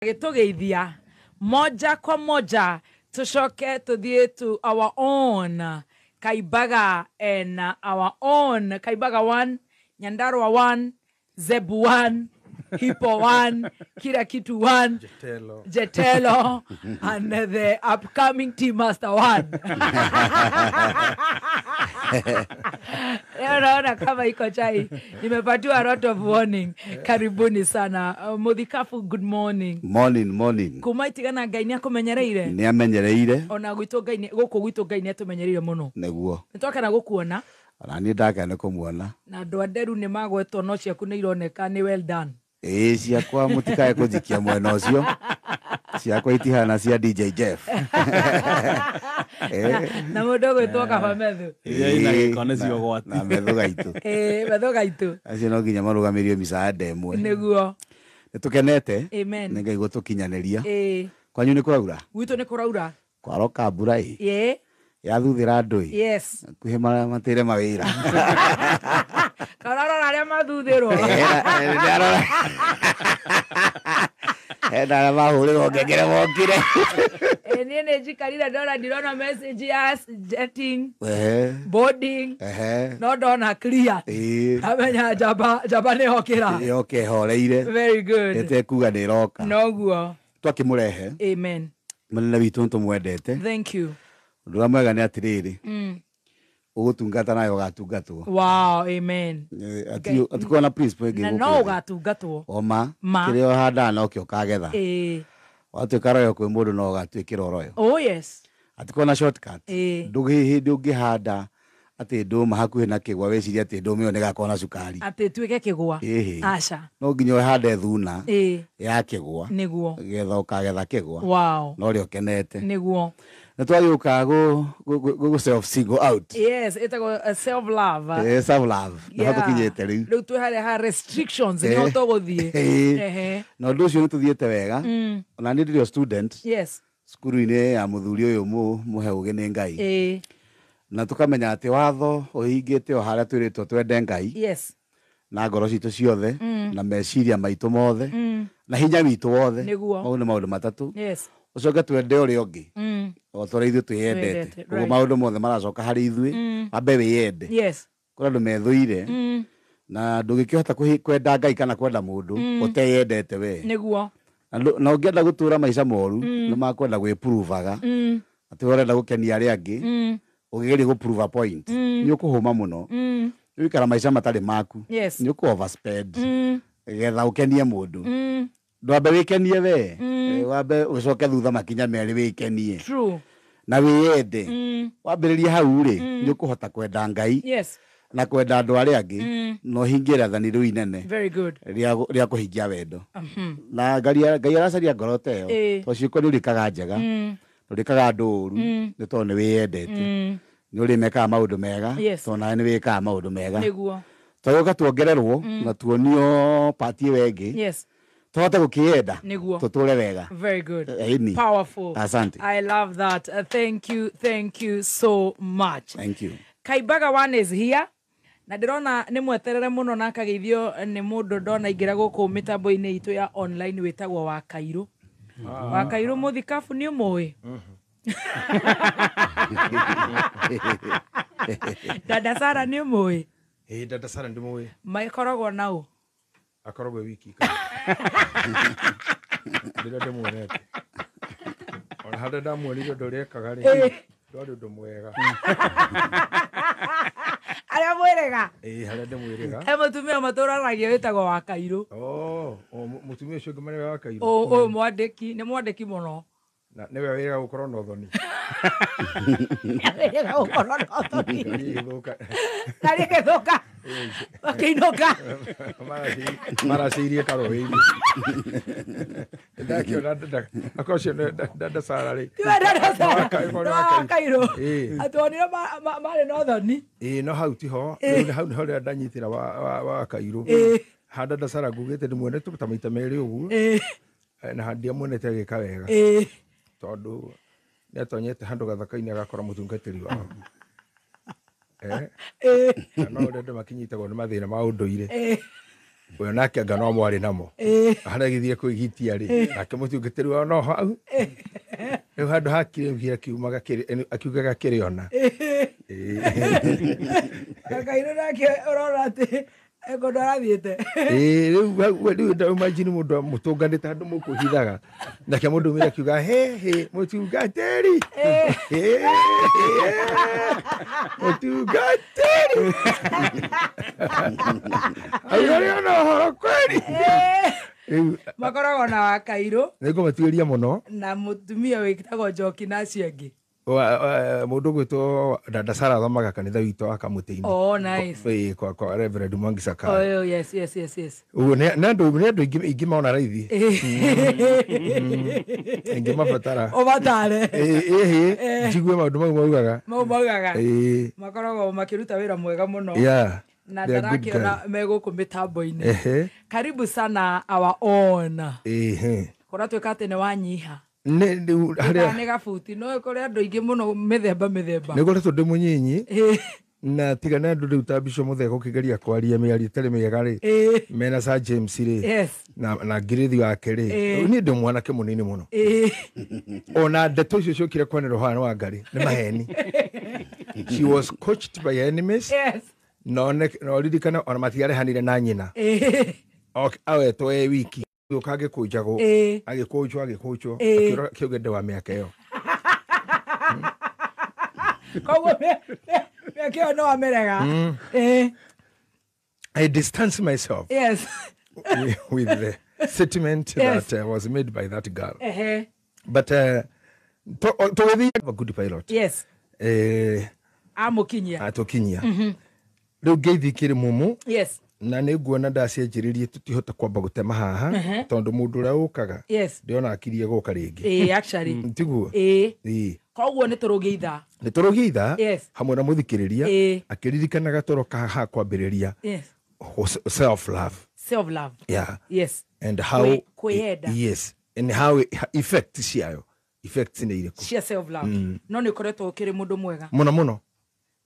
Agĩtũgeithia moja kwa moja, tũcoke tũthiĩ to our own Kaimbaga and our own Kaimbaga 1, Nyandarua 1, Zebu 1, Hippo 1, kila kitu 1. Jetelo. Jetelo and the upcoming Team Master 1. Leo naona kama iko chai, nimepatiwa a lot of warning. Karibuni sana. Muthikabu, good morning. Morning, morning. Kuma itigana Ngai nĩ akũmenyereire. Nĩ amenyereire. Ona gwitũ Ngai gũkũ gwitũ Ngai nĩ atũmenyereire mũno. Nĩguo. Nĩ twakena gũkuona. Ona niĩ ndakena nĩ kũmuona. Na andũ a Nderu nĩ magwetwo, no ciaku nĩ ironeka nĩ well done. Ĩĩ, ciakwa mũtikae kũnjikia mwena ũcio. Ciakwa itihana cia DJ Jeff. Na mũndũ ũgwĩtwo Kaba Methu. Iria ina gĩko nĩcio ũgwati. Na Methu gaitũ. Ĩĩ, Methu gaitũ. Acio no nginya marũgamĩrio micaada ĩmwe. Nĩguo. Nĩ tũkenete. Amen. Nĩ Ngai gũtũkinyanĩria. Ĩĩ. Kwanyu nĩ kũraura? Gwitũ nĩ kũraura. Kwaroka mbura ĩ. Ĩĩ. Yathuthĩra andũ ĩ. Yes. Hakuhĩ matĩre mawĩra. Kararora arĩa mathuthĩrwo. Hena arĩa mahũrĩrwo ngengere mokire. Niĩ nĩ njikarire ndona ndirona message ya jetting, boarding, no ndona clear. Amenya njamba, njamba nĩ yokĩra. Yoka ĩhoreire. Very good. Ĩtekuga nĩ ĩroka. Noguo. Twakĩmũrehe. Amen. Mũnene witũ nĩ tũmwendete. Thank you. Ũndũ ũrĩa mwega nĩ atĩrĩrĩ, ũgũtungata nawe ũgatungatwo. Wow, amen. Atikorwo na principle ĩngĩ Na gũkũ no thĩ. ũgatungatwo. Oma, Ma. kĩrĩa ũhandaga nokĩo ũkagetha. Watuĩka royo kwĩ mũndũ no ũgatuĩkĩra royo. Oh yes. Atikorwo na shortcut. Ndũgĩ hĩndĩ ũngĩhanda atĩ ndũma hakuhĩ na kĩgwa wĩcirie atĩ ndũma ĩyo nĩgakorwo na cukari. Atĩ ĩtuĩke kĩgwa. Ĩhĩ. Aca. No nginya ũhande thuna ya kĩgwa. Nĩguo. Getha ũkagetha kĩgwa. Wow. Na ũrĩa ũkenete. Nĩguo. Nĩ twagĩũka gũ self single out. Yes, ĩtagwo self love. Self love. Nĩho tũkinyĩte rĩu. Rĩu twĩ harĩa ha restrictions, nĩho tũgũthiĩ. Na ũndũ ũcio nĩ tũthiĩte wega. Ona niĩ ndĩrĩ o student. Yes. Cukuru-inĩ ya mũthuri ũyũ mũhe ũgĩ nĩ Ngai. Na tũkamenya atĩ watho ũhingĩte o harĩa twĩrĩtwo twende Ngai. Yes. Na ngoro citũ ciothe, na meciria maitũ mothe, na hinya witũ wothe. Nĩguo. Mau nĩ maũndũ matatũ. Yes. Ũcoke twende ũrĩa ũngĩ. O ta ũrĩa ithuĩ twĩyendete. Twĩyendete, Ũguo right. maũndũ mothe maracoka harĩ ithuĩ, wambe wĩyende. Yes. Kũrĩ andũ methũire, na ndũngĩkĩhota kwenda Ngai kana kwenda mũndũ ũteyendete we. Nĩguo. Na ũngĩenda gũtũra maica moru, nĩ makwenda gwĩpuruvaga. Atĩ we ũrenda gũkenia arĩa angĩ, ũkĩgeria gũ-prove a point. Nĩ ũkũhũma mũno. Nĩ ũikara maica matarĩ maku. Yes. Nĩ ũkũ overspend. Getha ũkenie mũndũ. Ndwambe wĩkenie we. Wambe ũcoke thutha makinya merĩ wĩkenie. True. Na wĩyende. Wambĩrĩrie hau rĩ, nĩ ũkũhota kwenda Ngai. Yes. Na kwenda andũ arĩa angĩ, na ũhingie rĩathani rĩu inene. Very good. Rĩa kũhingia wendo. Na Ngai aracaria ngoro ta ĩyo. Tondũ ciĩko nĩ ũrĩkaga njega. Ndũrĩkaga andũ ũru, nĩ tondũ nĩ wĩyendete. Nĩ ũrĩmekaga maũndũ mega, Yes. tondũ nawe nĩ wĩkaga maũndũ mega. Nĩguo. Twagĩũka tuongererwo, na tuonio part ĩyo ĩngĩ. Yes. Tũhote gũkĩyenda. Nĩguo. Tũtũre wega. Very good. Ĩni. Powerful. Asante. I love that. Thank you. Thank you so much. Thank you. Kaimbaga one is here. Na ndĩrona nĩ mweterere mũno na akageithio nĩ mũndũ ndona aingĩra gũkũ mĩtambo-inĩ itũ ya online wĩtagwo wa Kairũ. Wa Kairũ mũthikabu nĩ ũmũĩ? Dada Sara nĩ ũmũĩ? Ĩĩ, Dada Sara ndĩmũĩ. Makoragwo na ũ? Akoragwo e wiki. Rĩrĩa ndĩmuonete. Ona harĩa ndamuonire ũndũ ũrĩa ekaga rĩ, ndwarĩ ũndũ mwega. Arĩa mwĩrĩga? Ĩĩ, harĩa ndĩmwĩrĩga. He mũtumia matũranagia wĩtagwo wa Kairũ. Oh, mũtumia ũcio ũngĩ marĩa wa Kairũ. Ũyũ mwandĩki, nĩ mwandĩki mũno. Na nĩwe wĩraga gũkorwo na ũthoni. Wĩraga gũkorwo na ũthoni. Ngari ĩgĩthũka. Ngari ĩgĩthũka. Makĩinũka. Maracĩirie karũĩ-inĩ. Ndakĩona akorwo ũcio nĩ Dada Sara rĩ. Tiwe Dada Sara. Wa Nĩ wa Kairũ. Kairũ. Ĩĩ. Atĩ wonire marĩ na ũthoni. Ĩĩ, no hau tiho. Rĩu hau nĩho rĩrĩa ndanyitĩra wa Kairũ. Ha Dada Sara ngugĩte ndĩmuonete ta maita merĩ ũguo. Na ndiamuonete agĩka wega. Tondũ nĩatonyete handũ gathaka-inĩ agakora mũtungatĩri wao. Na no ũrĩa andũ makinyitagwo nĩ mathĩna ma ũndũire. Ũyũ nake anga no mwarĩ namo. Harĩa agĩthiĩ kwĩgitia rĩ, nake mũtungatĩri wao no hau. Rĩu handũ hakire kiumaga akiugaga kĩrĩ ona. Kairũ nake ũrona atĩ kũndũ arathiĩte. Rĩu imagine mũndũ mũtũnganĩte handũ mũkwĩhithaga, nake mũndũ ũmwe akiuga he he mũtungatĩri, mũtungatĩri auga rĩ ona ũhoro kweri. Makoragwo na wa Kairũ. Nĩngũmatuĩria mũno. Na mũtumia wĩtagwo Njoki na acio angĩ. Mũndũ ũgwĩtwo Dada Sara athomaga kanitha witũ wa Kamũtĩ-inĩ. Oh, nice. Kwa Reverend Mwangi Sakaya. Oh, yes, yes, yes, yes. Ũguo nĩ andũ ingĩmona raithi. Ingĩmabatara. Ũmatare. Ĩhĩ, njigue maũndũ mau maugaga. Mau maugaga. Makoragwo makĩruta wĩra mwega mũno. Yeah. Na ndarakĩona me gũkũ mĩtambo-inĩ. Karibu sana our own. Kũratuĩka atĩ nĩ wanyiha. Nĩ gabuti no kũrĩ andũ aingĩ mũno mĩthemba mĩthemba. Nĩ ngoretwo ndĩ mũnyinyi na tiga na andũ rĩu ta Bishop Muthee gũkĩgeria kwaria mĩario ĩtarĩ mĩega rĩ, mena Sir James rĩ, na ngirithi wake rĩ, niĩ ndĩ mwanake mũnini mũno. Ona ndeto icio ciokire kwanĩrwo haha nĩ Wangari nĩ maheni. She was coached by enemies. No ririkana ona matiarehanire na nyina. Awetwo e wiki. Gĩũka agĩkũnjagwo, agĩkũnjwo agĩkũnjwo, akĩũra kĩũgende wa mĩaka ĩyo. Koguo mĩaka ĩyo no amĩrega. I distance myself. Yes. With the statement that was made by that girl. But tũgĩthiĩ a good pilot. Yes. Amũkinyia. Atũkinyia. Rĩu ngeithi kĩrĩ mumu. Yes. Na nĩ nguona ndacianjĩrĩrie tũtihota kwamba gũtema haha tondũ mũndũ ũrĩa ũkaga ndĩona akirie gũka rĩngĩ. Actually. Tiguo? Koguo nĩ tũrũgie ithaa. Nĩ tũrũgie ithaa hamwe na mũthikĩrĩria akĩririkanaga tũroka haha kwambĩrĩria self love. Self love. Yeah. Yes. And how kwĩyenda. Yes. And how effect ciayo. Effects nĩ irĩkũ? Cia self love. No nĩ ũkoretwo ũkĩrĩ mũndũ mwega. Mũno mũno.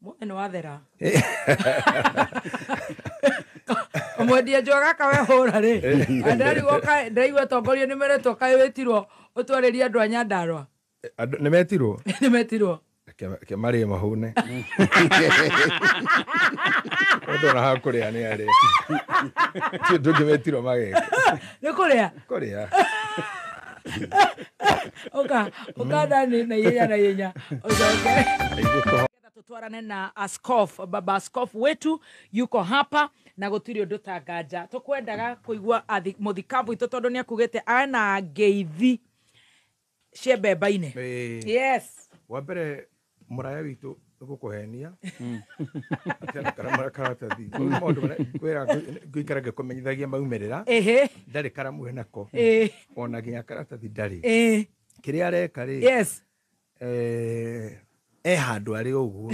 Mũndũ nĩ wathera. Mwendia njoga kawe hũra rĩ. Ndĩraigua atongoria nĩ meretwo kaĩ wĩtirwo ũtwarĩrie andũ a Nyandarũa. Nĩ metirwo? Nĩ metirwo. Ke marĩe mahũne. Ũndũ ona ha kũrĩa nĩ arĩa. Ti ũndũ ũngĩ metirwo mageka. Nĩ kũrĩa? Kũrĩa. Ũka ndani na ihenya na ihenya. Ũcoke. Tutwarane na askofu, baba askofu wetu yuko hapa na gũtirĩ ũndũ ta nganja. Tũkwendaga kũigua mũthikabu witũ tondũ nĩ akugĩte ana ngeithi cia mbemba-inĩ. Yes. Wa mbere mũraya witũ gũkũhenia. Atiana karatathi. Maũndũ marĩa ngwĩra ngũikara ngĩkũmenyithagia maumĩrĩra. Ndarĩ karamu nako. Ona nginya karatathi ndarĩ. Kĩrĩa areka rĩ. Yes. Handũ arĩ ũguo.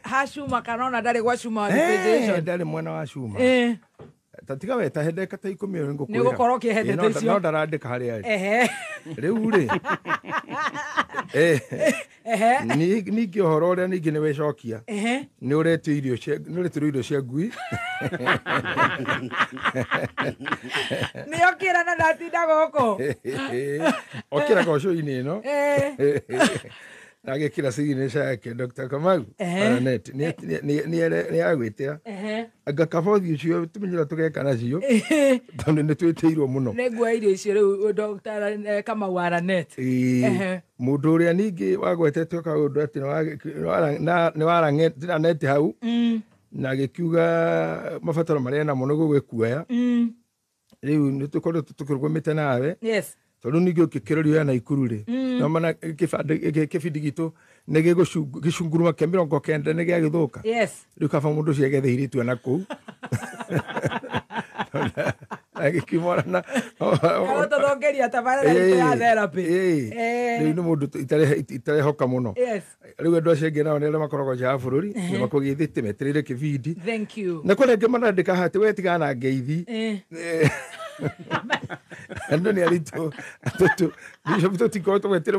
Ha cuma kana ona ndarĩ gwa cuma refrigeration. Ndarĩ mwena wa cuma. Ta tiga we ta ndagĩka ta 10 nĩ ngũkwĩra. Nĩ ũgũkorwo ũkĩhe icio. No ndarandĩka harĩa arĩ. Rĩu rĩ. Ningĩ ũhoro ũrĩa ningĩ nĩ wĩcokia. Nĩ ũretio irio cia nĩ ũretirwo irio cia ngui. Nĩ okĩra na ndatinda gũkũ. Okĩra gocũ-inĩ ĩno. Na agĩkĩra signature yake Dr. Kamau Net nĩ agwĩtĩra. Anga kabothi ũcio tũmenyera tũgeka nacio tondũ nĩ twĩtĩirwo mũno. Nĩ nguoya irio icio rĩu Dr. Kamau Aranet. Mũndũ ũrĩa ningĩ wagwetetwo kaũndũ atĩ nĩ waraneti hau na agĩkiuga mabataro marĩa namo nĩ gũgĩkuoya. Rĩu nĩ tũkoretwo tũkĩrũgamĩte nawe. Yes. Tondũ ningĩ ũkĩkĩrũrio ya Naikuru rĩ, no mana kĩbindi gitũ nĩ gĩcunguruma kĩa 90 nĩ gĩagĩthũka. Yes. Rĩu kaba mũndũ ũcio agethe irĩtu na kũu. Agĩkimora na agũtũthongeria tabarĩra itũ ya therapy. Rĩu nĩ mũndũ itarehoka mũno. Yes. Rĩu andũ acio angĩ nao nĩ arĩa makoragwo nja wa bũrũri nĩ makũgĩthĩte metereire kĩbindi. Thank you. Na kũrĩ angĩ marandĩka haha atĩ we tigana na ngeithi. Andũ nĩ aritũ bishop tũtikorwo tũgwetĩra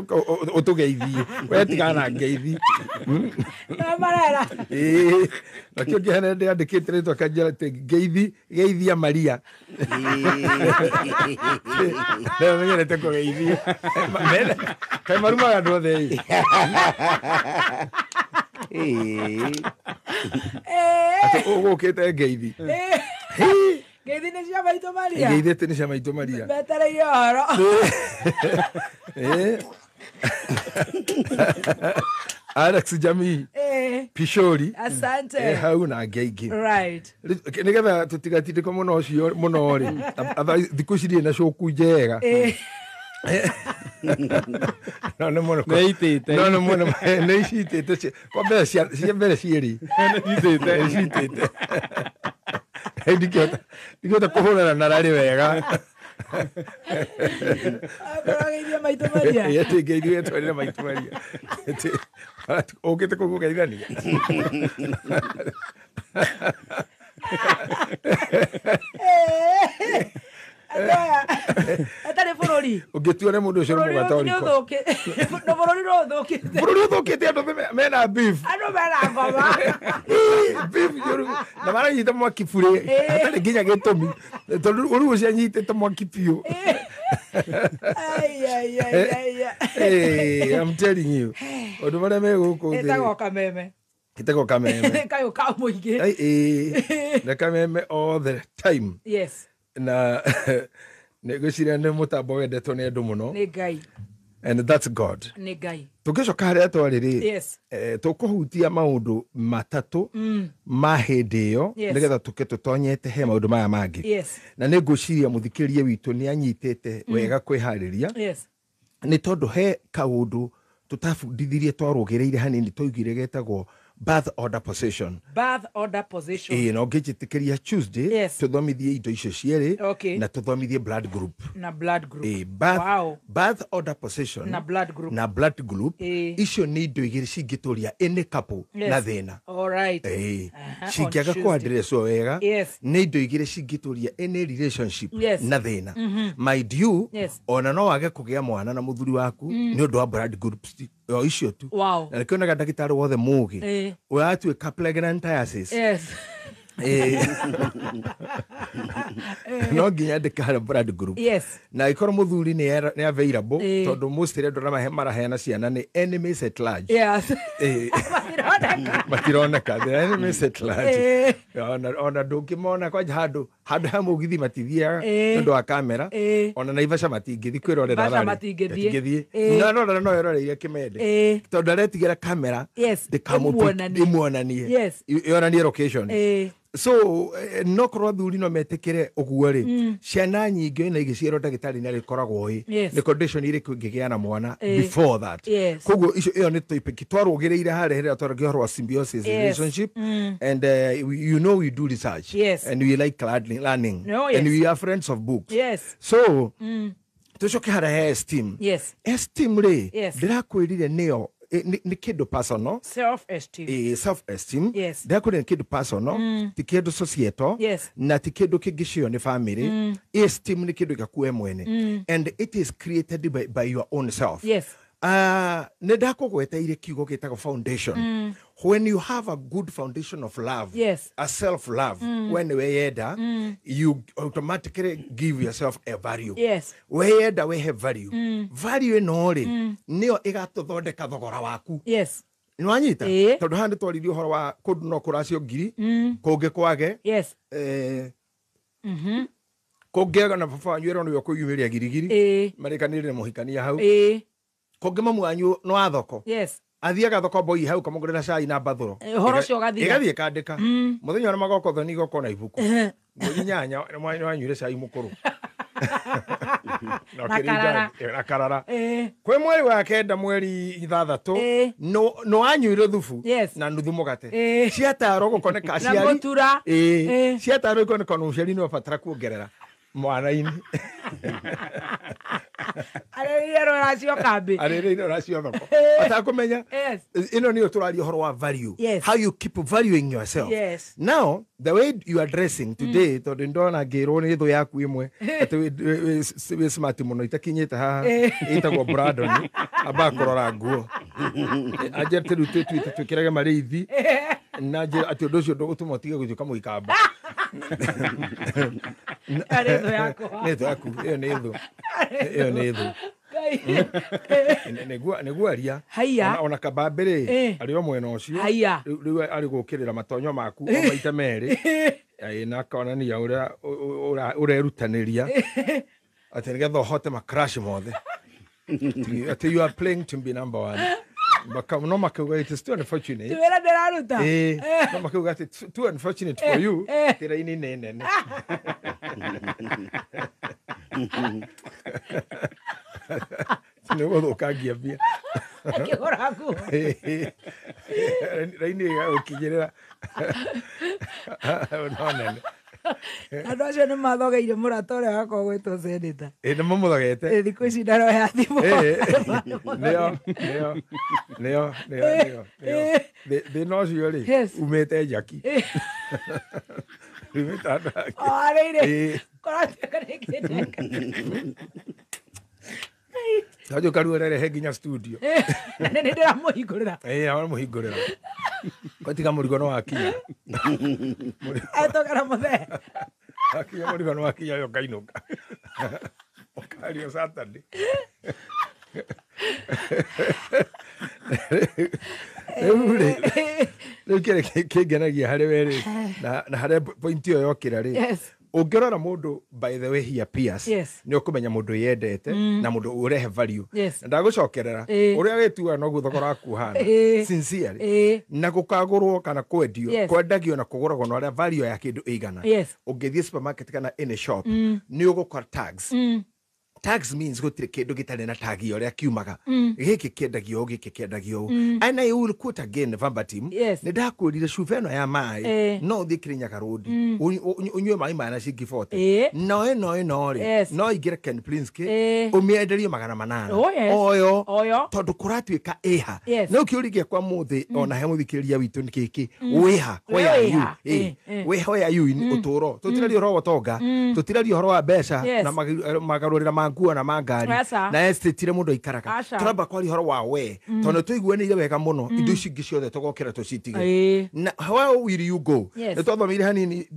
ũtũgeithie we tigana na ngeithi na marera ĩĩ nakĩo ngĩhana ndĩandĩkĩte rĩtwa kanjĩra atĩ ngeithi geithia Maria menyerete kũgeithia kaĩ marumaga andũ othe ĩ atĩ ũgũkĩte ngeithi ngeithi nĩ cia maitũ Maria ngeithĩte nĩ cia maitũ Maria metereire ũhoro Alex Jamii Pishori asante hau na angĩ aingĩ right nĩgetha tũtigatindĩkwo mũno ũcio mũno rĩ thikũ ici ndirĩ na cũku njega no nĩ mũno nĩ no nĩ mũno nĩ icitĩte kwa mbere cia mbere cierĩ nĩ icitĩte ndingĩhota kũhũrana na rarĩ wega akorwo maitũ Maria ĩtĩ ngeithi wetwarĩre maitũ Maria ũkĩte kũu kũgeithania atarĩ bũrũri ũngĩtua nĩ mũndũ ũcio nĩ mũgatoriko no bũrũri no ũthũkĩte bũrũri ũthũkĩte andũ mena beef andũ mena ngoma beef njũru na maranyita mwaki burĩ hatarĩ nginya gĩtũmi tondũ rĩu ũcio anyitĩte mwaki biũ I'm telling you ũndũ marĩa me gũkũ thĩ ĩtagwo kameme ĩtagwo kameme kayũ ka mũingĩ na kameme all the time yes na ngwĩciria nĩ mũtambo wendetwo nĩ andũ mũno nĩ Ngai and that's God nĩ Ngai tũngĩcoka harĩa twarĩ rĩ yes tũkũhutia maũndũ matatũ ma hĩndĩ ĩyo nĩgetha tũke tũtonyete he maũndũ maya mangĩ yes na nĩ ngwĩciria mũthikĩrĩria witũ nĩ anyitĩte wega kwĩharĩria yes nĩ tondũ he kaũndũ tũtabundithirie twarũgĩrĩire hanini twaugire getagwo birth order position birth order position ĩĩ no ngĩnjĩtĩkĩria Tuesday yes. tũthomithie indo icio cierĩ okay. na tũthomithie blood group na blood group ĩĩ birth, wow. birth order position na blood group na blood group icio nĩ indo igĩrĩ cingĩtũria any couple yes. na thĩna all right ĩĩ cingĩaga kũaddresswo wega yes. nĩ indo igĩrĩ cingĩtũria any relationship yes. na thĩna mind you yes. ona no wage kũgĩa mwana na mũthuri waku nĩ ũndũ wa blood groups o icio tu wow. na nĩkĩonaga ndagĩtarĩ wothe mũgĩ ũratuĩka pregnantiasis yes. No nginya ndĩkare blood group yes. na ĩkorwo mũthuri nĩ available tondũ most ĩrĩa andũ arĩa maraheana ciana nĩ enemies at large yes. Matironeka the enemies at large ona ndũngĩmona kwanja handũ ha mũgithi matithiaga nĩ ũndũ wa kamera ona Naivasha matingĩthiĩ kwĩrorera rarĩ matingĩthiĩ no rorera no eroreire kĩmende tondũ aretigĩra kamera ndĩkamuonanie yonanie location so no korwo athuri no metĩkĩre ũguo rĩ ciana nyingĩ na igĩciarwo ndagĩtarĩ nĩ arĩkoragwo ĩ nĩ condition irĩkũ ingĩgĩa na mwana before that koguo icio ĩyo nĩ topic twarũgĩrĩire harĩa hĩrĩa twaragia ũhoro wa symbiosis relationship and you know we do research yes. and we like learning oh, yes. and we are friends of books yes. so tũcoke harĩa he esteem yes. esteem rĩ yes. ndĩrakwĩrire nĩyo nĩ kĩndũ personal self esteem self esteem yes. ndĩrakwĩrire nĩ kĩndũ personal ti kĩndũ societal yes. na ti kĩndũ kĩngĩcio nĩ family esteem nĩ kĩndũ gĩaku we mwene and it is created by your own self yes. Nĩ ndakũgweteire kiugo gĩtagwo foundation when you have a good foundation of love yes. a self love when weyenda you automatically give yourself a value yes. weyenda wehe value value ĩno rĩ nĩyo ĩgatũthondeka thogora waku yes. nĩwanyita tondũ haha nĩtwaririe ũhoro wa kũndũ no kũracio ngiri kũngĩ kwage yes. Kũngĩaga na baba wanyu ĩrwo nĩwe ũkũyumĩria girigiri marĩkanĩrĩre mũhikania hau kũngĩ mamu wanyu no wa thoko yes. Athiaga thoko mboi hau kamũgũrĩra cai na mbathũro ũhoro ũcio ũgathira ĩgathiĩ ĩkandĩka mũthenya ũrĩa magoka ũthoni igoka na ibuku mweri nyanya nĩwanyuire cai mũkũrũ na karara kwĩ mweri wa kenda mweri ithathatũ nĩwanyuire thubu na nuthu mũgate ciatarwo gũkoneka aciari ciatarwo ikoneka na ũciari nĩwabatara kuongerera mwana-inĩ arĩrĩria rora nacio kambĩ. Arĩrĩire nacio thoko. Atakũmenya. Ĩno nĩyo tũraria ũhoro wa value. How you keep valuing yourself. Yes. Now, the way you are dressing today, tondũ ndona ngĩrwo nĩ thũ yaku ĩmwe atĩ wĩ smart mũno itakinyĩte haha ĩtagwo Brandon amba kũrora nguo. Anjĩrĩte rĩu twĩtuĩte twĩkĩrage marĩithi na njĩra atĩ ũndũ ũcio ndũgũtũma ũtige gũtuĩka mũikamba. Arĩ thũ yakwa. Nĩ thũ yaku, ĩyo nĩ thũ. Ĩyo nĩ thũ. Nĩguo aria. Ona kabambe rĩ, arĩ o mwena ũcio. Rĩu arĩ gũkĩrĩra matonyo maku o maita merĩ. Na akonania ũrĩa ũrerutanĩria atĩ nĩgetha ũhote ma crash mothe. Atĩ you are playing to be number one. No makauga it is too unfortunate. Tuwera ndĩraruta. No makauga atĩ too unfortunate for you. Tĩra-inĩ nĩ nene. Nĩ gũthũkangia mbia. Akĩgũra nguo. Raini ĩgagũkinyĩrĩra. No nene. Andũ acio nĩ mathogeire mũrata ũrĩa wakwa ũgwĩtwo Senator. Nĩ mamũthogete. Thikũ ici ndaroya thimũ. Nĩo nĩo nĩo nĩo. Thĩna ũcio rĩ, umĩte Njaki. Umĩte handũ hangĩ. Arĩire. Kũratuĩka nĩ kĩndeka. Tajo karu ũrerehe nginya studio. Nĩ ndĩramũhingũrĩra. Aramũhingũrĩra. Kwatiga mũrigo no wakinya. Etũkara mũthee. Akinya mũrigo no wakinya yo kainũka. Ũkario Saturday. Rĩu kĩrĩa kĩngenagia harĩ we rĩ, na harĩa point ĩyo yokĩra rĩ, ũngĩrora mũndũ by the way he appears, nĩ ũkũmenya mũndũ yendete na mũndũ ũrehe value. Na ndagũcokerera ũrĩa wĩtuaga noguo thogora waku ũhana, sincerely, na gũkagũrwo kana kwendio, kwendagio na kũgũragwo na ũrĩa value ya kĩndũ ĩigana. Ũngĩthiĩ supermarket kana any shop, nĩ ũgũkora tags. Tags means gũtirĩ kĩndũ gĩtarĩ na tag ya ũrĩa kiumaga. Gĩkĩ kĩendagio ũũ, gĩkĩ kĩendagio ũũ. And I will quote again verbatim. Nĩ ndakwĩrire cuba ĩno ya maĩ no ũthiĩ Kirinyaga Road ũnyue maĩ maya na ciringi 40. No ĩno ĩno rĩ, no ingĩre Ken Plinsky ũmĩenderie 800. Oyo tondũ kũratuĩka ĩha. No kĩũria gĩakwa mũthĩ ona he mũthikĩrĩria witũ nĩ gĩkĩ, wĩha where are you? Where are you in ũtũũro? Tũtiraria ũhoro wa ũtonga, tũtiraria ũhoro wa mbeca na magarũrĩra ma nguo na mangari na estate ire mundu aikaraga. Turamba kwaria horo wa we tondu tuiguanire wega muno indo ici ingĩ ciothe tugokira tucitige. Na how will you go? Nĩ twathomeire hanini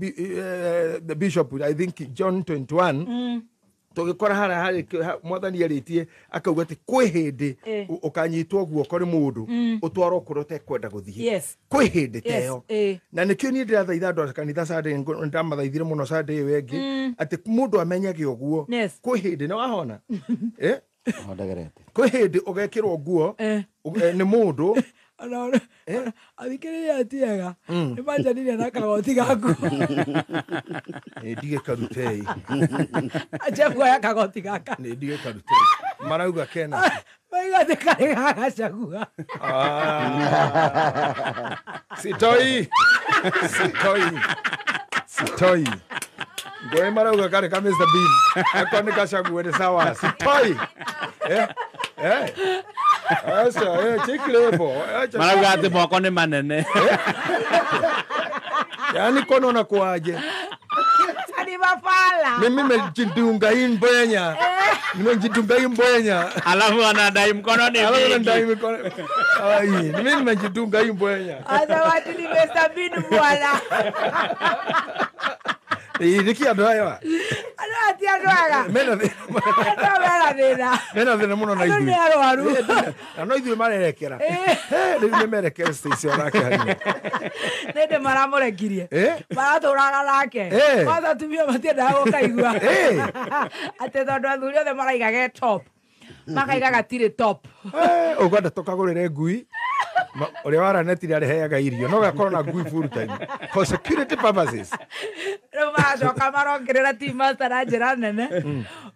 the bishop, I think John 21, tũgĩkora harĩa harĩ mwathani arĩtie akauga atĩ kwĩ hĩndĩ ũkanyitwo guoko nĩ mũndũ ũtwarwo kũrĩa ũtekwenda gũthiĩ. Kwĩ hĩndĩ ta ĩyo. Na nĩkĩo niĩ ndĩrathaitha andũ a kanitha Sunday, ndamathaithire mũno Sunday ĩyo ĩngĩ atĩ mũndũ amenyage ũguo kwĩ hĩndĩ nĩ wahona. Kwĩ hĩndĩ ũgekĩrwo nguo nĩ mũndũ. Athikĩrĩria tiega nĩ manjanire na kagoti gaku. Nĩ ndige karutei. Acha kuoya kagoti gaka. Nĩ ndige karutei. Marauga kena. Maiga atĩ karĩ ga Gachagua. Sitoi. Sitoi. Sitoi. Ngoe marauga karĩ ka Mr Bean. Ako nĩ Gachagua nĩ sawa. Sitoi. Acha, chikilebo. Marauga atĩ moko nĩ manene. Yaani kono na kuaje? Ni mafala. Mimi nimejidunga hii mbwenya. Nimejidunga hii mbwenya. Alafu anadai mkono ni Alafu anadai mkono. Ai, mimi nimejidunga hii mbwenya. Acha watu ni Mr Bean bwana. Niki andũ aya. Andũ ati andũ aga. Mena thĩna. Andũ mena thĩna. Mena thĩna mũno na Andũ ithuĩ. nĩ arwaru. Na no ithuĩ marerekera. Rĩu nĩ merekere Stacy onake hanini. Nĩ ndĩ maramũrekirie. Maratũraga nake. Kwanza atumia matiendaga gũkaigua. Atĩ tondũ athuri othe maraiga ge top. Makaiga gatirĩ top. Ũkwenda tũkagũrĩre ngui. Ũrĩa waranetire arĩheaga irio no gakorwo na ngui full time for security purposes. Rĩu maracoka marongerera team master na njĩra nene.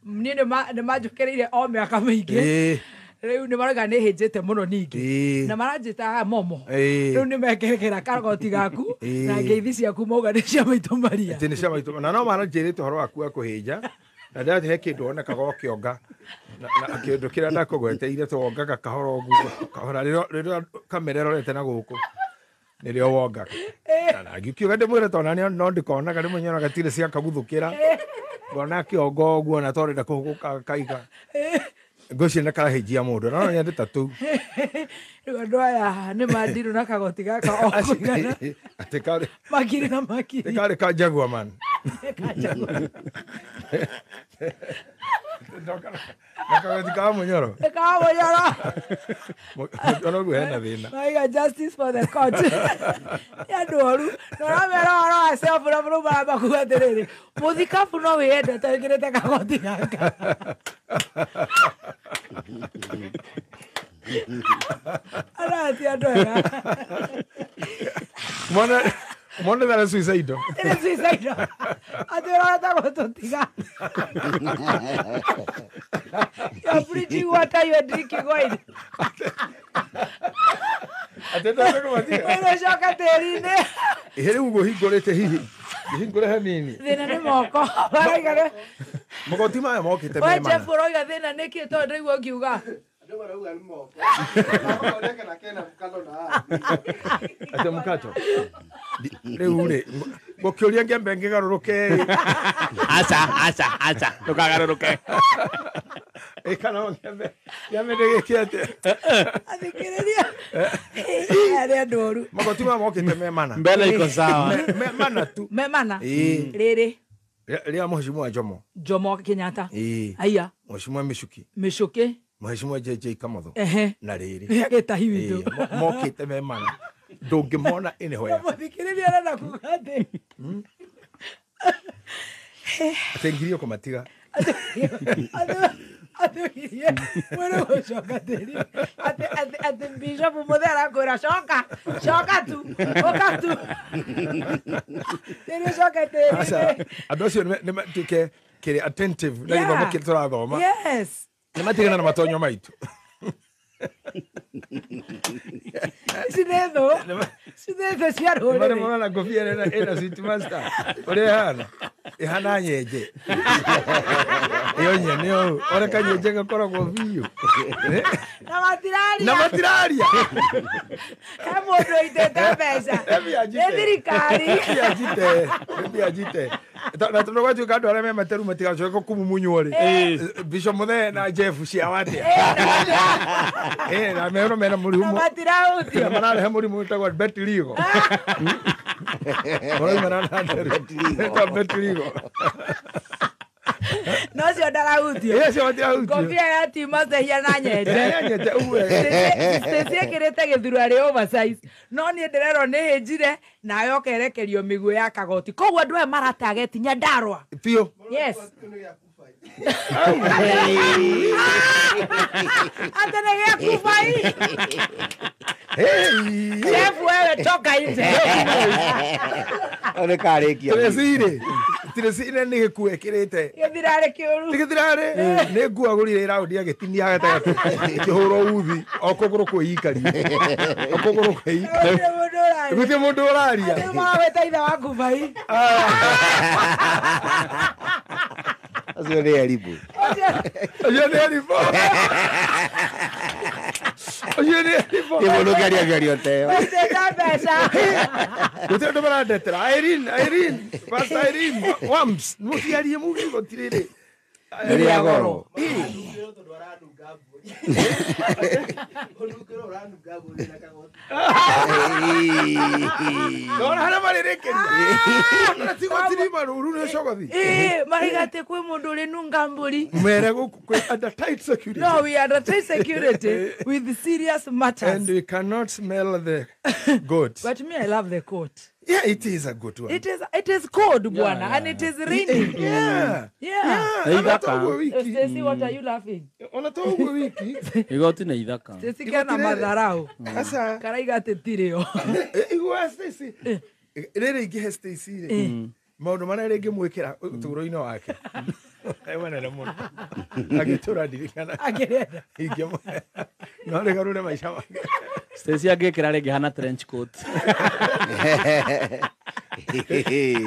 Niĩ nĩ manjũkĩrĩire o mĩaka mĩingĩ. Rĩu nĩ marauga nĩ hĩnjĩte mũno ningĩ. Na maranjĩtaga momo. Rĩu nĩ mekĩrĩra kagoti gaku na ngeithi ciaku mauga nĩ cia maitũ Maria. Atĩ nĩ cia maitũ. Na no maranjĩrĩte ũhoro waku wa kũhĩnja. Na ndĩrathiĩ he kĩndũ wonekaga ũkĩonga. Na kĩndũ kĩrĩa ndakũgweteire tuongaga kahora ũguo. Kahora rĩrĩa kamera ĩrorete na gũkũ. Nĩrĩo wongaga. Na ngĩkiuga ndĩmwĩre tondũ nani no ndikonaga rĩmwe nyonaga tirĩ ciakaguthũkĩra. Ngona kĩongo ũguo na tondũ ndakũhũgũka kaiga. Ngwĩciria nĩ karahĩnjia mũndũ. No nyende ta tũu. Rĩu andũ aya nĩ mandirũ na kagoti gaka o kũigana. Atĩ karĩ Makiri na makiri. karĩ ka Jaguar man. Na kagoti ka Mũnyoro. Nĩ ka Mũnyoro. Mũnyoro guo hena thĩna. Maiga justice for the court. Nĩ andũ oru. Na ũramera ũhoro wa self love rĩu maramba kuga atĩrĩrĩ, mũthikabu no wĩyendete wĩkĩrĩte kagoti gaka. Ara ti andũ ega. Mwana thara suicide. Ĩrĩ suicide. Atĩ ũrahota gũtũtiga. You are preaching water, you are drinking wine. Atĩ ndũrenda kũmatiga. Ũgũcoka tĩri-inĩ. Ĩ rĩu ngũhingũrĩte hihi. Ngĩhingũre hanini. Thĩna nĩ moko. Marauga nĩ- Magoti maya mokĩte We me mana. Jeff ũroiga thĩna nĩkĩ tondũ ndĩraigua ũkiuga. Andũ marauga nĩ moko. Makoria kana kena mũkano na haha. Atĩ mũkato. Rĩu rĩ, ngũkĩũria ngĩambe ngĩgarũrũke. Aca, aca, aca. Ndũkagarũrũke. Ĩ kana ngĩambe ndĩgĩke atĩa. Athikĩrĩria. Arĩa andũ oru. Magoti maya mokĩte me mana. Mbele iko sawa. Me mana tu. Me mana. Ĩ. Rĩrĩ. Rĩa Mheshimiwa Jomo. Jomo Kenyatta. Ĩ. Aya. Mheshimiwa Michuki. Michuki. Mheshimiwa JJ Kamotho. Ehe. Na rĩrĩ. Gĩtahi witũ. Ĩ, mokĩte me mana. Ndũngĩmona anywhere. Mũthikĩrĩria arenda kuga atĩ. Atĩ ngirie kũmatiga. Atĩ mwĩrĩ gũcoka tĩri. Atĩ Bishop Mũthee arakwĩra coka, coka tu, ũka tu. Tĩri ũcoke tĩri-inĩ. Aca, andũ acio nĩ matuĩke kĩrĩ attentive na gĩthomo kĩrĩa tũrathoma. Yes. Nĩ matigana na matonyo maitũ. Ici nĩ thũ. Ici nĩ thũ cia Nĩ rũrĩrĩ. marĩ mona ngũbia ĩna sweet master. Ũrĩa ĩhana? Ĩhana nyenje. Ĩyo nyene ũũ. Ũrĩa kanyenje gakoragwo biũ. Na matiraria. Na matiraria. He mũndũ ũitĩte mbeca. Nĩ thirikari. Mbia njite. Na tondũ gwatuĩka andũ arĩa me materu matigacoke kũmumunywo rĩ. Bishop Mũthee na Jeff ciao atĩa? Na mero mena mũrimũ. Na matirahutio. Na mararehe mũrimũ wĩtagwo Betiligo. Ũraumana na Nderu. Wĩtagwo Betiligo. No cio ndarahutio. Ĩ, acio matirahutio. Ngobia ya Timothy hiana nyenje. Ya nyenje, ũguo. Stacy ekĩrĩte gĩthurarĩ oversize. No niĩ ndĩrerwo nĩ hĩnjire nawe ũkerekerio mĩguĩ ya kagoti. Koguo andũ aya maratageti Nyandarua. Biũ. Yes. Atĩ nĩ gĩa kubai. Hey. Jeff wewe toka nje. Nĩ karĩkia. Tracy-rĩ, Tracy nĩ gĩkuo ekĩrĩte. Gĩthirarĩ kĩũru. Nĩ gĩthirarĩ. Nĩ nguo agũrire iraũndi agĩtinia gatagatĩ. Ĩkĩhũrwo uthi o kũgũrũ kwĩikaria. O kũgũrũ kwĩikaria. Gũtirĩ mũndũ ũraria. Gũtirĩ mũndũ ũraria. Atĩ maragwĩta ithe wa kubai. Acio nĩ eribu. Acio nĩ eribu. Acio nĩ eribu. Nĩ mũndũ ũkĩaria mĩario ta ĩyo. Maitĩte mbeca. Gũtirĩ ũndũ marandetera. Irene, Irene, Pastor Irene, Wams, mũciarie muge igoti rĩrĩ. Nĩ rĩa goro. Tondũ aranunga mbũri. Ũnungĩro ũranunga mbũri na kagoti. Ndona harĩa marĩrĩkĩria. Na ti goti rima rũru nĩ cogothi. Ĩ, marauga atĩ kwĩ mũndũ ũrĩnunga mbũri. Mere gũkũ kwĩ under tight security. No, we are under tight security with serious matters. And we cannot smell the goat. But me, I love the coat. Yeah, it is a good one. It is cold, bwana, and it is raining. Yeah. Yeah. Yeah. Ithaka. Stacy, what are you laughing? Ona to ũguo wiki. Igoti nĩ ithaka. Stacy kena madharau. Aca. Karaiga atĩ tirĩo. Igua Stacy. Rĩrĩ ingĩhe Stacy rĩ. Maũndũ marĩa rĩngĩ mwĩkĩra ũtũũro-inĩ wake. Manene mũno. Agĩtũra ndirikana. Akĩrenda. Ingĩmũhe. No rĩgarũre maica make. Stacy angĩkĩra rĩngĩ hana trench coat.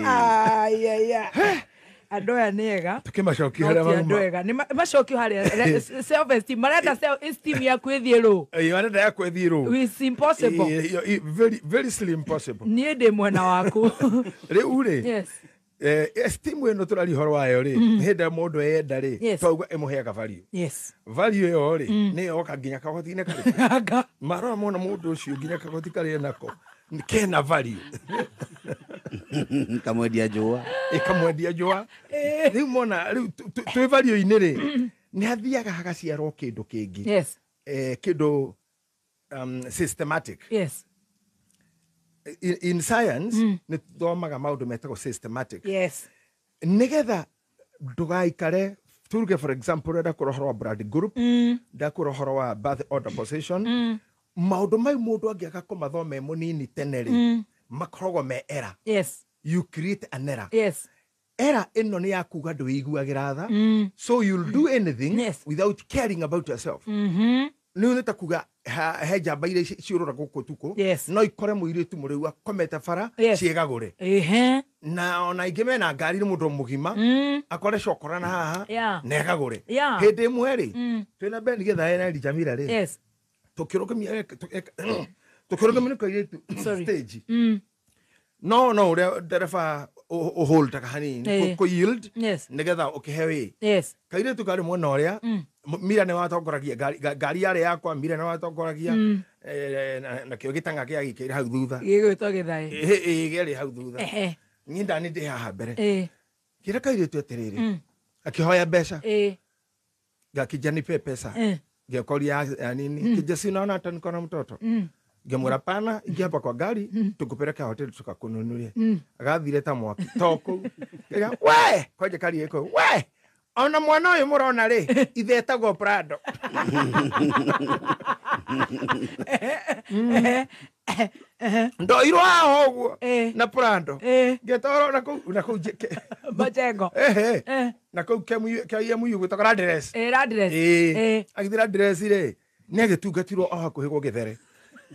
Ai, ai, ai. Andũ aya nĩ ega. Tũkĩmacokia No harĩa ti andũ mauma. ega. Nĩ macokio harĩa self esteem marenda self esteem yaku ĩthiĩ rũ. Ĩĩ, arenda yakwa ĩthiĩ rũ. It's impossible. Ĩĩ, ĩĩ, very very slim possible. Niĩ ndĩ mwena waku. Rĩu rĩ, Yes. esteem ĩno tũraria ũhoro wayo rĩ, nĩ hĩndĩ ĩrĩa mũndũ eyenda rĩ, Yes. twauga ĩmũheaga value. Yes. Value ĩyo rĩ, nĩ yoka nginya kagoti-inĩ karĩ. Anga. Marora mona mũndũ ũcio nginya kagoti karĩa nako kena value. Kamwendia njũa. Ĩkamwendia njũa. Rĩu mona rĩu twĩ value-inĩ rĩ, nĩ hathiaga hagaciarwo kĩndũ kĩngĩ. Yes. Kĩndũ systematic. Yes. In science nĩ tuthomaga maũndũ metagwo systematic. Yes. Nĩgetha ndũgaikare tuge, for example, ndakũra ũhoro wa blood group, ndakũra ũhoro wa birth order position, maũndũ mau mũndũ angĩaga kũmathoma e mũnini tene rĩ, makoragwo me error. Yes. You create an error. Yes. Error ĩno nĩ ya kuga ndwĩiguagĩra tha, so you'll do anything Yes. without caring about yourself. Nĩ nĩ ta kuga he njamba iria ciũrũra gũkũ ũtukũ, Yes. no ikore mũirĩtu mũrĩu akomete bara, Yes. ciĩgagũre. Ehe. Na ona ingĩ mena ngari nĩ mũndũ mũgima akore cokora na haha, na egagũre. Hĩndĩ ĩmwe rĩ, twĩna Ben Githae na Elijah Mira rĩ, Yes. tũkĩrũgamia tũkĩrũgamia nĩ kairĩtu Sorry. stage, no ũrĩa ndereba ũholdaga hanini, kũ yield, Yes. nĩgetha ũkĩhe wĩ. Yes. Kairĩtu karĩ mwena ũrĩa Mira nĩ watongoragia ngari, ngari yarĩ yakwa, Mira nĩ watongoragia, nakĩo gĩtang'a gĩa gĩkĩire hau thutha. Gĩgwĩtwo Gĩthaĩ. Ĩĩ, kĩarĩ hau thutha. Ehe. Niĩ ndani ndĩ haha mbere. Kĩra kairĩtu atĩrĩrĩ, akĩhoya mbeca. Ngakija, "Nipe pesa." Ngĩkoria ya nini? Kija, "Si unaona hata niko na mtoto?" Ngĩmwĩra, "Pana, ingia hapa kwa gari, tukupeleka hoteli tukakununulie." Agathire ta mwaki to kũu. Ngĩga, "We kwanja karie kũu, we ona mwana ũyũ mũrona rĩ, ithe etagwo Prado." Ndoirwo haha ũguo na Prado. Ngĩtwarwo na kũu Majengo. Ehe. Na kũu KMU gwĩtagwo Radress. Radress. Ĩĩ, agĩthira dress rĩ, nĩ agĩtungatirwo o hakuhĩ gwa gĩthere,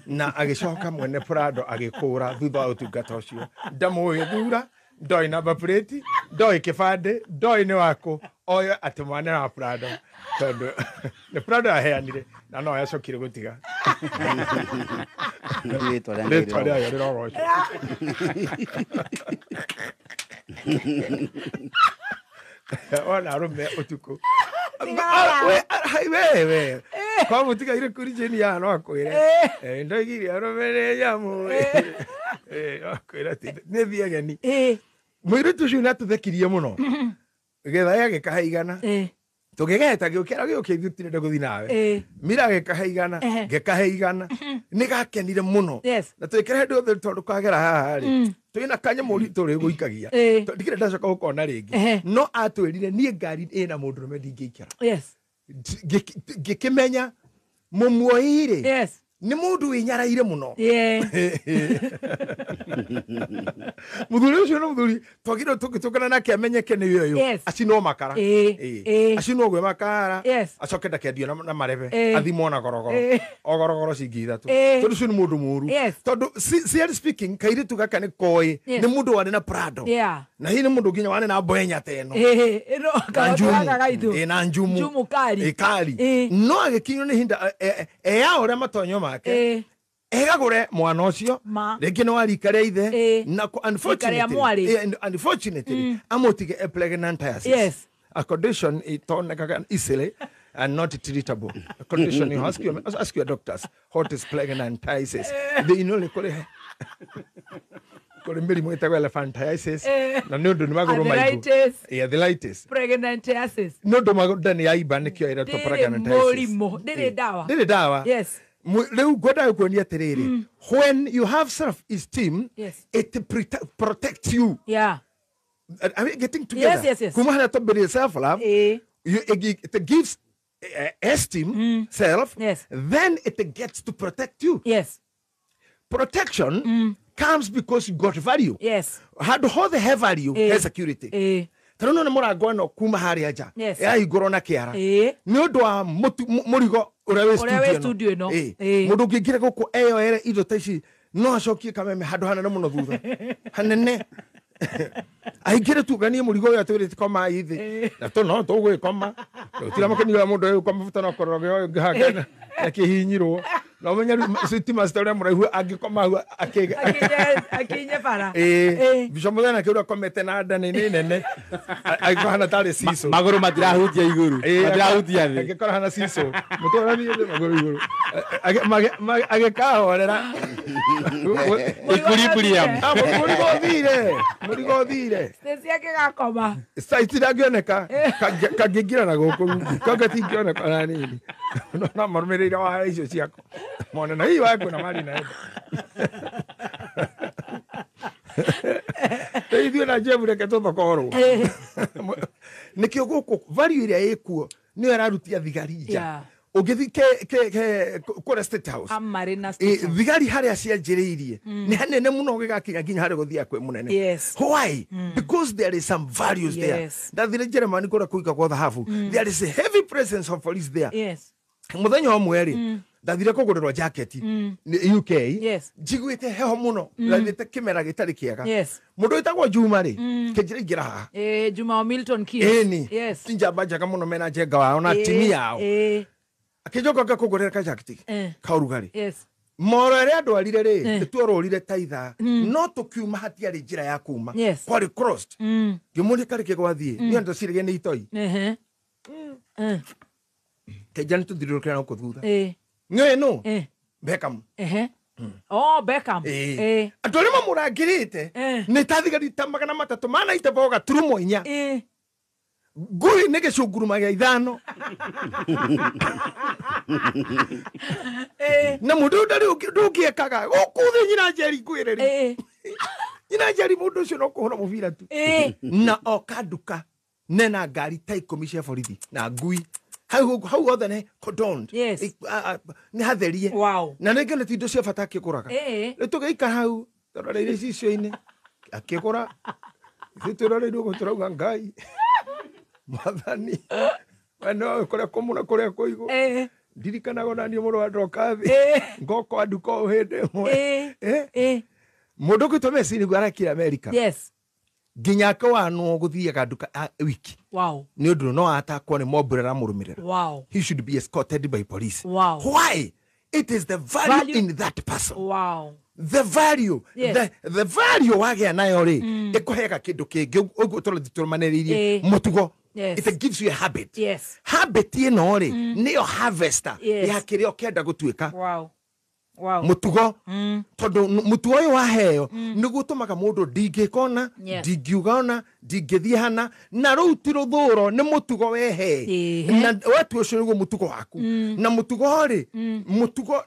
na agĩcoka mwene Prado agĩkũra thutha wa ũtungata ũcio. Ndamũĩ thura, ndoĩ namba plate, ndoĩ kĩbandĩ, ndoĩ nĩ wakũ, oyo atĩ mwana wa Prado, tondũ nĩ Prado yaheanire na no yacokire gũtiga. Rĩtwa rĩa Ngai. Rĩtwa rĩayo rĩrogocwo. Ona arũme ũtukũ. Tigara. We we kwa mũtigaire kuri jeni ya no akwĩre, "Ndoigire arũme nĩ nyamũ." No akwĩre atĩ nĩ thiĩ ageni. Mũirĩtu ũcio nĩ atũthekirie mũno. Gĩthaĩ agĩkahe 100. Tũgĩgeta gĩũkĩra gĩũkĩ, ithuĩ tirenda gũthiĩ nawe. Mira agĩkahe 100, ngĩkahe 100. Nĩ gakenire mũno. Yes. Na twĩkĩre hĩndĩ yothe, tondũ kagera haha rĩ, twĩna kanyamũ tũrĩ gũikagia. Eh. Ndikĩrĩ ndacoka gũkona rĩngĩ. No atwĩrire, "Niĩ ngari ĩna mũndũrũme ndingĩikara." Yes. Ngĩkĩmenya mũmuoi rĩ, Yes. nĩ mũndũ wĩnyaraire mũno. Mũthuri ũcio nĩ mũthuri twagĩrĩirwo tũngĩtũngana nake amenyeke nĩ ũyũ, acinwo makara. Acinwo gwe makara, acoke ndakendio na marebe, athimwo na gorogoro, o gorogoro cingi 3. Tondũ ũcio nĩ mũndũ mũru. Tondũ sincerely speaking, kairĩtu gaka nĩ koĩ nĩ mũndũ warĩ na Prado, na hihi nĩ mũndũ nginya warĩ na mbwenya ta ĩno. Ĩno Na kaũndũ njumu. gaka gaitũ. Ĩĩ, na njumu. Njumu kari. Ĩĩ, kari. No agĩkinywo nĩ ihinda eyaũre matonyo make, egagũre mwana ũcio. Ma. Rĩngĩ nĩ wa rika rĩa ithe, na Rika rĩa mwarĩ. unfortunately, unfortunately amũtige e pregnantiasis, a condition itonekaga easily and not treatable. A condition, you ask your doctors what is pregnantiasis. They know nĩ kũrĩ mĩrimũ ĩtagwo elephantiasis, na nĩ ũndũ nĩ magũrũ maigũ. Arthritis. Yeah, arthritis. Pregnantiasis. Nĩ ũndũ nda nĩ yaimba, nĩkĩo ĩretwo Ndĩrĩ pregnantiasis. mũrimũ. Ndĩrĩ ndawa. Ndĩrĩ ndawa. Yes. Rĩu ngwendaga kuonia atĩrĩrĩ, when you have self esteem, it protects you. Are we getting together? Yes. Kuma harĩa twambĩrĩrie self love, it gives esteem self, then it gets to protect you. Protection comes because you got value. Handũ hothe he value, he security. Tarĩu nĩ mũrango ĩno kuma harĩa nja yahingũrwo na kĩara, nĩ ũndũ wa mũrigo ũrĩa wĩ Ũrĩa wĩ studio studio ĩno. ĩno. Mũndũ ũngĩingĩra gũkũ eyoere indo ta ici, no acokie kameme handũ hanene mũno thutha hanene. Aingĩre tuganie mũrigo ũyũ atwĩrĩte koma thĩ na tũ no tũgwĩkoma tũtiramakenia ũrĩa mũndũ ũyũ kwa mabuta no koroge ũyũ ũngĩ hangana akĩhihinyirwo na ũmenye rĩu sitima cita ũrĩa mũraihu angĩkoma hau Akinye bara. Ĩĩ mbica mũthenya kĩu akomete na nda nĩ nene angĩkorwo hana tarĩ cico Magũrũ matirahutia igũrũ. Matirahutia thĩ. Angĩkorwo hana cico mũtwe ũrathiĩ thĩ magũrũ igũrũ agĩkahorera. Equilibrium. Mũrigo ũthire, mũrigo ũthire. Stacy akĩgakoma. Itirangĩoneka kangĩingĩra na gũkũ rungu kanga tingĩoneka na nini no marũmĩrĩire wa icio ciakwa mone na hii waku na mali naenda rĩu ithuĩ na Jeff reke tũthokorwo nĩkĩo gũkũ value ĩrĩa ĩkuo nĩyo ĩrarutia thigari nja. Ũngĩthiĩ kũrĩa State House Amarĩ na State House. Thigari harĩa cianjĩrĩirie nĩ hanene mũno gĩgakinya nginya harĩa gũthiaga kwĩ mũnene. Why? Because there is some values there. Ndathire Germany kũrĩa kũigagwo thahabu, there is a heavy presence of police there. Mũthenya ũmwe rĩ ndathire kũgũrĩrwo jaketi nĩ UK. Njiguĩte heho mũno, ndathiĩte kĩmera gĩtarĩ kĩega. Mũndũ wĩtagwo Juma rĩ kĩnjĩra ingĩra haha. Juma wa Milton Keynes. Ĩni ti njamba njega mũno mena njenga wao na timu yao. Akĩnjoka ngakũgũrĩra kajaketi ka ũrugarĩ. Moro ĩrĩa ndwarire rĩ nĩtworũrire ta ithaa no tũkiuma hatiarĩ njĩra ya kuma. Kwarĩ crossed. Ngĩmũria karĩ kĩ gwathiĩ niĩ ndeciragia nĩ itoi. Kĩnja nĩtũthiũrũrũkĩra na gũkũ thutha. Nĩũĩ nũ? Beckham. Oh, Beckham. Andũ arĩa mamũrangĩrĩte nĩ ta thigari ta 300 manaite boga turumo 4. Ngui nĩ gĩcunguruma gĩa 5. Na mũndũ ndarĩ ndũngĩekaga gũkũ thĩ nyina Njeri ngwĩre rĩ. Nyina Njeri mũndũ ũcio no kũhũra mũbira tu. Na oka nduka nena ngari ta 10 cia borithi na ngui. Hau hau othe nĩ cordoned. Nĩ hatherie. Na nĩngĩ nĩ indo cia bata akĩgũraga. Rĩu tũgĩikara hau tũroreire icicio-inĩ akĩgũra ithuĩ twĩroreire ũguo tũrauga Ngai Mwathani we nowe kũrĩa kũmũ na kũrĩa kũigũ. Ndirikanaga ona niĩ mũrũ wa ndoka thĩ ngoka nduka o hĩndĩ ĩmwe. Mũndũ ũgwĩtwo Messi nĩguo arekire America. Nginya akawanwo gũthiaga nduka wiki. Nĩ ũndũ no atakwo nĩ mob ũrĩa aramũrũmĩrĩra. He should be escorted by police. Why? It is the value in that person. The value. The value wagĩa nayo rĩ ĩkũheaga kĩndũ kĩngĩ ũguo tũrathiĩ tũrũmanĩrĩirie mũtugo. It gives you a habit. Habit ĩno rĩ nĩyo harvester ya kĩrĩa ũkĩenda gũtuĩka. Mũtugo tondũ mũtugo ũyũ waheo nĩguo ũtũmaga mũndũ ndingĩkona ndingiuga ona ndingĩthiĩ hana na rũu ti rũthũro nĩ mũtugo wehe na wetu ũcio nĩguo mũtugo waku na mũtugo rĩ mũtugo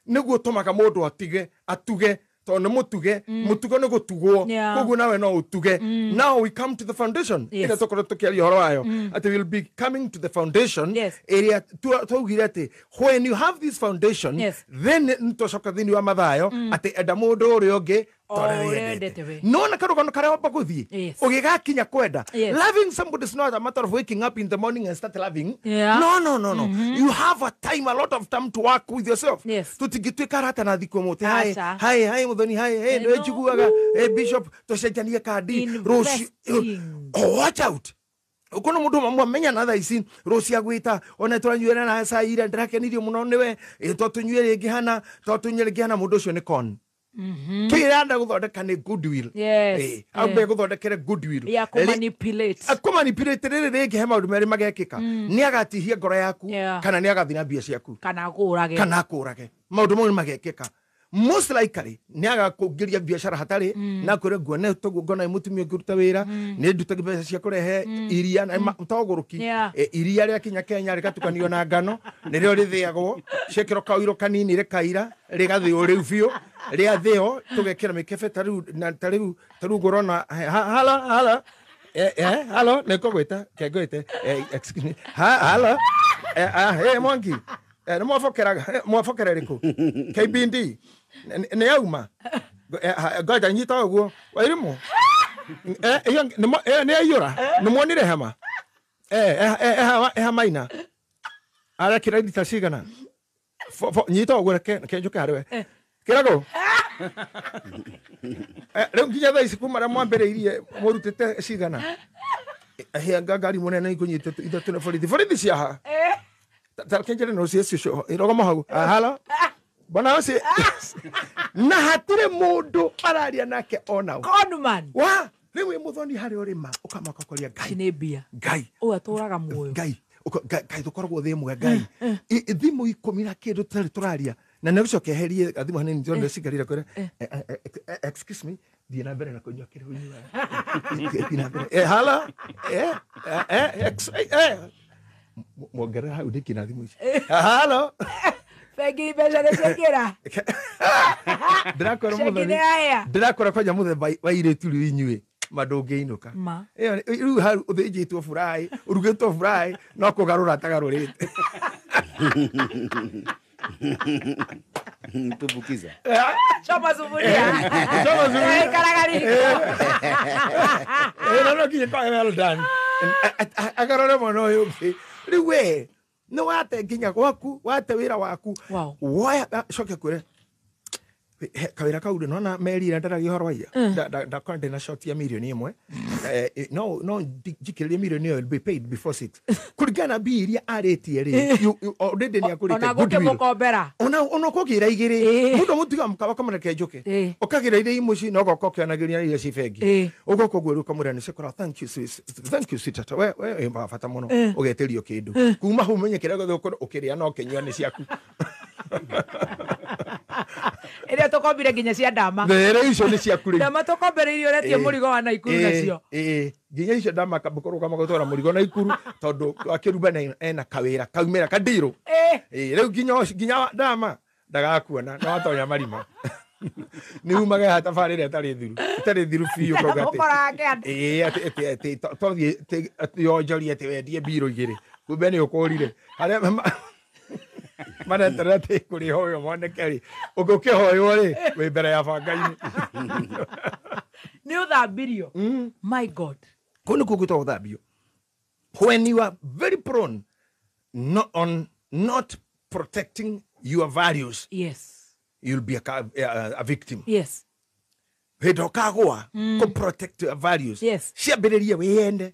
nĩguo ũtũmaga mũndũ atige atuge tondũ nĩ mũtuge mũtugo nĩ gũtugwo koguo nawe no ũtuge. Now we come to the foundation ĩrĩa tũkorwo tũkĩaria ũhoro wayo atĩ we'll be coming to the foundation ĩrĩa twaugire atĩ when you have this foundation then nĩtwacoka thĩinĩ wa mathayo atĩ enda mũndũ ũrĩa ũngĩ no na karũgano karĩa wamba gũthiĩ ũgĩgakinya kwenda. Loving somebody is not a matter of waking up in the morning and start loving. No, no, no, no. You have a time, a lot of time to work with yourself. Tũtingĩtuĩka arata na thikũ ĩmwe hi hi hi Muthoni hi hey nĩ njiguaga hey Bishop tũcenjanie kandi rũciũ. Oh, watch out. Ũkono mũndũ mamwamenya na thaa ici rũciũ agwĩta ona tũranyuĩra na cai ira ndĩrakenirio mũno nĩwe to tũnyue rĩngĩ hana to tũnyue rĩngĩ hana mũndũ ũcio nĩ con. Kĩrĩa gũthondeka nĩ goodwill. Ambe gũthondekere goodwill. Ya kũmanipulate. Akũmanipulate rĩrĩ rĩngĩ he maũndũ merĩ magekĩka. Nĩ agatihia ngoro yaku kana nĩ agathiĩ na mbia ciaku. Kana akũũrage. Kana akũũrage. Maũndũ mau nĩ magekĩka. Most likely nĩ agakũingĩria biacara hatarĩ na akwĩre nguone toguo ngona mũtumia ũngĩruta wĩra nĩ ndutage mbeca cia kũrehe iria na togũrũki iria rĩakinya Kenya rĩgatukanio na ngano nĩrĩo rĩthĩagwo ciekĩrwo kaũiro kanini rĩkaira rĩgathĩo rĩu biũ rĩathĩo tũgekĩra mĩkebe ta rĩu na ta rĩu ta rĩu ngũrona hala hala halo nĩ ngũgwĩta ke ngwĩte excuse me halo Mwangi nĩ mwabokera mwabokera rĩkũ KBD nĩ yauma ngoja nyita ũguo Wairimu nĩ yaiyũra nĩ mwonire hema hemaina arekĩra lita cigana nyita ũguo reke njuke harĩ we kĩrago Rĩu nginya thaa ici kuma arĩa mwambĩrĩirie mũrutĩte cigana hĩa ngari mũnene ikũnyitĩte ithatũ nĩ borithi borithi ciaha takenjere no cio irogoma hau halo bwana ũcio na hatirĩ mũndũ araria nake ona Conman wa rĩu wĩ mũthoni harĩa ũrĩma ũkamaka ũkoria Ngai nĩ mbia Ngai ũyũ atũraga muoyo Ngai Ngai tũkoragwo thĩ ĩmwe Ngai thimũ ikũmi na kĩndũ tũtarĩ tũraria na nĩ gũcoka eherie gathimũ hanini ndĩrona cikarire kwĩra excuse me thiĩ na mbere na kũnyua kĩrĩa ũnyuaga thiĩ na mbere hala mwongerera hau ndĩkĩ na thimũ ici halo bengi mbeca nĩ ciaingĩra ndĩrakwĩra Ceki mũthoni nĩ aya ndĩrakwĩra kwanja mũthemba wa irĩtu rĩu inyuĩ ma ndũngĩinũka ma ĩyo rĩu hau ũthĩnjĩtwo buraĩ ũrugĩtwo buraĩ no kũgarũra atagarũrĩte Tumbukiza. Choma sufuria. Choma sufuria. Ikaraga riko. No nginya kwa well done. Agarore mwana ũyũ ũngĩ. Rĩu we nĩ wate nginya gwaku wate wĩra waku Wow. woya coke kwĩre kawĩra kau rĩ nona meri ĩrĩa ndaragia ũhoro wa ira ndakora ndĩna short ya mirioni ĩmwe no njikĩrĩrie mirioni ĩyo be paid before 6 kũringana na mbia iria arĩtie rĩ already nĩ akũrĩte Ona goodwill gũkĩmũkombera. ona ũkũgĩra igĩrĩ mũndũ mũtiga mũkawa kamũreke njũke ũkagĩra iria imũci na ũgoka ũkĩonagĩria iria ci bengi ũgoka ũguo rĩu ũkamwĩra nĩcikora thank you thank you sweetheart we wĩ wa bata mũno ũgetĩrio kĩndũ kuma hau ũmenye kĩrĩa gĩothe ũkorwo ũkĩrĩa na ũkĩnyua nĩ ciaku Ĩrĩa tũkombire nginya cia ndama. There icio nĩ ciaku rĩu. Ndama tũkombereirio ũretie mũrigo wa Naikuru nacio. Nginya icio ndama kũrũgama gũtwara mũrigo Naikuru tondũ akĩruba ena kawĩra kaumĩra kandirũ. Rĩu nginya ndama ndagakuona no atonya marima. Nĩ umaga haha tabarĩra ĩtarĩ thiru ĩtarĩ thiru biũ ũkauga atĩ atĩ tothiĩ yonjorie atĩ wendie mbirũ igĩrĩ kumbe nĩ ũkũrire harĩa mareterera atĩ kũrĩhoywo moneke rĩ ũkĩhoywo rĩ wĩ mbere ya banga-inĩ nĩ ũthambirio. My God, kũu nĩkuo gwĩtagwo gũthambio when you are very prone on not protecting your values. Yes, you'll be a victim. Yes, hĩndĩ ũkagũa kũ protect your values. Yes, ciambĩrĩrie wĩyende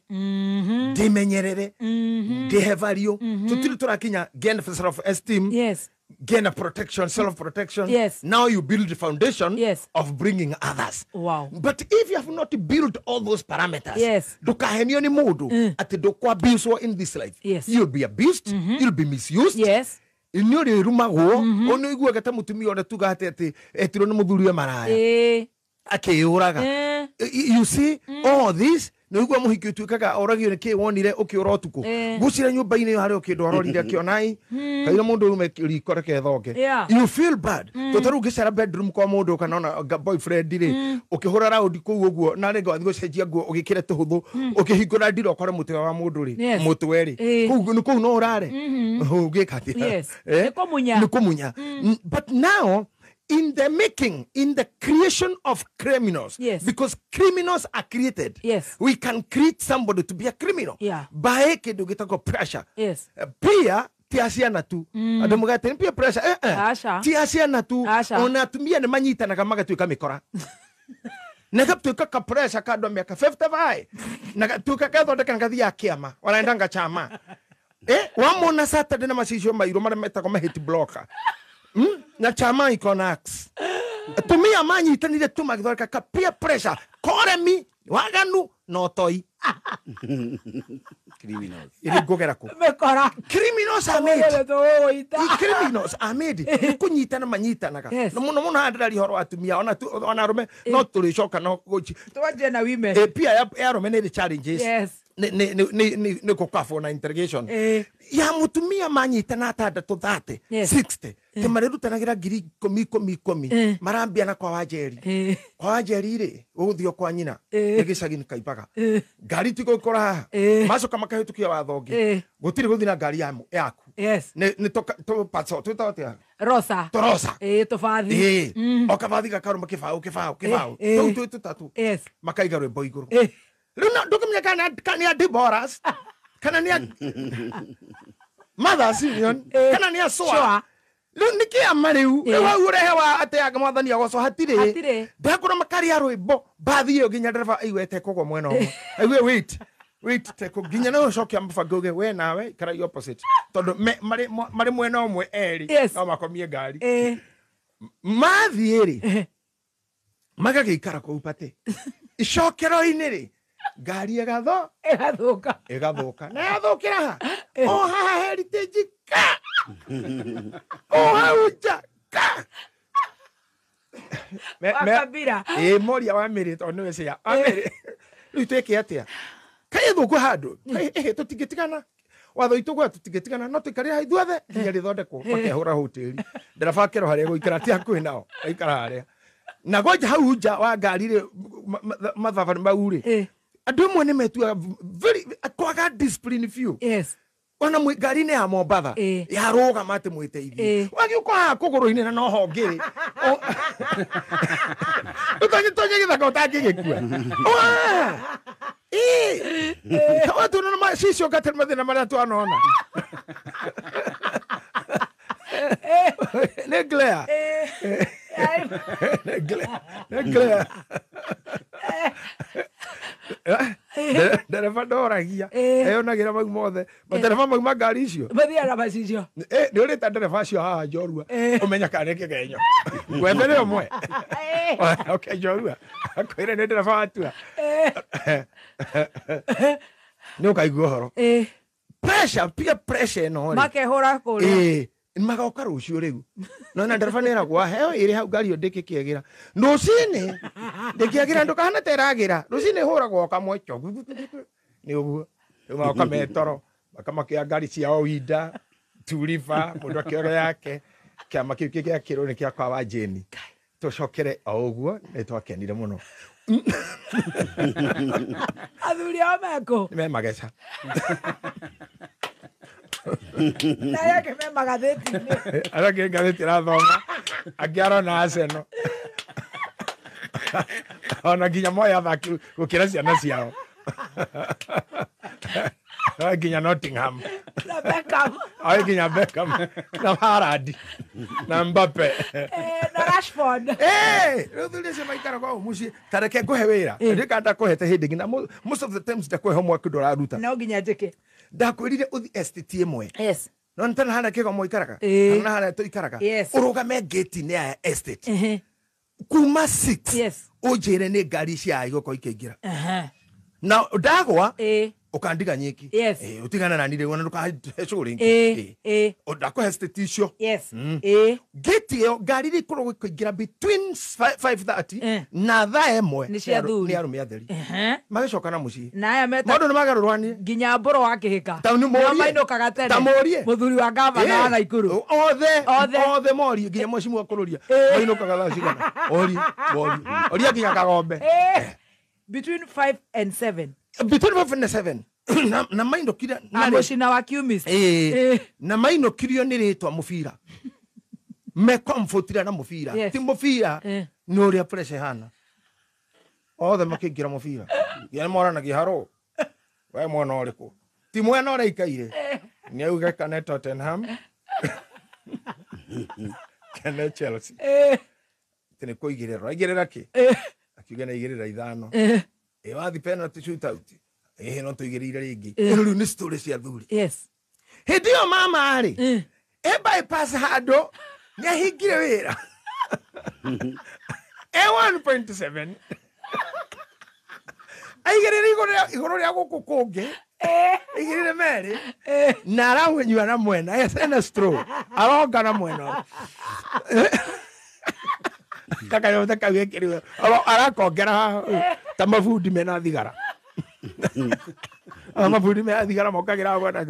ndĩmenyerere ndĩhe value tũtirĩ tũrakinya gain self esteem. Yes, gain a protection, self protection. Yes, now you build the foundation. Yes, of bringing others. Wow. But if you have not built all those parameters, yes, ndũkahenio nĩ mũndũ atĩ ndũkũ in this life. Yes, you'll be abused. You'll be misused. Yes, nĩ ũrĩrumagwo nĩ ũiguaga ta mũtumia ũrĩa tuga atĩ etirwo nĩ mũthuri we maraya akĩyũraga. You see all this nĩ ũigua mũhiki ũtuĩkaga oragio nĩ kĩ wonire ũkĩũra ũtukũ gũcira nyũmba-inĩ ĩyo harĩa kĩndũ arorire akĩonai kaira mũndũ ume riko reke thonge. You feel bad to tarĩu ũngĩcera bedroom kwa mũndũ kana ona boyfriend rĩ ũkĩhũra raundi kũu ũguo na rĩngĩ wathiĩ gũcenjia nguo ũgĩkĩre tũhũthũ ũkĩhingũra ndira ũkore mũtwe wa mũndũ rĩ mũtwe rĩ kũu no ũrare ũngĩka atĩa? Nĩ kũmunya. But now in the making, in the creation of criminals, yes, because criminals are created. Yes, we can create somebody to be a criminal. Yeah, by kĩndũ gĩtagwo pressure. Yes, pia ti aciana tu andũ mũgate peer pressure ti aciana tu ona atumia nĩ manyitanaga magatuĩka mĩkora na gatuĩka ka pressure ka andũ a mĩaka 55 na gatuĩka gathondeka na gathiaga kĩama wanaendanga chama wamona Saturday na macicio mairũ marĩa metagwo ma hate blocker na chama iko na axe atumia manyitanire tu magithondeka ka peer pressure koremi waganu na ũtoi. Criminals. Iri ngũgera kũ? Mĩkora. Criminals are made. Criminals are made. Nĩ kũnyitana manyitanaga. Na mũno mũno haha ndĩraria ũhoro wa atumia ona arũme no tũrĩcoka no twanjie na women. Pia ya arũme nĩ ĩrĩ challenges. Yes. Nĩ gũkabwo na interrogation. Ya mũtumia manyitana atandatũ 30 60 te marĩrutanagĩra ngiri ikũmi ikũmi ikũmi marambia na kwa Wanjeri. Kwa Wanjeri rĩ ũgũthiĩ kwa nyina nĩ gĩcagi-inĩ Kaimbaga ngari ti gũkora haha macoka makahĩtũkia watho ũngĩ gũtirĩ gũthiĩ na ngari yaku. Yes, nĩ twĩtagwo atĩa? Rosa. Tũrosa. Tũbathi. O kabathi gakarũma kĩbaũ kĩbaũ kĩbaũ tũu twĩ tũtatũ makaiga rwĩmbo igũrũ rĩu ndũkĩmenya kana nĩ a Deborahs kana nĩ a Mothers Union kana nĩ a SOA. Rĩu nĩ kĩama rĩu. Rĩu hau ũrehe wa atĩ anga mwathani agocwo hatirĩ. Ndakũra makaria rwĩmbo mbathi ĩyo nginya ndereba aigue tekũgwa mwena ũmwe. Aigue wait. Wait teko nginya no ũcoke mũbango uge we nawe ikara opposite. Tondũ marĩ mwena ũmwe erĩ no makomie ngari. Mathiĩ rĩ magagĩikara kũu pate. Icokero-inĩ rĩ ngari ĩgathũka. Ĩgathũka. Na yathũkĩra ha? O haha Heritage ka. O hau nja ka. Wakabira. Moria wa mĩrĩ tondũ nĩwe cia. Amĩrĩ. Rĩu twĩke atĩa? Kaĩ thũku handũ. Tũtingĩtigana. Watho itũ gwa tũtingĩtigana no tũikarĩre ha ithuothe nginya rĩthondekwo makehũra hoteli. Ndereba akerwo harĩa gũikara ti hakuhĩ nao. Aikara harĩa. Na gwaja hau nja wa ngari rĩ mathabarĩ mau rĩ. Andũ amwe nĩ metuaga very kwaga discipline biũ. Yes. Ona ngari-inĩ ya Mombatha yarũgama atĩ mwĩteithie. Wagĩũka haha kũgũrũ-inĩ na noho ngĩrĩ. Ũtonye gĩthaka ũtangĩgĩkua. Watuona na cicio ngatĩ mathĩna marĩa twanona. Nĩ glare. Nĩ glare. Ndereba ndoragia eyonagĩra mau mothe matereba mau ma ngari icio mathiaga macicio. Nĩ ũrĩta ndereba acio haha njorua ũmenya kana nĩ kĩgenyo gwethere ũmwe oke njorua akwĩre nĩ ndereba watua nĩ ũkaigua ũhoro pressure pia pressure ĩno rĩ makehũra kũrĩa magoka rũciũ rĩu no na ndereba nĩ eragwo heo ĩrĩ hau ngari ĩyo ndĩkĩkĩagĩra rũcinĩ ndĩkĩagĩra ndũkahana ta ĩragĩra rũcinĩ hũragwo kamwe nĩ ũguo rĩu magoka metoro makamakĩoya ngari ciao winda turiba mũndũ akĩoya yake kĩama kĩu gĩakĩrwo nĩ kĩa kwa wa Jane tũcokere o ũguo nĩ twakenire mũno. Athuri ao mekũ? Me mageca. Na yake me magathĩti-inĩ. Arĩa angĩ ngathĩti ĩrathoma angĩ arona Arsenal. Ona nginya moya athaki gũkĩra ciana ciao. Nginya Nottingham. Na Beckham. Ai nginya Beckham na Haaland na Mbappe. Na Rashford. Rĩu thuri acio maikaraga o mũciĩ ta reke ngũhe wĩra. Ndĩka ndakũhete hĩndĩ nginya most of the times ndakũhe homework ndũraruta. No nginya njĩke. Ndakwĩrire ũthi estate ĩmwe. Yes. No nĩ tena harĩa kĩgomo ikaraga. Kana harĩa tũikaraga. Ũrũgame gate-inĩ ya estate. Kuma 6. Yes. Ũnjĩre nĩ ngari cia igũkorwo ikĩingĩra. Na ndagwa ukandiga nyiki. Yes. Utigana na nire wona ndukahecwo ringi. Ndakũhe estate icio. Yes. Gate ĩyo ngari rĩkoragwo ikĩingĩra between 5:30 na thaa ĩmwe nĩ arũme atheri. Magĩcoka na mũciĩ. Na aya meta maũndũ nĩ magarũrwanie nginya mbũrũ wa kĩhĩka. Ta nĩ morie. Mainũkaga tene. Ta morie. Mũthuri wa gavana wa Naikuru. Othe morie nginya mũciĩ akũrũria. Mainũkaga thaa cigana. Orie, morie. Oria nginya Kagombe. Between 5 and 7. Between 5 and 7. Na mainũkire na mũcina wa kiumist. Na mainũkirio nĩ rĩtwa mũbira. Me comfortira na mũbira. Ti mũbira nĩ ũrĩa pressure hana. Othe makĩingĩra mũbira. Nginya moranagia haro. We mwena ũrĩkũ? Ti mwena ũrĩa ikaire. Nĩ auge kana Tottenham. Kana Chelsea. Ti nĩ kũigĩrĩra. Aigĩrĩra kĩ? Akiuga nĩ aigĩrĩra ithano. Wathi penalty shootout. No tũigĩrĩire rĩngĩ. Rĩu nĩ story cia thuri. Yes. Hĩndĩ ĩyo mama rĩ, bypass handũ nĩ ahingire wĩra. 1.7. Aigĩrĩire igũrũ rĩa gũkũ kũngĩ. Aigĩrĩire merĩ. Na aranyua na mwena. Ena straw. Aronga na mwena. Kakanyota kau gekĩrwo. Arakongera ta mabundi mena thigara. Mabundi mena thigara mokagĩra mwena.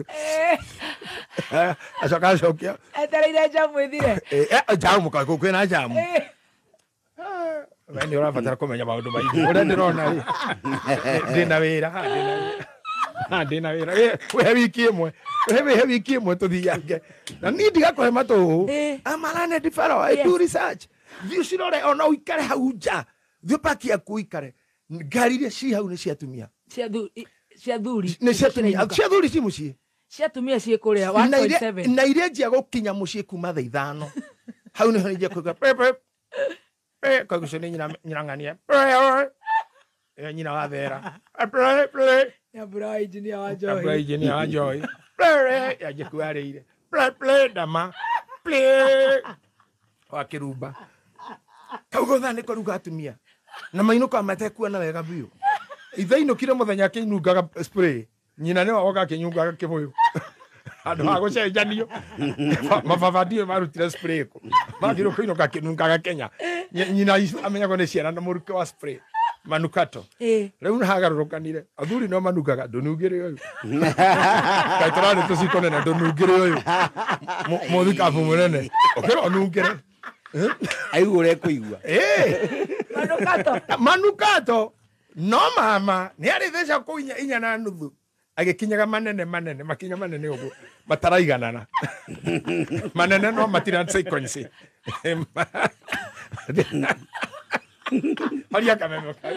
Acoka acokia. Etereire njamu ĩthire. Njamu kwĩna njamu. We nĩ ũrabatara kũmenya maũndũ maingĩ. Ũrĩa ndĩrona rĩ, ndĩna wĩra, ndĩna wĩra. Wĩhe wiki ĩmwe. Wĩhe wiki ĩmwe tũthiange. Na niĩ ndigakũhe matũhũ. I'm a learned fellow. I do research. Thiĩ ũcirore ona ũikare hau nja. Thiĩ ũpaki yaku ũikare. Ngari iria ci hau nĩ cia atumia. Cia thuri. Nĩ cia atumia. Cia thuri ci mũciĩ. Cia atumia ciĩ kũrĩa 1.7. Na iria njia gũkinya mũciĩ kuma thaa 5 hau nĩho njia kũigua pe pe kagucio nĩ nyina ng'ania ĩyo nyina wa Thera pe Nyambura wa engineer wa Nyambura Njohi. engineer wa Njohi pe yanjia kuarĩire pe pe ndama pe wa kĩrumba kau gotha nĩ kũruga atumia na mainũkaga matekuona wega biũ. Ithe ainũkire mũthenya akĩnungaga spray, nyina nĩwe woka akĩnyungaga kĩbũyũ handũ ha gũcenjanio mababa ndiũĩ marutire spray kũ magĩrĩirwo kũinũka akĩnungaga Kenya. Nyina amenyagwo nĩ ciana na mũrukĩ wa spray manukato. Rĩu nĩhagarũrũkanire athuri no manungaga ndũnungĩre ũyũ kaĩ tũrarĩ tũciko nene ndũnungĩre ũyũ mũthikabu mũnene ũkĩra ũnungĩre aigua ũrĩa ekũigua. Manukato. Manukato no mama nĩ arĩ theca kũu 4.5 agĩkinyaga manene manene makinya manene ũguo mataraiganana manene no matirĩ na sequence haria kameme kau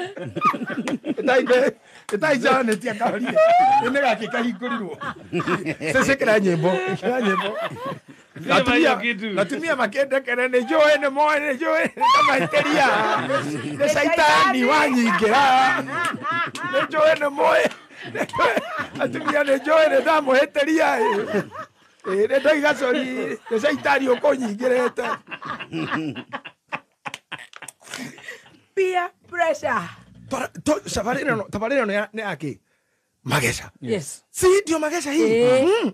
ĩtaijanĩtie kahorie nĩ gakĩ kahingũrirwo cecekĩra nyĩmbo ĩkĩra nyĩmbo natumia makĩndekere nĩ njũĩ nĩ moĩ nĩ njũĩ ndamahĩtĩria nĩ caitani wanyingĩra nĩ njũĩ nĩ moĩ atumia nĩ njũĩ nĩ ndamũhĩtĩria nĩ ndoiga cori nĩ caitani ũkũnyingĩrĩte. Peer pressure. Tabarĩra ĩno nĩ yakĩ mageca. Yes. Si ndio mageca hii.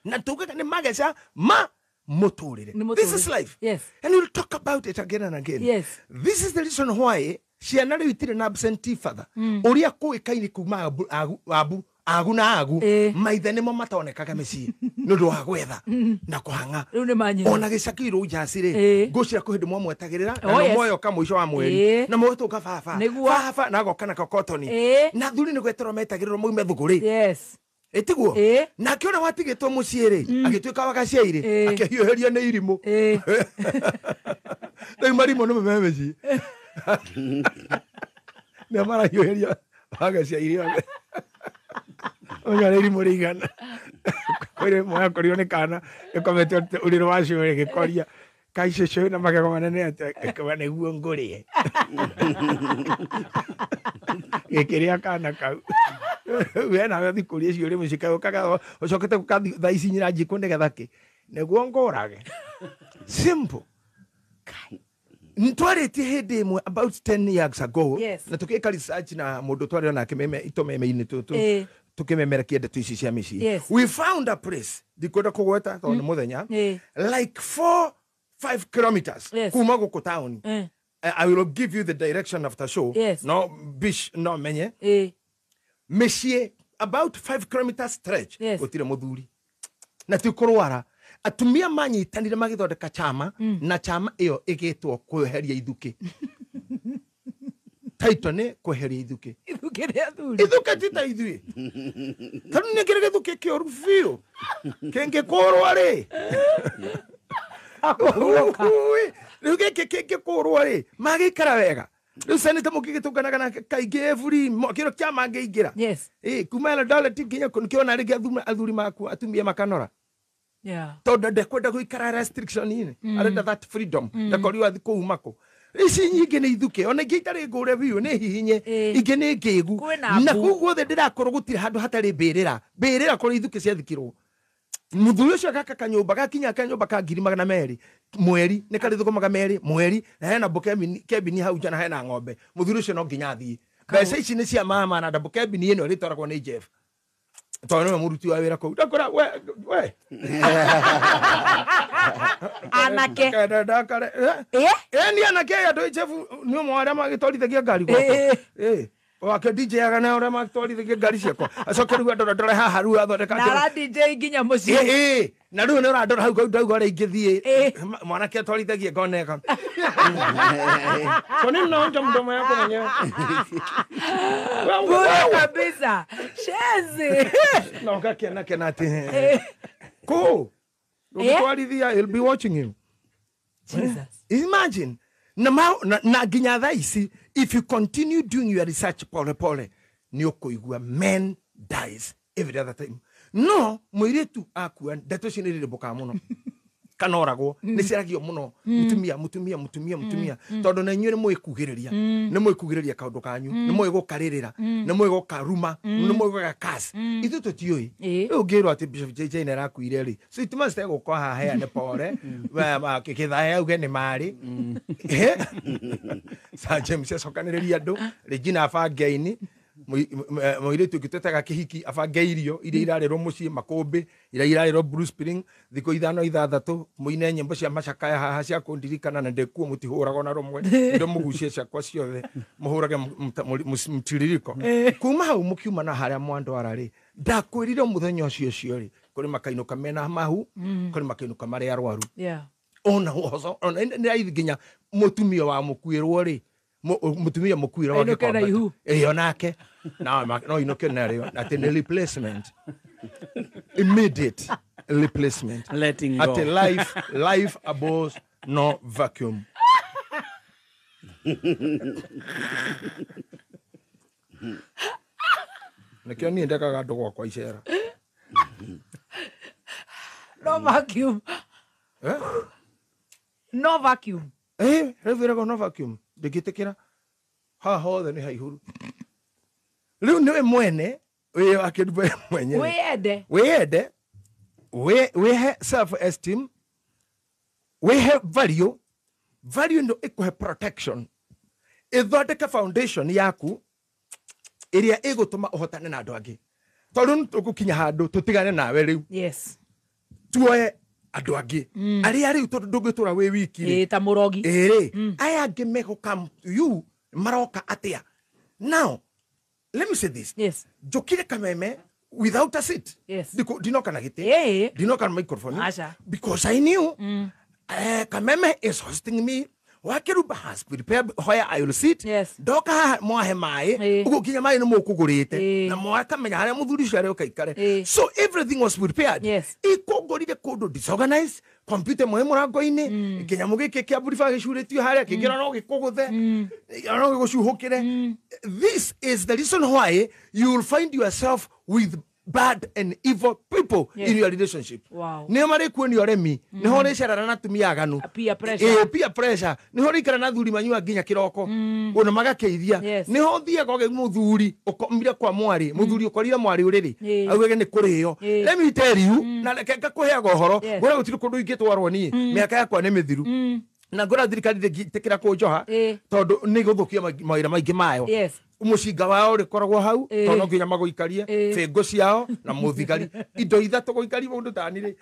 Na tugaga nĩ mageca ma mũtũrĩre. This is life. Yes. And we'll talk about it again and again. Yes. This is the reason why ciana rĩu itirĩ na absentee father. Ũrĩa kũĩkaine kuma abu agu na agu maithe nĩmo matonekaga mĩciĩ nĩ ũndũ wa gwetha na kũhang'a. Rĩu nĩ manyina. Ona gĩcaki rũnjaci rĩ ngũcira kwĩ hĩndĩ mwamwetagĩrĩra na moyoka mũico wa mweri na mũgĩtũnga baba baba na agoka na kokotoni na athuri nĩ gweterwo metagĩrĩrwo maume thũgũrĩ. Yes. Ĩtiguo nake ũrĩa watigĩtwo mũciĩ rĩ agĩtuĩka wa gaciairĩ akĩhiũhĩrio nĩ irimũ. Rĩu marimũ nĩmo me mĩciĩ nĩo marahiũhĩria wagaciairĩ othe. Onya rĩ irimũ rĩigana kwĩrĩ mwakorirwo nĩ kana ĩkomete ũrĩrĩ wa cũĩ gĩkoria kai cũcũ na magego manene atĩa ĩkauga nĩguo ngũrĩe gĩkĩrĩa kana kau we nawe ũthiĩ kũria ciũria mũciĩ kaĩ ũkaga ũcokete gũka thaa ici nyina njikũ nĩgetha kĩ nĩguo ngũrage. Simple. Ntwarĩtie hĩndĩ ĩmwe about 10 years ago. Yes. Na tũgĩka research na mũndũ twarĩ nake meme itũmeme-inĩ tũtũ tũkĩmemerekia ndeto ici cia mĩciĩ. Yes. We found a place ndikwenda kũgweta tondũ nĩ mũthenya like 4-5 kilometers Yes. kuma gũkũ taũni. I will give you the direction after show. Yes. No bish no menye mĩciĩ about 5 kilometers stretch. Yes. Gũtirĩ mũthuri na ti kũrwara atumia manyitanire magĩthondeka chama na chama ĩyo ĩgĩtwo kweheria ithukĩ. Taito nĩ kweheria ithukĩ. Ithukĩ rĩa athuri. Ithukĩ ti ta ithuĩ tondũ nĩ kĩrĩ gĩthukĩ kĩũru biũ kĩngĩkũrwo rĩ rĩu gĩkĩ kĩngĩkũrwo rĩ magĩikara wega. Rĩu seneta mũkĩgĩtũnganaga nake kaingĩ every kĩro kĩama angĩingĩra. Yes. Kuma Eldoret nginya kĩona rĩngĩ athuri maku atumia makanora. Yeah. Tondũ ndekwenda gũikara restriction-inĩ arenda that freedom ndakorirwo athiĩ kũu mako ici nyingĩ nĩ ithukĩ ona ingĩ itarĩ ngũre biũ nĩ hihinye ingĩ nĩ ngĩgu na kũu guothe ndĩrakorwo gũtirĩ handũ hatarĩ mbĩrĩra mbĩrĩra kũrĩa ithukĩ ciathikirwo. Mũthuri ũcio agaka kanyũmba gakinya kanyũmba ka 200,000 mweri nĩ karĩ thũkũmaga 200 mweri na hena kebini hau nja na hena ng'ombe. Mũthuri ũcio no nginya athiĩ mbeca ici nĩ cia mama na double kebini ĩno ĩrĩtwaragwo nĩ Jeff tondũ nĩwe mũruti wa wĩra kũu ndakora we anake ndakare ni anake aya ndũ Jeff nĩ ũmwe wa arĩa magĩtwarithagia ngari gwakwa wake DJ aga na ũrĩa magĩtwarithagia ngari ciakwa acoke rĩu andora ndore haha rĩu athondeka na ara DJ nginya mũciĩ na rĩu nĩ ũrandora hau ndauga ũrĩa ingĩthiĩ mwanake atwarithagia ngoneka kwa nini naonja mdomo yako mwenyewe bure kabisa shezi na ũgakena kena atĩ kũ ũgĩtwarithia he'll be watching you. Jesus. Imagine na nginya thaa ici if you continue doing your research pole pole nĩ ũkũigua men dies every other time. No mũirĩtu akua ndeto icio nĩ rĩrĩmbũkaga mũno kana oragwo nĩ ciaragio mũno mũtumia mũtumia mũtumia mũtumia tondũ na inyuĩ nĩ mũĩ kugĩrĩria nĩ mũĩ kugĩrĩria kaũndũ kanyu nĩ mũĩ gũkarĩrĩra nĩ mũĩ gũkaruma nĩ mũĩ gũgakas ithuĩ tũtiũĩ rĩu ũngĩrwo atĩ Bishop JJ nĩ arakuire rĩ so it must gũka haha heane pore kĩthae auge nĩ marĩ Sir James acokanĩrĩria andũ Regina abange aini mũirĩtu ũngĩ twetaga kĩhiki abange irio iria irarĩrwo mũciĩ makũmbĩ iria irarĩrwo Blue Spring thikũ 5 6 mũine nyĩmbo cia macakaya haha cia kũndirikana na ndĩkuo mũtihũraga ona rũmwe ndo mũgucie ciakwa ciothe mũhũrage mũtiririko kuma hau mũkiuma na harĩa mwandwara rĩ ndakwĩrire mũthenya ũcio ũcio rĩ kũrĩ makainũka mena mahu kũrĩ makainũka marĩ arwaru ona ona nĩ nginya mũtumia wa mũkuĩrwo rĩ mutumia mukuira wake kwa iyo nake na no inoke nario ati ni replacement immediate replacement letting go ati life abhors no vacuum. Nikio ni ndekaga andu gwakwa icera no vacuum eh no vacuum eh rĩu no vacuum ndingĩtĩkĩra haha hothe nĩ haihũru rĩu nĩwe mwene wĩ wakĩruba mwenyewe wĩyende wĩyende wĩhe self esteem wĩhe value value ndo ĩkũhe protection ĩthondeke foundation yaku ĩrĩa ĩgũtũma ũhotane na andũ angĩ tondũ nĩtũgũkinya handũ tũtigane nawe rĩu yes tuoe andũ angĩ arĩa rĩu tondũ ndũngĩtũra wĩ wiki rĩ ta mũrogi ĩrĩ aya angĩ megũka you maroka atĩa. Now let me say this. Yes. Njũkire Kameme without a seat. Yes. Ndinoka na gĩtĩ ndinoka na microphone. Acha. Because I knew Kameme is hosting me. Wakiruba has prepared where I will sit. Yes. Ndoka mwahe maĩ ũguo nginya maĩ nĩ mũkũgũrĩte na mwakamenya harĩa mũthuri ũcio arĩũka ikare. So everything was prepared. Yes. Ikũngorire kũndũ disorganized computer mwe mũrango-inĩ kĩnyamũ gĩkĩ kĩa buriba gĩcurĩtio harĩa kĩngĩ no gĩkũgũthe no gĩgũcuhũkĩre. This is the reason why you will find yourself with bad and evil people yes. in your relationship. Wow. Nĩ marĩkuonia ũremi nĩho ũrĩcerara na atumia aganu peer pressure. Peer pressure nĩho ũrĩikara na athuri manyua nginya kĩroko ona magakeithia yes. Nĩho ũthiaga ũgĩ mũthuri ũkomire kwa mwarĩ mũthuri ũkorire mwarĩ ũrĩrĩ augage nĩ kũrĩo. Let me tell you na reke ngakũheaga ũhoro ngũra gũtirĩ kũndũ ingĩtwarwo niĩ mĩaka yakwa nĩ mĩthiru na ngũra thirikari ndĩngĩtĩkĩra kũnjoha tondũ nĩ gũthũkia mawĩra maingĩ mayo. Yes. Mũcinga wao rĩkoragwo hau tondũ no nginya magũikarie bĩngũ ciao na mũthigari indo ithatũ gũikaria mũndũ tani rĩ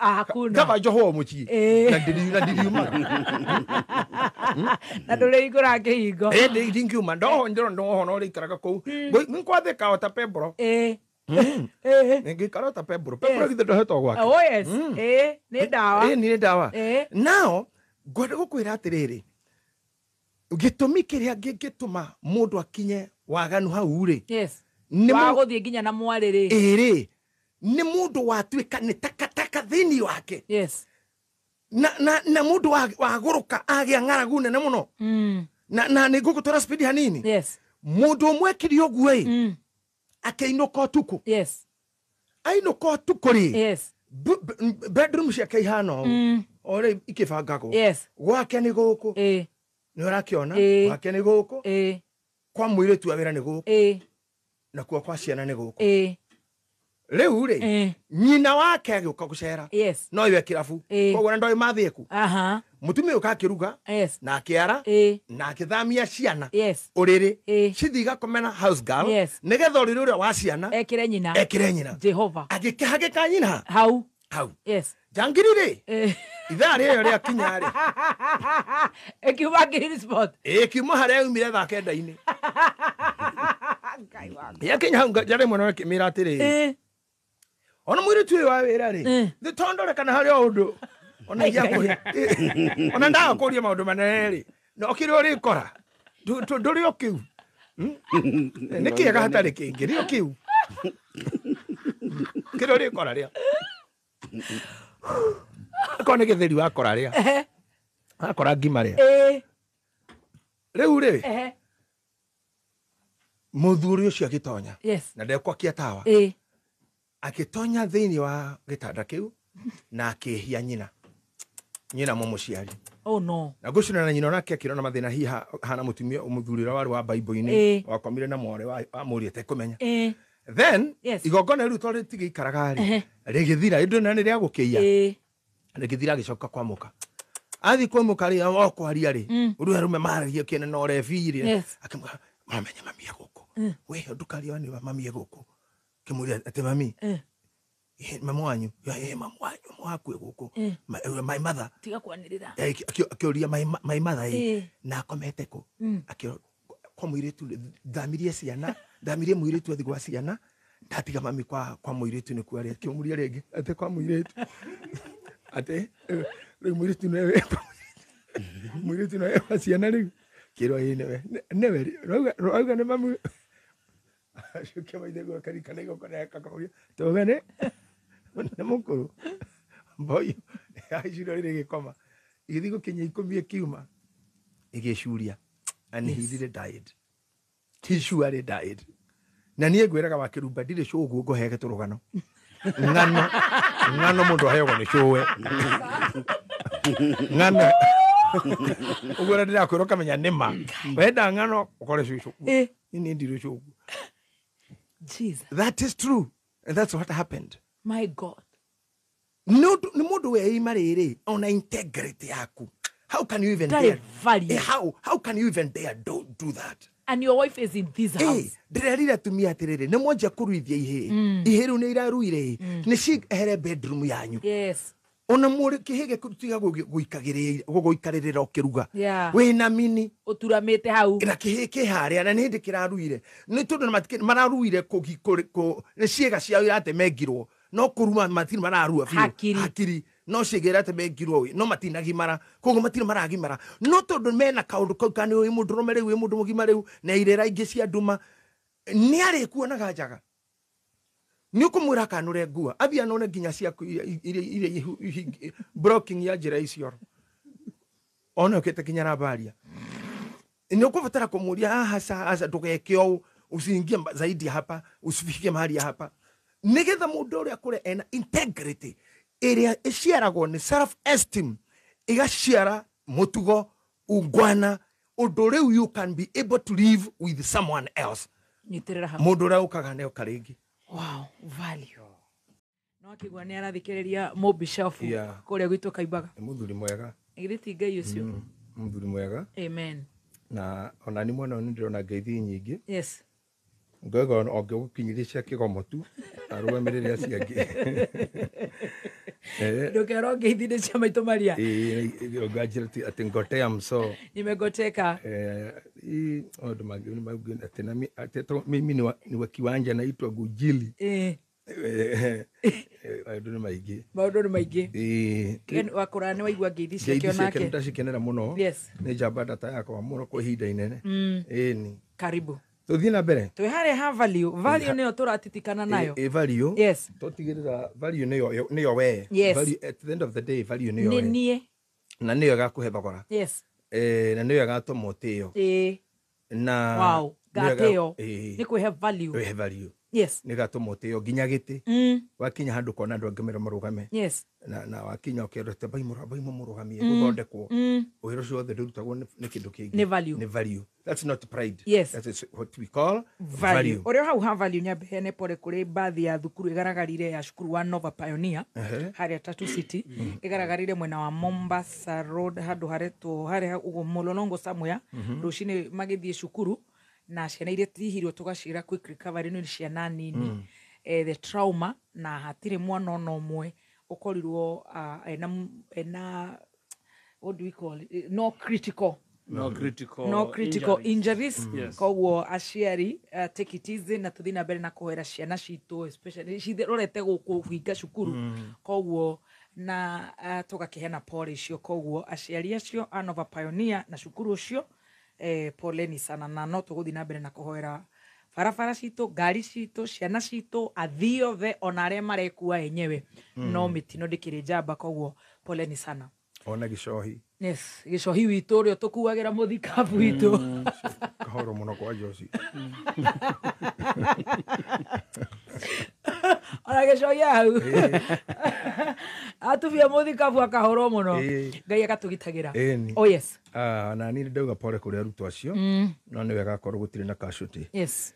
kaba njohwo mũciĩ na ndiriumaga na ndũrĩhingũra kĩhingo ndingiuma ndoho ndoho no rĩikaraga kũu nĩngwathĩka o ta pembro ngĩikara o ta pembro pembro githĩ ndohetwo gwake. Oh yes. Nĩ ndawa nĩ ndawa. Now ngwenda gũkwĩra atĩrĩrĩ gĩtũmi kĩrĩa gĩngĩtũma mũndũ akinye waganu hau rĩ yes nĩ wagũthiĩ nginya na mwarĩ rĩ ĩrĩ nĩ mũndũ watuĩka nĩ takataka thĩinĩ wake. Yes. Na mũndũ wagũrũka agĩa ng'aragu nene mũno na nĩ ngũgũtwara speed hanini. Yes. Mũndũ ũmwe ekire ũguo ĩ akĩinũka ũtukũ. Yes. Ainũka ũtukũ rĩ yes bedroom ciake ihana ũũ o rĩ ikĩbangagwo. Yes. Gwake nĩ gũkũ nĩ ũrakĩona gwake nĩ gũkũ kwa mũirĩtu wa wĩra nĩ gũkũ na kuo kwa ciana nĩ gũkũ. Rĩu rĩ nyina wake agĩũka gũcera no iwe kĩrabu koguo na ndoĩ mathĩku mũtumia ũka akĩruga na akĩara na akĩthamia ciana ũrĩrĩ cithiĩ igakomena house girl nĩgetha ũrĩrĩ ũrĩa wa ciana ekĩre nyina ekĩre nyina Jehova agĩkĩhagĩka nyina hau hau. Yes. Njangiri rĩ ithaa rĩrĩ rĩakinya rĩ ĩkiuma green spot ĩkiuma harĩa yaumire thaa kenda-inĩ yakinya hau njarĩ mwena akĩmĩra atĩrĩrĩ ona mũirĩtu ũyũ wa wĩra rĩ tondore kana harĩ o ũndũ ona iakũhe ona ndagakũria maũndũ manene rĩ no kĩrĩa ũrĩkora ndũrĩ o kĩu nĩ kĩega hatarĩ kĩngĩ rĩ o kĩu kĩrĩa ũrĩkora rĩa akorwo nĩ gĩtheri wakora rĩa akora ngima rĩa rĩu rĩ mũthuri ũcio agĩtonya na ndekwakia tawa Akĩtonya thĩinĩ wa gĩtanda kĩu na akĩhia nyina mũmũciari. Oh no. Na ngũcina na nyina onake akĩrona mathĩna hihi hana mũtumia mũthuri ũrĩa warĩ wa Bible-inĩ wakomire na mwarĩ wa mũriũ atekũmenya. Then yes. Igongona rĩu tondũ rĩtigĩikaraga rĩ rĩgĩthira ĩndũ na nĩ rĩa gũkĩia rĩgĩthira agĩcoka kwa mũka. Athiĩ kwa mũka rĩ o kwaria rĩ ũrĩa arũme maragia kĩene na ũrebi rĩ akĩmwĩra mamenye mami e gũkũ we ndũkaria nĩ mami e gũkũ kĩmũria atĩ mami mamu wanyu mamu wanyu waku e gũkũ my mother tiga kwanĩrĩra akĩũria my mother na akomete kũ akĩũria kwa mũirĩtu thamirie ciana thamirie mũirĩtu athi gwa ciana ndatiga mami kwa mũirĩtu nĩ kuaria akĩmũria rĩngĩ atĩ kwa mũirĩtu atĩ rĩu mũirĩtu nĩwe mũirĩtu nĩwe wa ciana rĩu kĩrwo ĩ nĩwe nĩwe rauga nĩ mamu acokia maithe gwakarikana igongona akamũria tuge nĩ mũkũrũ mboyo aicura rĩrĩ gĩkoma igĩthiĩ gũkinya ikũmi ĩkiuma ĩgĩcuria and he really died. He surely died. Na niĩ ngwĩraga wa kĩrumba ndirĩ cũguo ngũhege tũrũgano ng'ano mũndũ aheagwo nĩ cũwe ng'ano ũguo na ndĩrakwĩra ũkamenya nĩ ma wenda ng'ano ũkore cũcũ niĩ ndirĩ cũguo. Jesus. That is true and that's what happened. My God. No nĩ mũndũ weima rĩrĩ ona integrity yaku. How can you even dare value? How can you even dare do that? And your wife is in this house. Ndĩrerire atumia atĩrĩrĩ nĩ mwanjia kũruithia ihĩĩ ihĩĩ rĩu nĩ iraruire nĩ ciehere bedroom yanyu. Yes. Ona mũrĩ kĩhĩ gĩtiga gũgũikarĩrĩra ũkĩruga wĩna mini ũturamĩte hau na kĩhĩ kĩ harĩa na nĩ hĩndĩ kĩraruire nĩ tondũ mararuire nĩ ciĩga ciao iratemengirwo no kũruma matirĩ mararua biũ hakiri no ciĩga iratemengirwo no matinagimara koguo matirĩ maragimara no tondũ mena kaũndũ kau kana wĩ mũndũrũme rĩu wĩ mũndũ mũgima rĩu na irĩra ingĩ cia nduma nĩ arĩkuonaga njaga nĩ ũkũmwĩra akanũre ngua athiĩ anone nginya ciaku iria blocking ya njĩra icio ona ũkĩte nginya rambaria nĩ ũkũbatara kũmũria haca haca ndũgeke ũũ usiingie zaidi hapa usifike mahali hapa nĩgetha mũndũ ũrĩa akũre ena integrity ĩrĩa ĩciaragwo nĩ self esteem ĩgaciara mũtugo ungwana ũndũ rĩu you can be able to live with someone else nyitĩrĩra hau mũndũ ũrĩa ũkaga nĩ oka rĩngĩ. Wow, value. No akĩgua nĩ arathikĩrĩria mũbishofu kũrĩa gwitũ Kaimbaga. Nĩ mũthuri mwega. Githĩ ti Ngai ũcio? Mũthuri mwega. Amen. Na ona nĩ mwena nĩ ndĩrona ngeithi nyingĩ. Yes. Ngoiga ũngĩgũkinyirie cia kĩgomo tu arũgamĩrĩre acio angĩ. Ndũkerwo ngeithi nĩ cia maitũ Maria. Nganjĩra atĩ ngotea mso. Nimegoteka. Maũndũ mangĩ atĩ nami atĩ mimi ni wa kiwanja naitwa Gujili. Maũndũ nĩ maingĩ. Maũndũ nĩ maingĩ. Wakũra nĩ waigua ngeithi ciake onake. Ngeithi ciake ndacikenera mũno. Yes. Nĩ njamba ndata yakwa mũno kwa ihinda inene. Ĩni. Karibu. Tuthiĩ na mbere. Twĩ harĩa ha value. Value nĩyo tũratitikana nayo. Value. Yes. Tũtigĩrĩra value nĩyo we. Yes. Value at the end of the day value nĩyo we. Nĩ niĩ. Na nĩyo ĩgakũhe thogora. Yes. Na nĩyo ĩgatũma ũtĩo. Na wow, gatĩo. Nĩ kwĩhe value. Kwĩhe value. Yes. Nĩ gatũma ũtĩo nginya gĩtĩ. Wakinya handũ kona andũ angĩ marũgame. Yes. Na wakinya ũkerwo atĩ baimũ mũrũgamie gũthondekwo. Wĩra ũcio wothe ndũrutagwo nĩ kĩndũ kĩngĩ. Nĩ value. Nĩ value. That's not pride. Yes. That is what we call value. Ũrĩa hau ha value nyambe hene pole kũrĩ bathi ya thukuru ĩgaragarire ya cukuru wa Nova Pioneer harĩa Tatu City ĩgaragarire mwena wa Mombasa Road handũ haretwo harĩa ũguo Mlolongo somewhere rũcinĩ magĩthiĩ cukuru na ciana iria tihirwo tũgacira quick recovery nĩ ciana nini the trauma na hatirĩ mwana ona ũmwe ũkorirwo ena what do we call it? No critical injuries. Yes. Koguo aciari take it easy na tuthi na mbere na kũhoera ciana citũ especially cithirorete gũkũ cukuru koguo na tũgakĩheana pole icio koguo aciari acio a Nova Pioneer na cukuru ũcio poleni sana na no tũgũthiĩ na mbere na kũhoera barabara citũ ngari citũ ciana citũ athii othe ona arĩa marekua enyewe no mĩtino ndĩkĩrĩ njamba koguo poleni sana ona gĩcohi. Yes, gĩcohi witũ ũrĩa tũkuagĩra mũthikabu witũ. Kahoro mũno kwa Josi. Ona gĩcogia hau atubia mũthikabu akahũrwo mũno. Ngai agatũgitagĩra. Oh yes. Na niĩ ndauga pole kũrĩ arutwo acio, no nĩ wega akorwo gũtirĩ na casualty. Yes.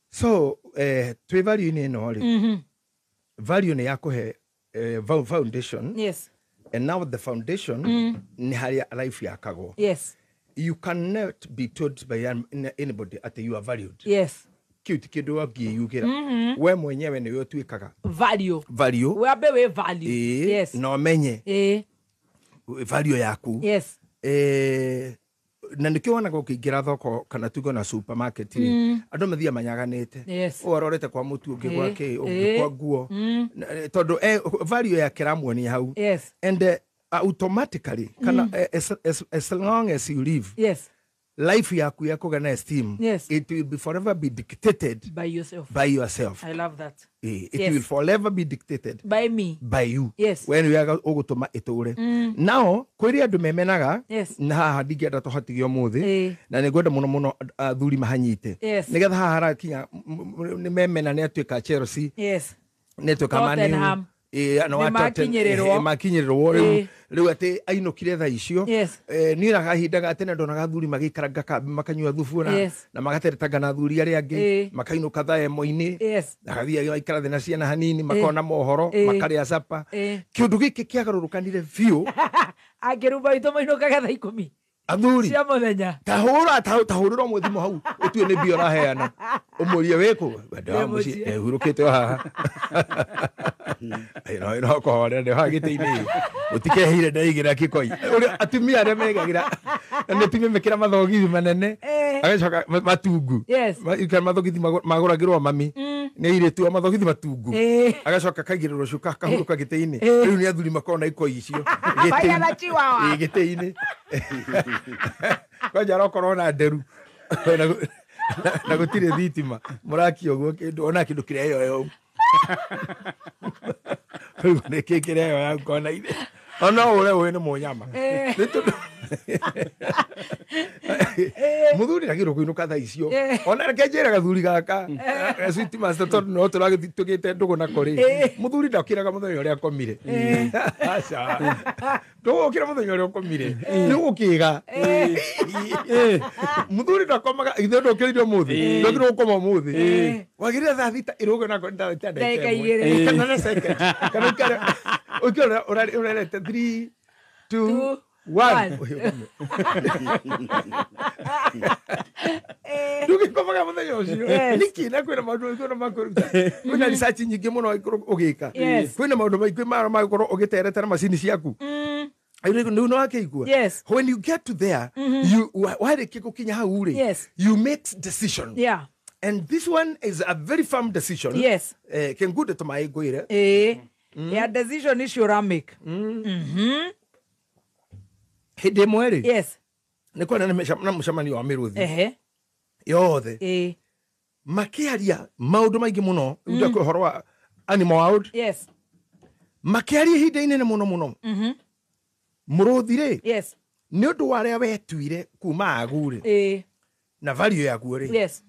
So twĩ value-inĩ ĩno rĩ, value nĩ ya kũhe foundation. Yes. And now the foundation nĩ harĩa life yakagwo. Yes. You cannot be told by anybody at you are valued. Yes. Kiu ti kindu angiyugĩra. We mwenyewe nĩwe ũtuĩkaga value. Value. Wambe wĩ value. Yes. Na ũmenye value yaku. Yes. Na nĩkĩo wonaga ũkĩingĩra thoko kana tuge na supermarket rĩ, andũ mathiaga manyaganĩte. Yes. Ũyũ arorete kwa mũtu, ũngĩ kwa kĩ, ũngĩ kwa nguo. Tondũ value yake ramuonia hau. Yes. And automatically kana as long as you live, yes, life yaku ya kũgĩa na esteem, yes, it will be forever be dictated by yourself. By yourself. I love that. It yes, will forever be dictated by me, by you. Yes. When we are ũgũtũma ĩtũre. Now kwĩrĩ andũ memenaga, yes, na haha ndingĩenda tũhotigio ũmũthĩ, na nĩngwenda mũno mũno athuri mahanyite, yes, nĩgetha haha harakinya nĩ memena nĩ atuĩka Chelsea, yes, nĩ atuĩka Man U, makinyĩrĩrwo rĩu atĩ ainũkire thaa icio. Niĩ na kahinda ga tene ndonaga athuri magĩikaranga kambi makanyua thubu na magateretanga na athuri arĩa angĩ, makainũka thaa ĩmwe-inĩ, agathiĩ agaikara thĩ na ciana hanini, makona mohoro, makarĩa capa. Kĩũndũ gĩkĩ kĩagarũrũkanire biũ. Akĩrumba itũ mainũkaga thaa 10 athuri cia mũthenya. Tahũrĩra ũmwe thimũ hau ũtue nĩ mbia ũraheana, ũmũrie wĩkũ mũciĩ hurũkĩte o haha, no kũhorera ndĩ haha gĩtĩ-inĩ, ũtikeheire ndeigĩra kĩkoi. Atumia arĩa megagĩra nĩ atumia mekĩra mathogithi manene, agacoka matungu, mathogithi magũragĩrwo mami nĩ airĩtu, mathogithi matungu, agacoka kaigĩrĩrwo cuka kahurũka gĩtĩ-inĩ. Rĩu nĩ athuri makoragwo na ikoi icio gĩtĩ-inĩ, kwanja arokorwo na nderu na gũtirĩ thitima, mũrakia ũguo kĩndũ ona kĩndũ kĩreyoya ũguo rĩu nĩkĩ kĩreyoya kona-inĩ, ona ũre ũĩ nĩ mũnyama. Mũthuri agĩrĩirwo kũinũka thaa icio, ona reke njĩre gathuri gaka sweet master, tondũ no tũragĩtũgĩte ndũgũ nako rĩ, mũthuri ndokĩraga mũthenya ũrĩa akomire. Aca, ndũgũkĩra mũthenya ũrĩa ũkomire, nĩ ũgũkĩga. Mũthuri ndakomaga, ithe ndũkĩrire ũmũthĩ, ndũkĩrire gũkoma ũmũthĩ, wagĩrĩire thaa 6 ĩrũge nako ndagĩka 1 kana na second, kana ũikare ũkĩrora ũrerete 3 2 1 ndũgĩkomaga mũthenya ũcio nĩkĩ? Na kwĩna maũndũ maingĩ makũruta, kwĩna research nyingĩ mũno ũgĩka, kwĩna maũndũ maingĩ magũkorwo ũgĩteretera macini ciaku. Rĩu no akĩigua. When you get to there, you warĩkia gũkinya hau rĩ, you make decision. Yeah. And this one is a very firm decision. Yes. Kengude tũmaĩ ngwĩre. Yeah, decision icio ũramake. Hĩndĩ ĩmwe rĩ, yes, nĩ kwarĩ na mũcemanio wa mĩrũthi yothe, makĩaria maũndũ maingĩ mũno, ũhoro wa animal world. Yes. Makĩaria ihinda inene mũno mũno. Mũrũthi rĩ, yes, nĩ ũndũ wa arĩa wetuire kuma agu rĩ, na value yaku rĩ, yes,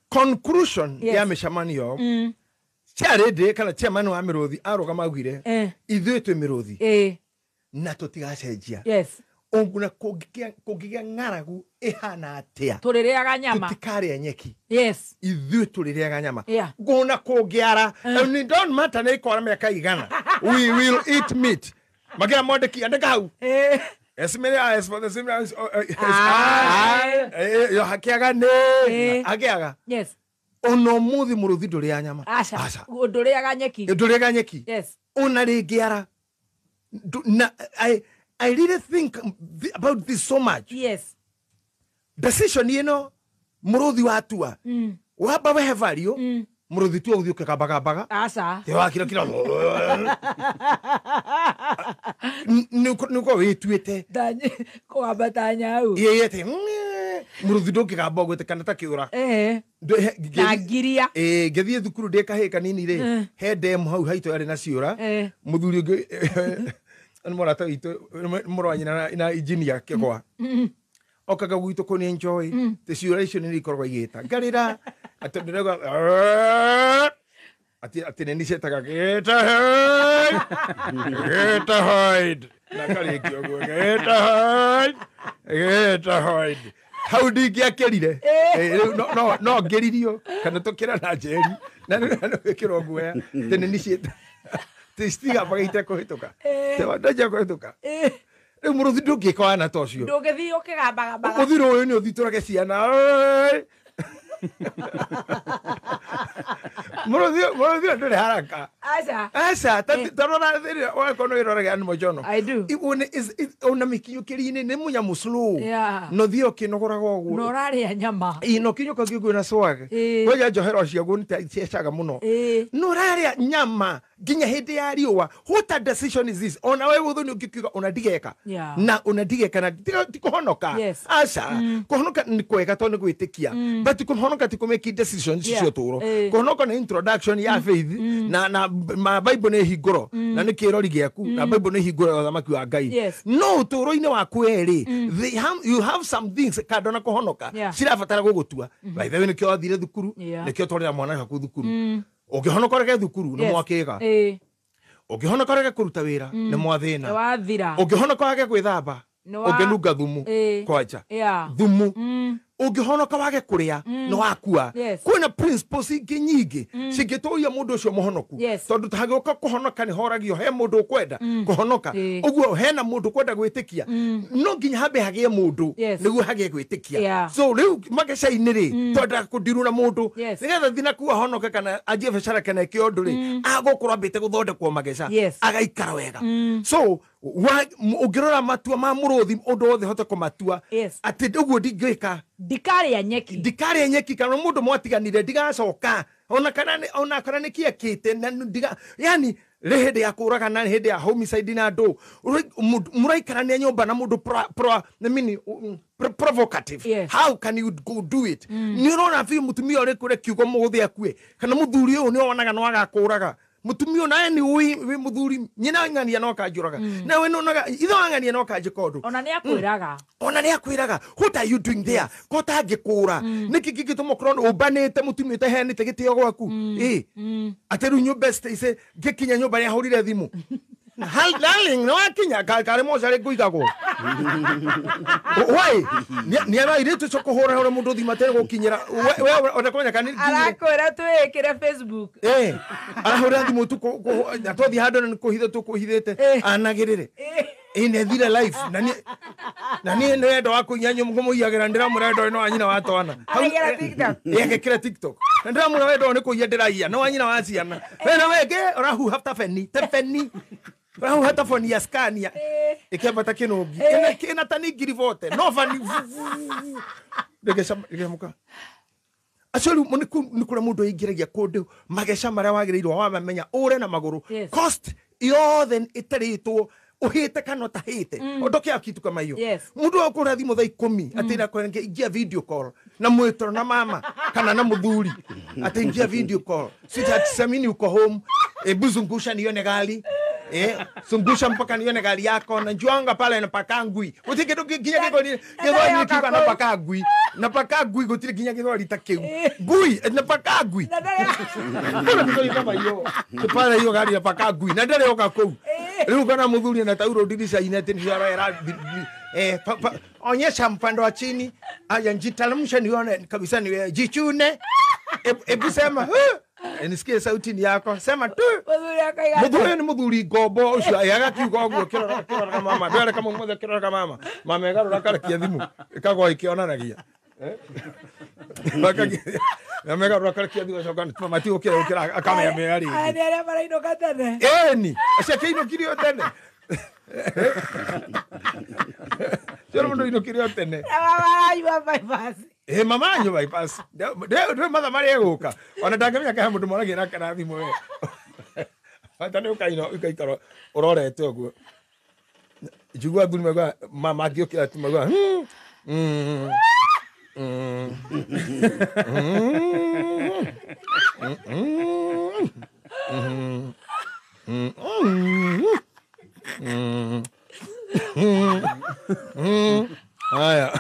conclusion ya mĩcemanio, chairlady kana chairman wa mĩrũthi arũgama augire, ithuĩ twĩ mĩrũthi na tũtigacenjia. Yes. Ona kũngĩgĩa ng'aragu ĩhana atĩa, tũrĩrĩaga nyama, tũtikarĩa nyeki. Yes. Ithuĩ tũrĩrĩaga nyama. Ona kũngĩara, and it don't matter nĩ ĩkwara mĩaka igana, we will eat meat. Makĩra mwandĩki andĩka hau. As many as for the same as I hakĩaga nĩ hakĩaga. Yes. Ona ũmũthĩ mũrũthi ndũrĩaga nyama. Aca. Ndũrĩaga nyeki. Ndũrĩaga nyeki. Yes. Ona rĩngĩara. I really think about this so much. Yes. Decision ĩno mũrũthi watua, wamba wehe value, mũrũthi tu ũgũthiĩ ũkĩgambagambaga. Aca. Wakira kira nĩũkorwo wĩtuĩte kũgamba ta nyau. Ĩĩ, mũrũthi ndũngĩgamba ũguo kana ta kĩũra. Na ngiria. Ngĩthiĩ thukuru ndĩ kahĩĩ kanini rĩ, he demu hau haitũ yarĩ na ciũra, mũthuri ũngĩ nĩ mũrata witũ, mũrũ wa nyina na engineer Kĩgwa, okaga gwitũ kũni enjoy, tĩ ciũra icio nĩ ikoragwo igĩta ngarĩra atĩ ndĩrauga Ati nĩ cietaga get ahead na karĩkia ũguo get ahead get ahead hau ndingĩakĩrire. Rĩu no ngĩririo kana tũkĩra na njeri na nĩwĩkĩrwo guoya atĩ nĩ cieta citigambaga itekũhĩtũka ndanjia kũhĩtũka. Rĩu mũrũthi ndũngĩka wana ta ũcio ndũngĩthiĩ ũkĩgambagambaga ũthiĩ rũĩ nĩ ũthitũrage ciana. Mũrũthi ndũrĩ haraka. Aca aca tarora wakorwo nĩ wĩroraga Animal Journal. I do. Ona mĩkinyũkĩrie-inĩ nĩ mũnyamũ slow Yeah. no thiĩ ũkĩnogoraga ũguo na ũrarĩa nyama ĩ no kinyũka kĩguo na swag ngoja njohero ciaguo nĩ ciecaga mũno no ũrarĩa nyama nginya hĩndĩ ya riũa. What a decision is this? Ona we gũthũ nĩ ũngĩkiuga ona ndigeka na ona ndigeka na ti kũhonoka. Aca kũhonoka nĩ kwega tondũ nĩ gwĩtĩkia but kũhonoka ti kũmake decisions cia ũtũũro. Kũhonoka nĩ introduction ya faith na ma Bible nĩ hingũro na nĩ kĩrori gĩaku na Bible nĩ hingũro ya ũthamaki wa Ngai. No ũtũũro-inĩ waku werĩ you have some things kando na kũhonoka cirabatara gũgũtua. By the way nĩkĩo wathire thukuru nĩkĩo twarĩra mwana waku thukuru. Ũngĩhonoka ũrege thukuru nĩ mwakĩga. Ũngĩhonoka ũrege kũruta wĩra nĩ mwathĩna. Ũngĩhonoka wage gwĩthamba ũngĩnunga thumu kwanja thumu. Ũngĩhonoka wage kũrĩa nĩ wakua. Kwĩna principles ingĩ nyingĩ cingĩtũria mũndũ ũcio mũhonoku tondũ hagĩũka kũhonoka nĩ horagio he mũndũ ũkwenda kũhonoka ũguo hena mũndũ ũkwenda gwĩtĩkia no nginya hambe hagĩe mũndũ nĩguo hagĩe gwĩtĩkia. So rĩu mageca-inĩ rĩ twendaga kũndirura mũndũ nĩgetha thiĩ nakuo ahonoke kana anjie biacara kana eke ũndũ rĩ agũkorwo ambĩte gũthondekwo mageca agaikara wega. So ũngĩrora matua ma mũrũthi ũndũ wothe hote kũmatua atĩ ũguo ndingĩka ndikarĩa nyeki ndikarĩa nyeki kana mũndũ mwatiganire ndigacoka ona kana nĩ kĩekĩte na ndiga yani rĩ hĩndĩ ya kũragana hĩndĩ ya homicide na andũ mũraikarania nyũmba na mũndũ provocative. How can you go do it? Nĩ ũrona biũ mũtumia ũrĩ kũrĩa kiugo mũgũthĩ akue kana mũthuri ũyũ nĩ wonaga no agakũraga mutumia naye ni wi muthuri nyina ng'ania no kanjuraga nawe nonaga itho ng'ania no kanjika undu ona ni akwiraga ona ni akwiraga what are you doing there ko tangikura niki gigituma korwo umbanite mutumia utaheanite gitio gwaku ati riu nyumba ise ngikinya nyumba ni ahurire thimu darling no akinya kare mocarĩ ngũigagwo why ni arairĩtu ũcio kũhũra hũra mũndũ thima atarĩ gũkinyĩra we ona kũmenya kana arakwĩra twĩkĩre Facebook arahũra thimũ ũtukũ na twathiĩ handũ na nĩ kũhitha tũkũhithĩte anagĩrĩre ĩnethire life na niĩ nĩ wendo wa kũiya ngũmũiyagĩra ndĩramwĩra wendo nĩ wa nyina wa twana agekĩra TikTok na ndĩramwĩra wendo nĩ kũiya ndĩraiya nĩ wa nyina wa ciana we na wenge ũrahuha ta beni ta beni ũrahuha ta boni ya Scania ĩkĩambata kĩnũngi ĩna tani ngiri bote no bani rĩgĩcamũka acio rĩu nĩ kũrĩa mũndũ aingĩragia kũndũ mageca marĩa wagĩrĩirwo wamamenya ũre na magũrũ cost yothe ĩtarĩtwo uhite kana utahite ondokea kitu kama hiyo mundu akura thimu thaa 10 ati na kwenge ingia video call na mwitoro na mama kana na muthuri ati ingia video call sweetheart samini uko home ebu zungusha nione gari zungusha mpaka nione gari yako na njuanga pale na paka ngui gutire kindu nginya githweri githweri kiuga na paka ngui na paka ngui gutire nginya githweri ta kiu ngui na paka ngui kuna githweri kama hiyo pale hiyo gari na paka ngui na ndare yoka kuu riu kana muthuri na tauro ndirica-inĩ atĩ nĩcio arera onyesha mpando wa chini aya njitalamsha nione kabisa ni jichune ebu sema nisikie sauti ni yako sema tu muthuri ni muthuri ngombo ucio agakiuga ũguo kĩrora mama ndwere kama mothe kĩrora mama mama ĩgarũra akarekia thimũ ĩkagwa ĩkĩonanagia Megarũra akarekia thimũ acoka mama tigũkĩra gũkĩra akamemea rĩngĩ aya nĩ arĩa marainũka tene ĩni acio akĩinũkire o tene cio mũndũ ainũkire o tene maranyua bypass mama anyua bypass ndĩ mathaa marĩa egũka ona ndangĩmenya kana mũndũ moragia nake na thimũ we bata nĩ ũkaina ũgaikara ũrorete ũguo njigua athuri maugaga mama angĩũkĩra tu maugaga Haya.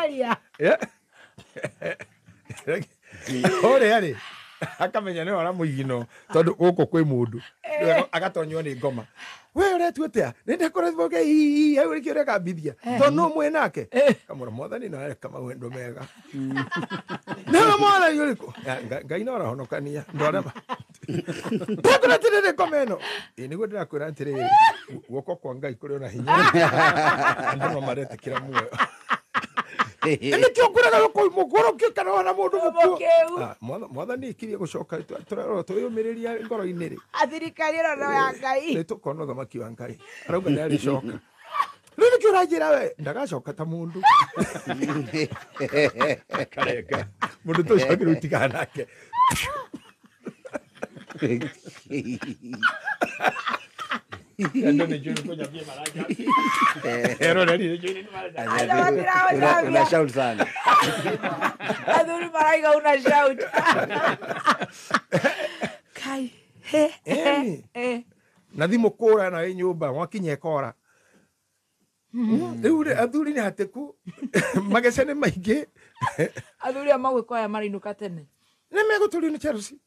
Aria. Ore ari. Akamenya nĩ ora mũigino tondũ gũkũ kwĩ mũndũ. Agatonywo nĩ ngoma. We ũretua atĩa? Nĩ ndakoretwo ii hau nĩkĩo ũrekambithia. Tondũ no mwĩ nake. Kamũra mwathani no areka maũndũ mega. Nĩwe mwathani ũrĩkũ? Ngai no arahonokania. Ndwarema. Ndakwĩra atĩrĩrĩ ngoma ĩno. Ĩ nĩguo ndĩrakwĩra atĩrĩrĩ guoko kwa Ngai kũrĩ ona hinya. Andũ no maretĩkĩra muoyo. Nĩkĩo ngwĩraga mũkũrũkio kana ona mũndũ mũkuũ. Mwathani ikirie gũcoka tũrarora twĩyũmĩrĩria ngoro-inĩ rĩ. Thirikari ĩno no ya Ngai. Nĩ tũkona ũthamaki wa Ngai. Arauga nĩ arĩcoka. Rĩu nĩkĩo ũranjĩra we ndagacoka ta mũndũ. Akarenga. Mũndũ ta ũcio agĩrĩirwo ũtigana nake. Una shout sana. Adhuri maraiga una shout. Kai. Na thimũ kũra na nyũmba mwakinya ĩkora. Rĩu rĩ athuri nĩ hatĩku. Mageca nĩ maingĩ. Athuri a magwĩko aya marainũka tene. Nĩ megũtũrio nĩ Chelsea.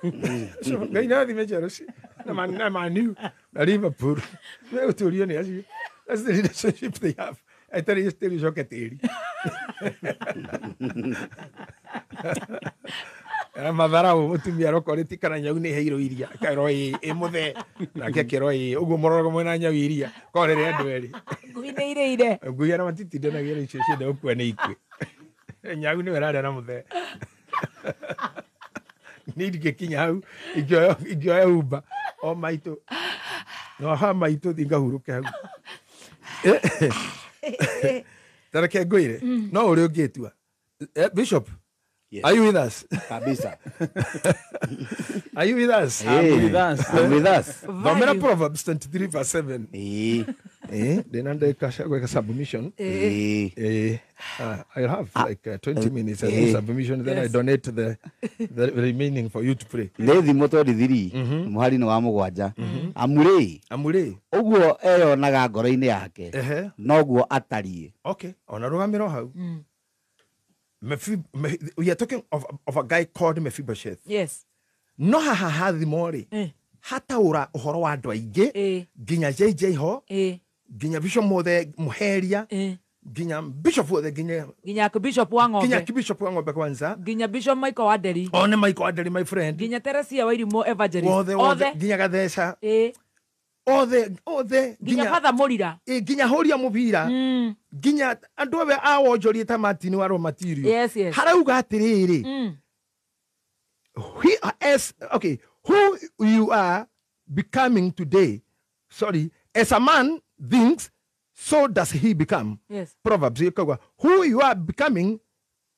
Ngai na thime Chelsea. Na Man U na Liverpool. Megũtũrio nĩ acio. That's the relationship they have. Eterĩ tĩri ũcoke tĩri. Era matharau mũtumia arokorĩti kana nyau nĩ heirwo iria. Akarwo ĩ mũthee. Nake akĩrwo ĩ ũguo mũroraga mwena nyau iria. Korere andũ erĩ. Ngui nĩ irĩire. Ngui ara matitindanagia icio cienda gũkua nĩ ikue. Nyau nĩwe ĩrarĩa na mũthee. Nĩ ingĩkinya hau ingĩoya Uber o maitũ. No ha maitũ thiĩ ngahurũke hau. Ta reke ngwĩre no ũrĩa ũngĩtua. Bishop, yes. Are you with us? Kabisa. Are you with us? I'm with us. I'm with us. Thomera Proverbs 23 verse 7. Ndĩna ndagĩka cia gwĩka submission. I have like 20 minutes I do submission, then I donate the remaining for you to pray. Nĩ thimo 23 mũhari-inĩ wa 7. Amurĩ. Amurĩ. Ũguo eyonaga ngoro-inĩ yake. Noguo atariĩ. Okay. Ona rũgamĩro hau. We are talking of a guy called Mephibosheth. Yes. No haha hathimo-rĩ hataũra ũhoro wa andũ aingĩ nginya JJ ho nginya bishop mothe Muheria nginya bishop othe nginya bishop wa ng'ombe nginya bishop wa ng'ombe kwanza nginya bishop Michael Waderi one Michael Waderi my friend nginya Teresia Wairimu evangelist othe nginya Gatheca othe nginya Father Murira nginya Horia Mubira nginya andũ othe a wonjorie ta Martin wa raw material. Yes, yes. Harauga atĩrĩrĩ okay, who you are becoming today, sorry, as a man thinks, so does he become. Yes. Proverbs, who you are becoming,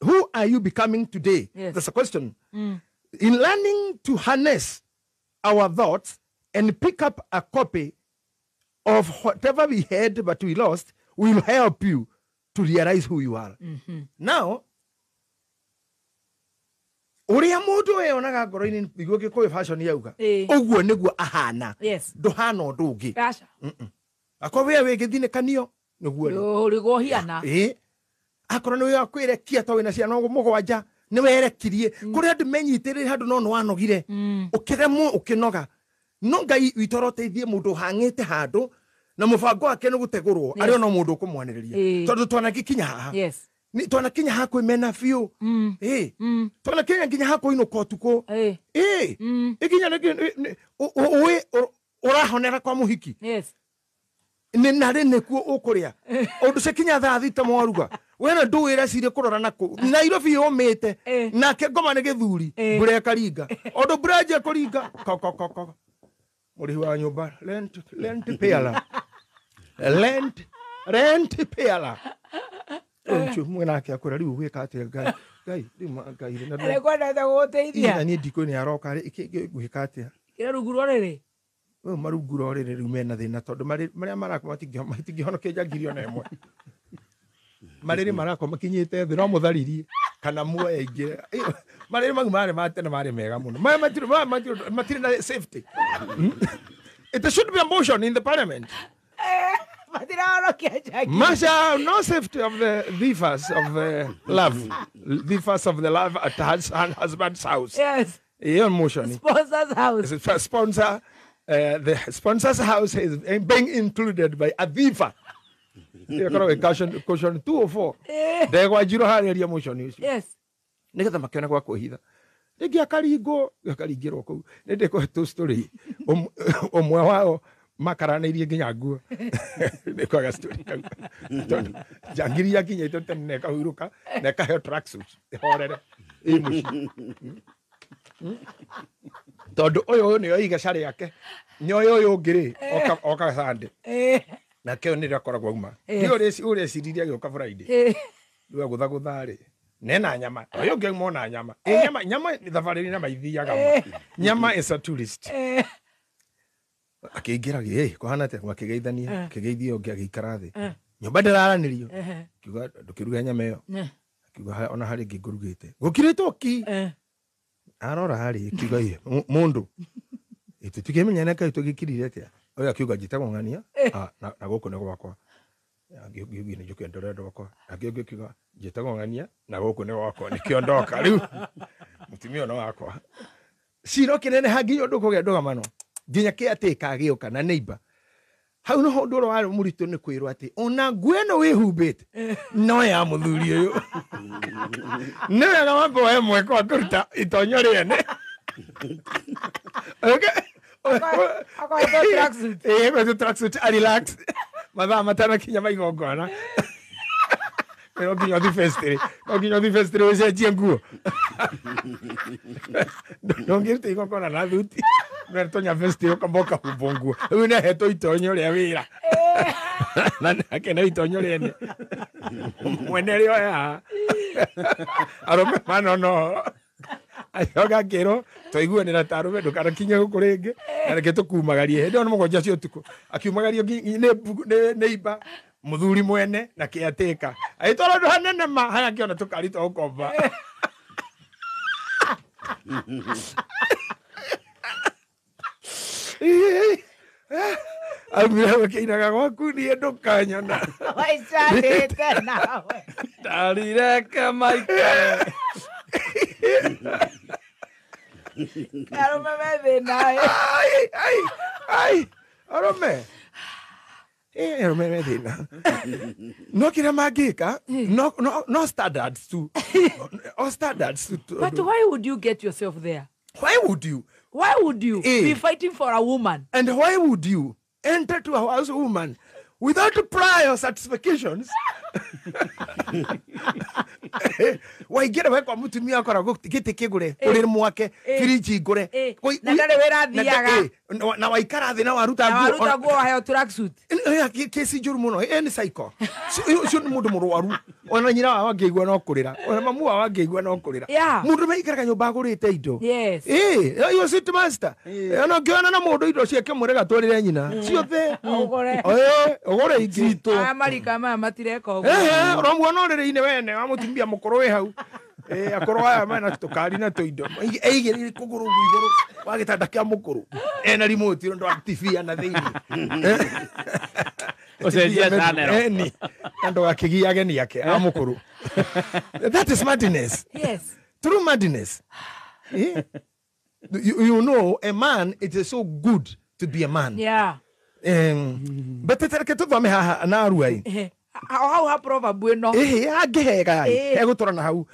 who are you becoming today? Yes. That's a question. In learning to harness our thoughts and pick up a copy of whatever we had but we lost, will help you to realize who you are. Now, ũrĩa mũndũ eyonaga ngoro-inĩ nĩguo Gĩkũyũ fashion yauga ũguo nĩguo ahana. Ndũhana ũndũ ũngĩ. Akorwo we wĩ gĩthinĩkanio nĩguo ũrĩguo hiana. Akorwo nĩ wĩ kwĩrekia to wĩna ciana mũgwanja nĩ werekirie kũrĩ andũ menyitĩrĩire handũ no nĩ wanogire ũkĩremwo ũkĩnoga. No Ngai witũ aroteithie mũndũ ũhang'ĩte handũ na mũbango wake nĩ gũtegũrwo arĩ ona mũndũ ũkũmwanĩrĩria tondũ twanagĩkinya haha. Twanakinya haha kwĩmena biũ. Twanakinya nginya haha kũinũka ũtukũ. Ikinya ũĩ ũrahonera kwa mũhiki. Nĩ narĩ nĩkuo ũkũrĩa ũndũ cikinya thaa thita mwaruga wena ndũĩ ĩreciria kũrora nakũ Nairobi yũmĩte nake ngoma nĩ gĩthuri mbura ĩkaringa ũndũ mbura yanjia kũringa ko mũrĩhi wa nyũmba rent payala rent payala ũcio mwenake akwĩra rĩu ũgwĩka atĩa Ngai Ngai rĩu Ngai nĩkwendete gũgũteithia na niĩ ndikũĩ nĩ aroka rĩ ngwĩka atĩa kĩrĩa rungu rwa rĩrĩ rĩu marungu rwa rĩrĩ rĩu mena thĩna tondũ marĩa marakoma matingĩhonokia njangiri ona ĩmwe marĩrĩ marakoma makinyĩte thĩ no mũtharirie kana muoye aingĩre marĩrĩ mau marĩ ma tene marĩ mega mũno maya matirĩ na safety. It should be a motion in the parliament. Masha, no safety of the thiefers of the love. Thiefers of the love at husband's house. Yes. Ĩyo motion. Sponsors house. Sponsor, the sponsor's house is being included by Aviva. Ĩkoragwo ĩ caution 204. Ndegwa njirũ harĩria motion ũcio. Yes. Nĩgetha makĩone gwa kwĩhitha. Rĩngĩ akaringwo, akaringĩrwo kũu. Nĩ ndĩkũhe tũ story. Ũmwe wao makaranĩirie nginya nguo. Nĩ kwaga story kau. Tondũ njangiri yakinyĩte tene na ĩkahurũka na ĩkaheo tracksuit ĩhorere ĩ mũciĩ. Tondũ ũyũ nĩyo igeca rĩake, nĩoĩ ũyũ ũngĩ rĩ oka Sunday. Nake ũyũ nĩrĩo akoragwo auma. Ndiũĩ ũreciririe agĩũka Friday. Rĩu agũthagũtha rĩ nena nyama. Ũyũ ũngĩ auma ona nyama. Nyama nyama thabarĩ nyama ithiaga ma. Nyama is a tourist. Akĩingĩra gĩ kũhana atĩa akĩgeithania akĩgeithia ũngĩ agĩikara thĩ. Nyũmba ndĩraranĩrio. Akiuga ndũkĩruge nyama ĩyo. Akiuga ona harĩ ĩngĩ ngũrugĩte. Gũkirĩtwo ki. Arora rĩ akiuga mũndũ tũtikĩmenyana kaĩ tũgĩkirire atĩa. Ũyũ akiuga njĩtagwo ng'ania na gũkũ nĩ gwakwa. Angĩ nĩ njũke ndore andũ akwa. Angĩ ũngĩ akiuga njĩtagwo ng'ania na gũkũ nĩ gwakwa nĩkĩo ndoka rĩu. Mũtumia ũyũ no wakwa. Cira ũkĩneneha nginya ũndũ kũgĩa ndũgamano. Nginya caretaker agĩũka na neighbor. Hau noho ũndũ ũrĩa warĩ mũritũ nĩ kwĩrwo atĩ ona nguo ĩno wĩhumbĩte no ya mũthuri ũyũ. Nĩ wega wambe woe mweke wa kũruta itonyo rĩene. Akohetwo tracksuit. Ĩĩ tracksuit a relax. Mathaa matanakinya ma igongona. No nginya ũthiĩ festiri. No nginya ũthiĩ festiri ũcenjie nguo. Ndũngĩruta igongona na thuti. Netonya festiri ũkamba ũkahumbwo nguo. Rĩu nĩahetwo itonyo rĩa wĩra. Na nake nĩ itonyo rĩene. Mwene rĩoya. Arũme manono. Acoka akĩrwo twaiguanĩra ta arũme ndũkanakinye gũkũ rĩngĩ. Na reke tũkumagarie. Hĩndĩ ĩyo nĩ mũgwanja cia ũtukũ. Akiumagario nĩ imba. Mũthuri mwene na caretaker. Agĩtwarwo handũ hanene ma harĩa akĩona tũkari twa gũkomba. Aumire hau akĩinaga gwaku niĩ ndũkanyona. Waicanĩte nawe. Ndarire maikare. Arũme me thĩna. Ai ai ai arũme. Arũme me thĩna. No kĩrĩa mangĩka no standards tu. O standards tu. But why would you get yourself there? Why would you? Why would you be fighting for a woman? And why would you enter to a house woman without prior satisfactions? Waingĩra we kwa mũtumia akoragwo gĩtĩ kĩgũre, ũrĩrĩ mwake, firiji ngũre. Na ndarĩ wĩra athiaga. Na waikara thĩ na waruta nguo. Na waruta nguo waheo tracksuit. Kesi njũru mũno, ĩ nĩ psycho. Ũcio nĩ mũndũ mũrwaru. Ona nyina wao angĩigua no kũrĩra. Ona mamu wao angĩigua no kũrĩra. Mũndũ maikaraga nyũmba agũrĩte indo. Yes. Ĩ, sit master. Ona ũngĩona na mũndũ indo ciake mwĩre gatwarĩre nyina. Ciothe. Ũgũre. Ũgũre ingĩ. Aya marika maya matireka ũguo. Ũramuona ũrĩrĩ-inĩ wene wa mũtumia mũkũrũ wĩ hau. Akũrũ aya mena tũkari na tũindo. Aigĩrĩire kũgũrũ ũguo igũrũ wa gĩtanda kĩa mũkũrũ. Ena remote ũndũ wa TV na thĩinĩ. Ũcenjia channel. Eni. Andũ akĩgia ageni ake a mũkũrũ. That is madness. Yes. True madness. You know, a man, it is so good to be a man. Yeah. But reke tũthome haha na arua. Hau ha proverb ĩno. Angĩhega egũtwara na hau.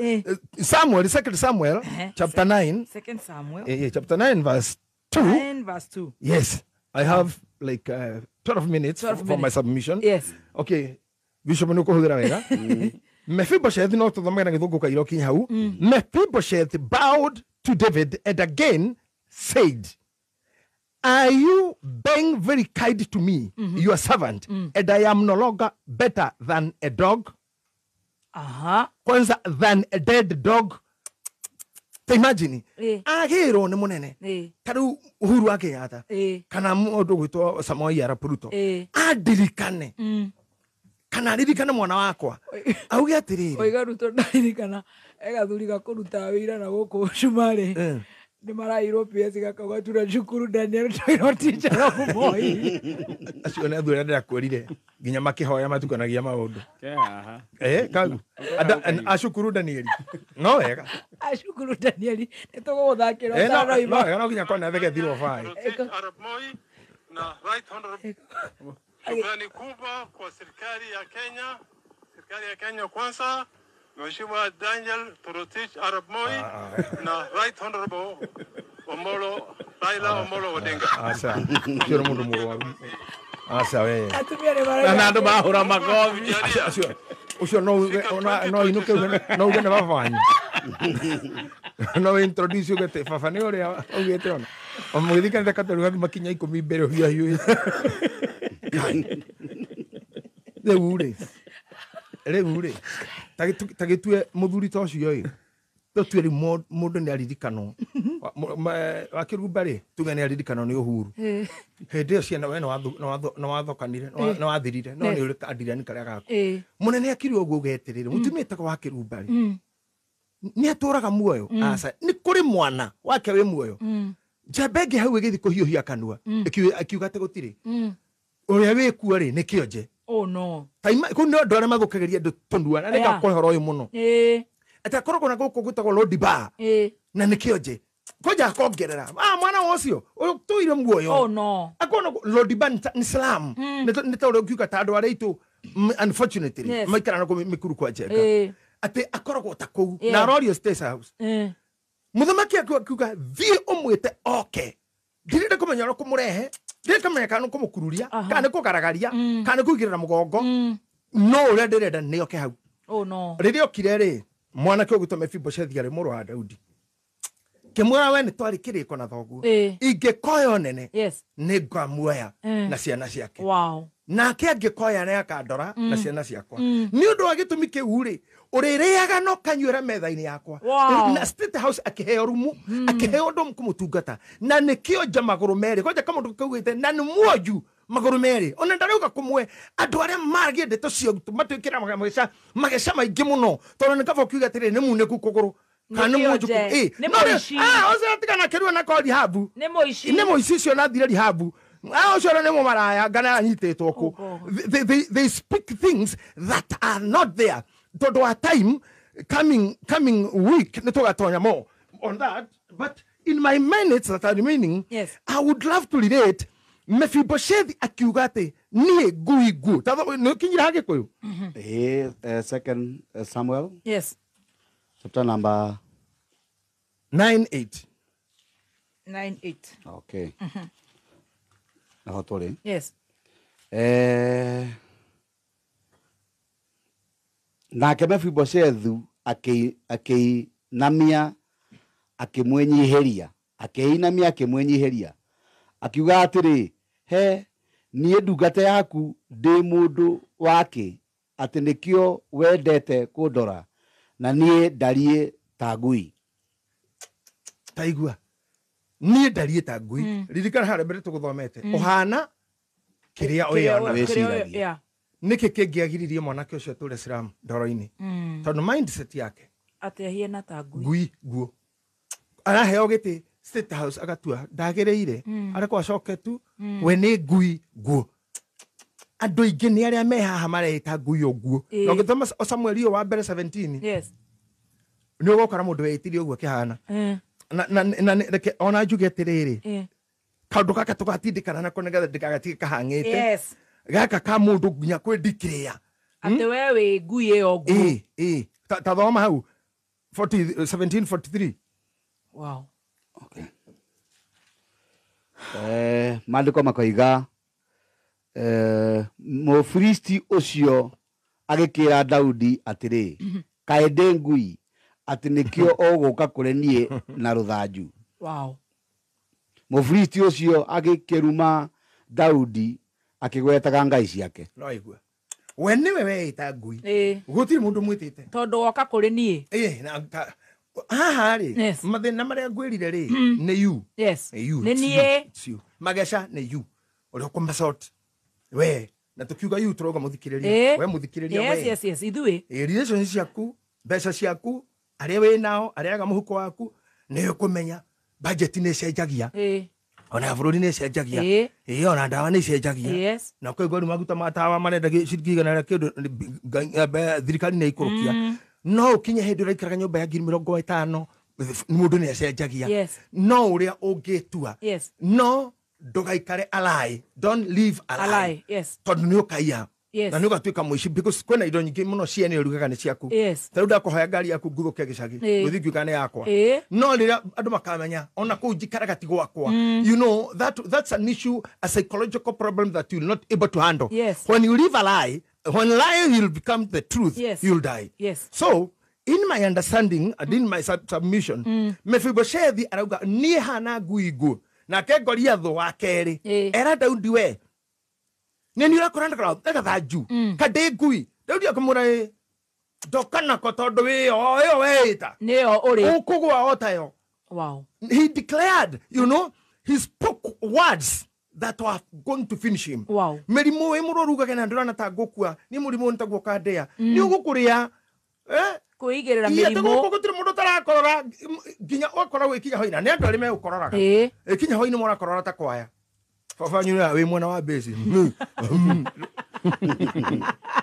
Samuel, 2 Samuel, chapter 9. 2 Samuel. Chapter 9 verse 2. 9 verse 2. Yes. I have like 12 minutes for my submission. Yes. Okay. Bishop nĩ ũkũhũthĩra wega. Mephibosheth no tũthomage na gĩthũngũ kairo kinya hau. Mephibosheth bowed to David and again said, "Are you being very kind to me, your servant, and I am no longer better than a dog?" Kwanza, than a dead dog. Imagine. Agĩrwo nĩ mũnene. Ta rĩu Uhuru wa Kenyatta kana mũndũ ũgwĩtwo Samoei Arap Ruto andirikane kana aririkane mwana wakwa auge atĩrĩrĩ. Oiga Ruto ndaririkana egathuri ga kũruta wĩra na gũkũ cumarĩ. Nĩ marairwo PS gakauga tunashukuru Daniel Toroitich arap Moi. Acio nĩ athuri arĩa ndĩrakwĩrire nginya makĩhoya matukanagia maũndũ. Kagu acukuru Daniel no wega. Acukuru Daniel nĩ tũgũgũthakĩra ũtanoima. No wega, no nginya kona thegethirwo bai. Arap Moi na Right Honorable. Shukrani kubwa kwa serikali ya Kenya, serikali ya Kenya kwanza, Mheshimiwa Daniel Toroitich arap Moi na Right Honorable Omolo Raila Omolo Odinga. Asa, ucio nĩ mũndũ mũrwaru. Asa we. Atumia nĩ marauga. Na andũ mahũra makobi. Acio ucio no no inuke no uge nĩ baba wanyu. No introduce ugete baba nĩ ũrĩa augĩte ona. Mũgĩthiĩ kanitha Katolika makinya 10 mbere ũhiũhahiũhĩte. Rĩu rĩ ta gĩtue mũthuri ta ũcio ĩ tũtue rĩu mũndũ nĩ aririkanwo wakĩrumba rĩ tuge nĩ aririkanwo nĩ Uhuru hĩndĩ ĩyo ciana we nĩ wathokanire nĩ wathirire no nĩ ũrĩ kandirani karĩa gaku mũnene akiri ũguo ũgetĩrĩre mũtumia etagwo Wakĩrumba rĩ nĩ atũraga muoyo aca nĩ kũrĩ mwana wake wĩ muoyo njamba ĩngĩ hau ĩgĩthiĩ kũhiũhia kanua ĩkiuga atĩ gũtirĩ ũrĩa wĩkuo rĩ nĩ kĩonje. Oh no. Taima kũ nĩ andũ arĩa mathũkagĩria andũ tũnua na nĩngakũhe ũhoro ũyũ mũno. Atĩ akoragwo na gũkũ gwĩtagwo Lodi Bar na nĩ kĩonje kwanja akongerera mwana ũcio ũtũire muoyo. Oh no. Akona Lodi Bar nĩ slum nĩ ta ũrĩa ũngiuga ta andũ arĩa aitũ unfortunately maikaraga na kũu Mĩkuru kwa Njenga atĩ akoragwo ta kũu na arorio State House. Mũthamaki akiuga thiĩ ũmwĩte oke ndirenda kũmenya ũrĩa kũmũrehe ndirenda kũmenya kana nĩ kũmũkururia kana nĩ kũgaragaria kana nĩ kũigĩrĩra mũgongo no ũrĩa ndĩrenda nĩ oke hau. Oh no. Rĩrĩa okire rĩ mwanake ũgwĩtwo Mefiboshethi arĩ mũrũ wa Daudi kĩmwĩra we nĩ twarĩ kĩrĩko na thoguo ingĩkoya nene nĩ ngamuoya na ciana ciake. Nake angĩkoya nĩ akandora na ciana ciakwa nĩ ũndũ wa gĩtũmi kĩu rĩ ũrĩrĩaga no kanyuĩra metha-inĩ yakwa. Na State House akĩheo rumu akĩheo ũndũ kũmũtungata na nĩkĩo nja magũrũ merĩ kwanja kamũndũ kaugĩte na nĩ muonju magũrũ merĩ ona ndarauga kũmwe andũ arĩa maragia ndeto cio matwĩkĩra mageca maingĩ mũno tondũ nĩ kaba ũkiuga atĩrĩrĩ nĩ munĩku kũgũrũ kana nĩ muonju ũcio atigana kĩrua na ko rihabu nĩ mũici nĩ mũici ũcio na athire rihabu ũcio nĩ mũmaraya ngana anyitĩtwo kũ. They speak things that are not there tondũ wa time coming week nĩ tũgatonya more on that, but in my minutes that are remaining, yes, I would love to relate Mefiboshethi akiuga atĩ niĩ ngui nguũ. Nĩ ũkinyire Gĩkũyũ? Second Samuel. Yes. Chapter number 9:8. 9:8. Okay. Naho tũrĩ. Yes. Nake Mefiboshethu akĩinamia akĩmwĩnyihĩria akĩinamia akĩmwĩnyihĩria akiuga atĩrĩ, he niĩ ndungata yaku ndĩ mũndũ wake atĩ nĩkĩo wendete kũndora na niĩ ndariĩ ta ngui. Taigua niĩ ndariĩ ta ngui. Ririkana harĩa mbere tũgũthomete ũhana kĩrĩa ũyona wĩciragia. Nĩkĩ kĩngĩagiririe mwanake ũcio atũre slum ndoro-inĩ? Tondũ mindset yake atĩ ahiana ta ngui. Ngui nguo araheo gĩtĩ State House agatua ndagĩrĩire arekwo acoke tu we nĩ ngui nguo. Andũ aingĩ nĩ arĩa me haha mareita ngui ũguo. Na ũngĩthoma Samuel ũyũ wa mbere 17, yes, nĩ ũgũkora mũndũ weĩtirie ũguo akĩhana. Na reke ona njuge atĩrĩrĩ, kaũndũ gaka tũgatindĩkana nako nĩgetha ndĩgagatige kahang'ĩte. Yes. Gaka ka mũndũ nginya kwĩndikĩrĩa atĩ we wĩ ngui ĩyo nguo. Ta thoma hau 1743. Wow. Okay. Maandĩko makoiga Mũfilisti ũcio agĩkĩra Daudi atĩrĩ, kaĩ ndĩ ngui atĩ nĩkĩo ũgũka kũrĩ niĩ na rũthanju. Wow. Mũfilisti ũcio agĩkĩruma Daudi akĩgwetaga ngai ciake. No aigua we nĩwe weĩta ngui, gũtirĩ mũndũ mwĩtĩte tondũ woka kũrĩ niĩ. Na haha rĩ mathĩna marĩa ngwĩrire rĩ nĩ you. Yes. Nĩ niĩ. Mageca nĩ you ũrĩa ũkũmasort we na tukiuga you tũrauga mũthikĩrĩria we mũthikĩrĩria we. Yes, yes, yes, ithuĩ. Relations ciaku, mbeca ciaku, arĩa wĩ nao, arĩa aga mũhuko waku nĩ ũkũmenya. Budget nĩ ĩcenjagia. Ona bũrũri nĩ ĩcenjagia. Ĩĩ, ona ndawa nĩ icenjagia. Na koguo rĩu maguta ma tawa marenda ciringi igana rĩa kĩndũ, thirikari nĩ ĩikũrũkia. No ũkinye hĩndĩ ũraikaraga nyũmba ya 50,000, mũndũ nĩ acenjagia. No ũrĩa ũngĩtua. No ndũgaikare a lie. Don't live a lie. A lie, yes. Tondũ nĩ ũkaiya. Na nĩ ũgatuĩka mũici because kwĩna indo nyingĩ mũno ciene ũrugaga nĩ ciaku. Ta rĩu ndakũhoya ngari yaku nguthũke gĩcagi, gũthiĩ ngiuga nĩ yakwa. No rĩrĩa andũ makamenya ona kũu njikaraga ti gwakwa. You know that's an issue, a psychological problem that you're not able to handle. When you live a lie, when lie will become the truth, you'll die. So in my understanding and in my submission, Mephibosheth arauga niĩ hana ngui nguũ nake Goliath wa kerĩ era Daudi we nĩ niĩ ũrakora na gathanju kandĩ ngui. Daudi akamwĩra ndoka nako tondũ wĩyo ĩyo weĩta nĩyo ũrĩ ũkũgwa o tayo. Wow. He declared, you know, he spoke words that were going to finish him. Wow. Mĩrimũ ĩ mũrwaru ugage na ndũrona ta ngũkua nĩ mũrimũ nĩtaguo kandĩa nĩ ũgũkũrĩa kwĩigĩrĩra Iya, mĩrimũ. gũkũ gũtirĩ mũndũ ũtarakorora nginya ũgakora gwĩkinya hwaĩ-inĩ. Nĩ andũ arĩa megũkororaga. Ĩkinya hwaĩ-inĩ mũrakorora ta kwaya. Baba wanyu nĩ wĩ mwena wa base.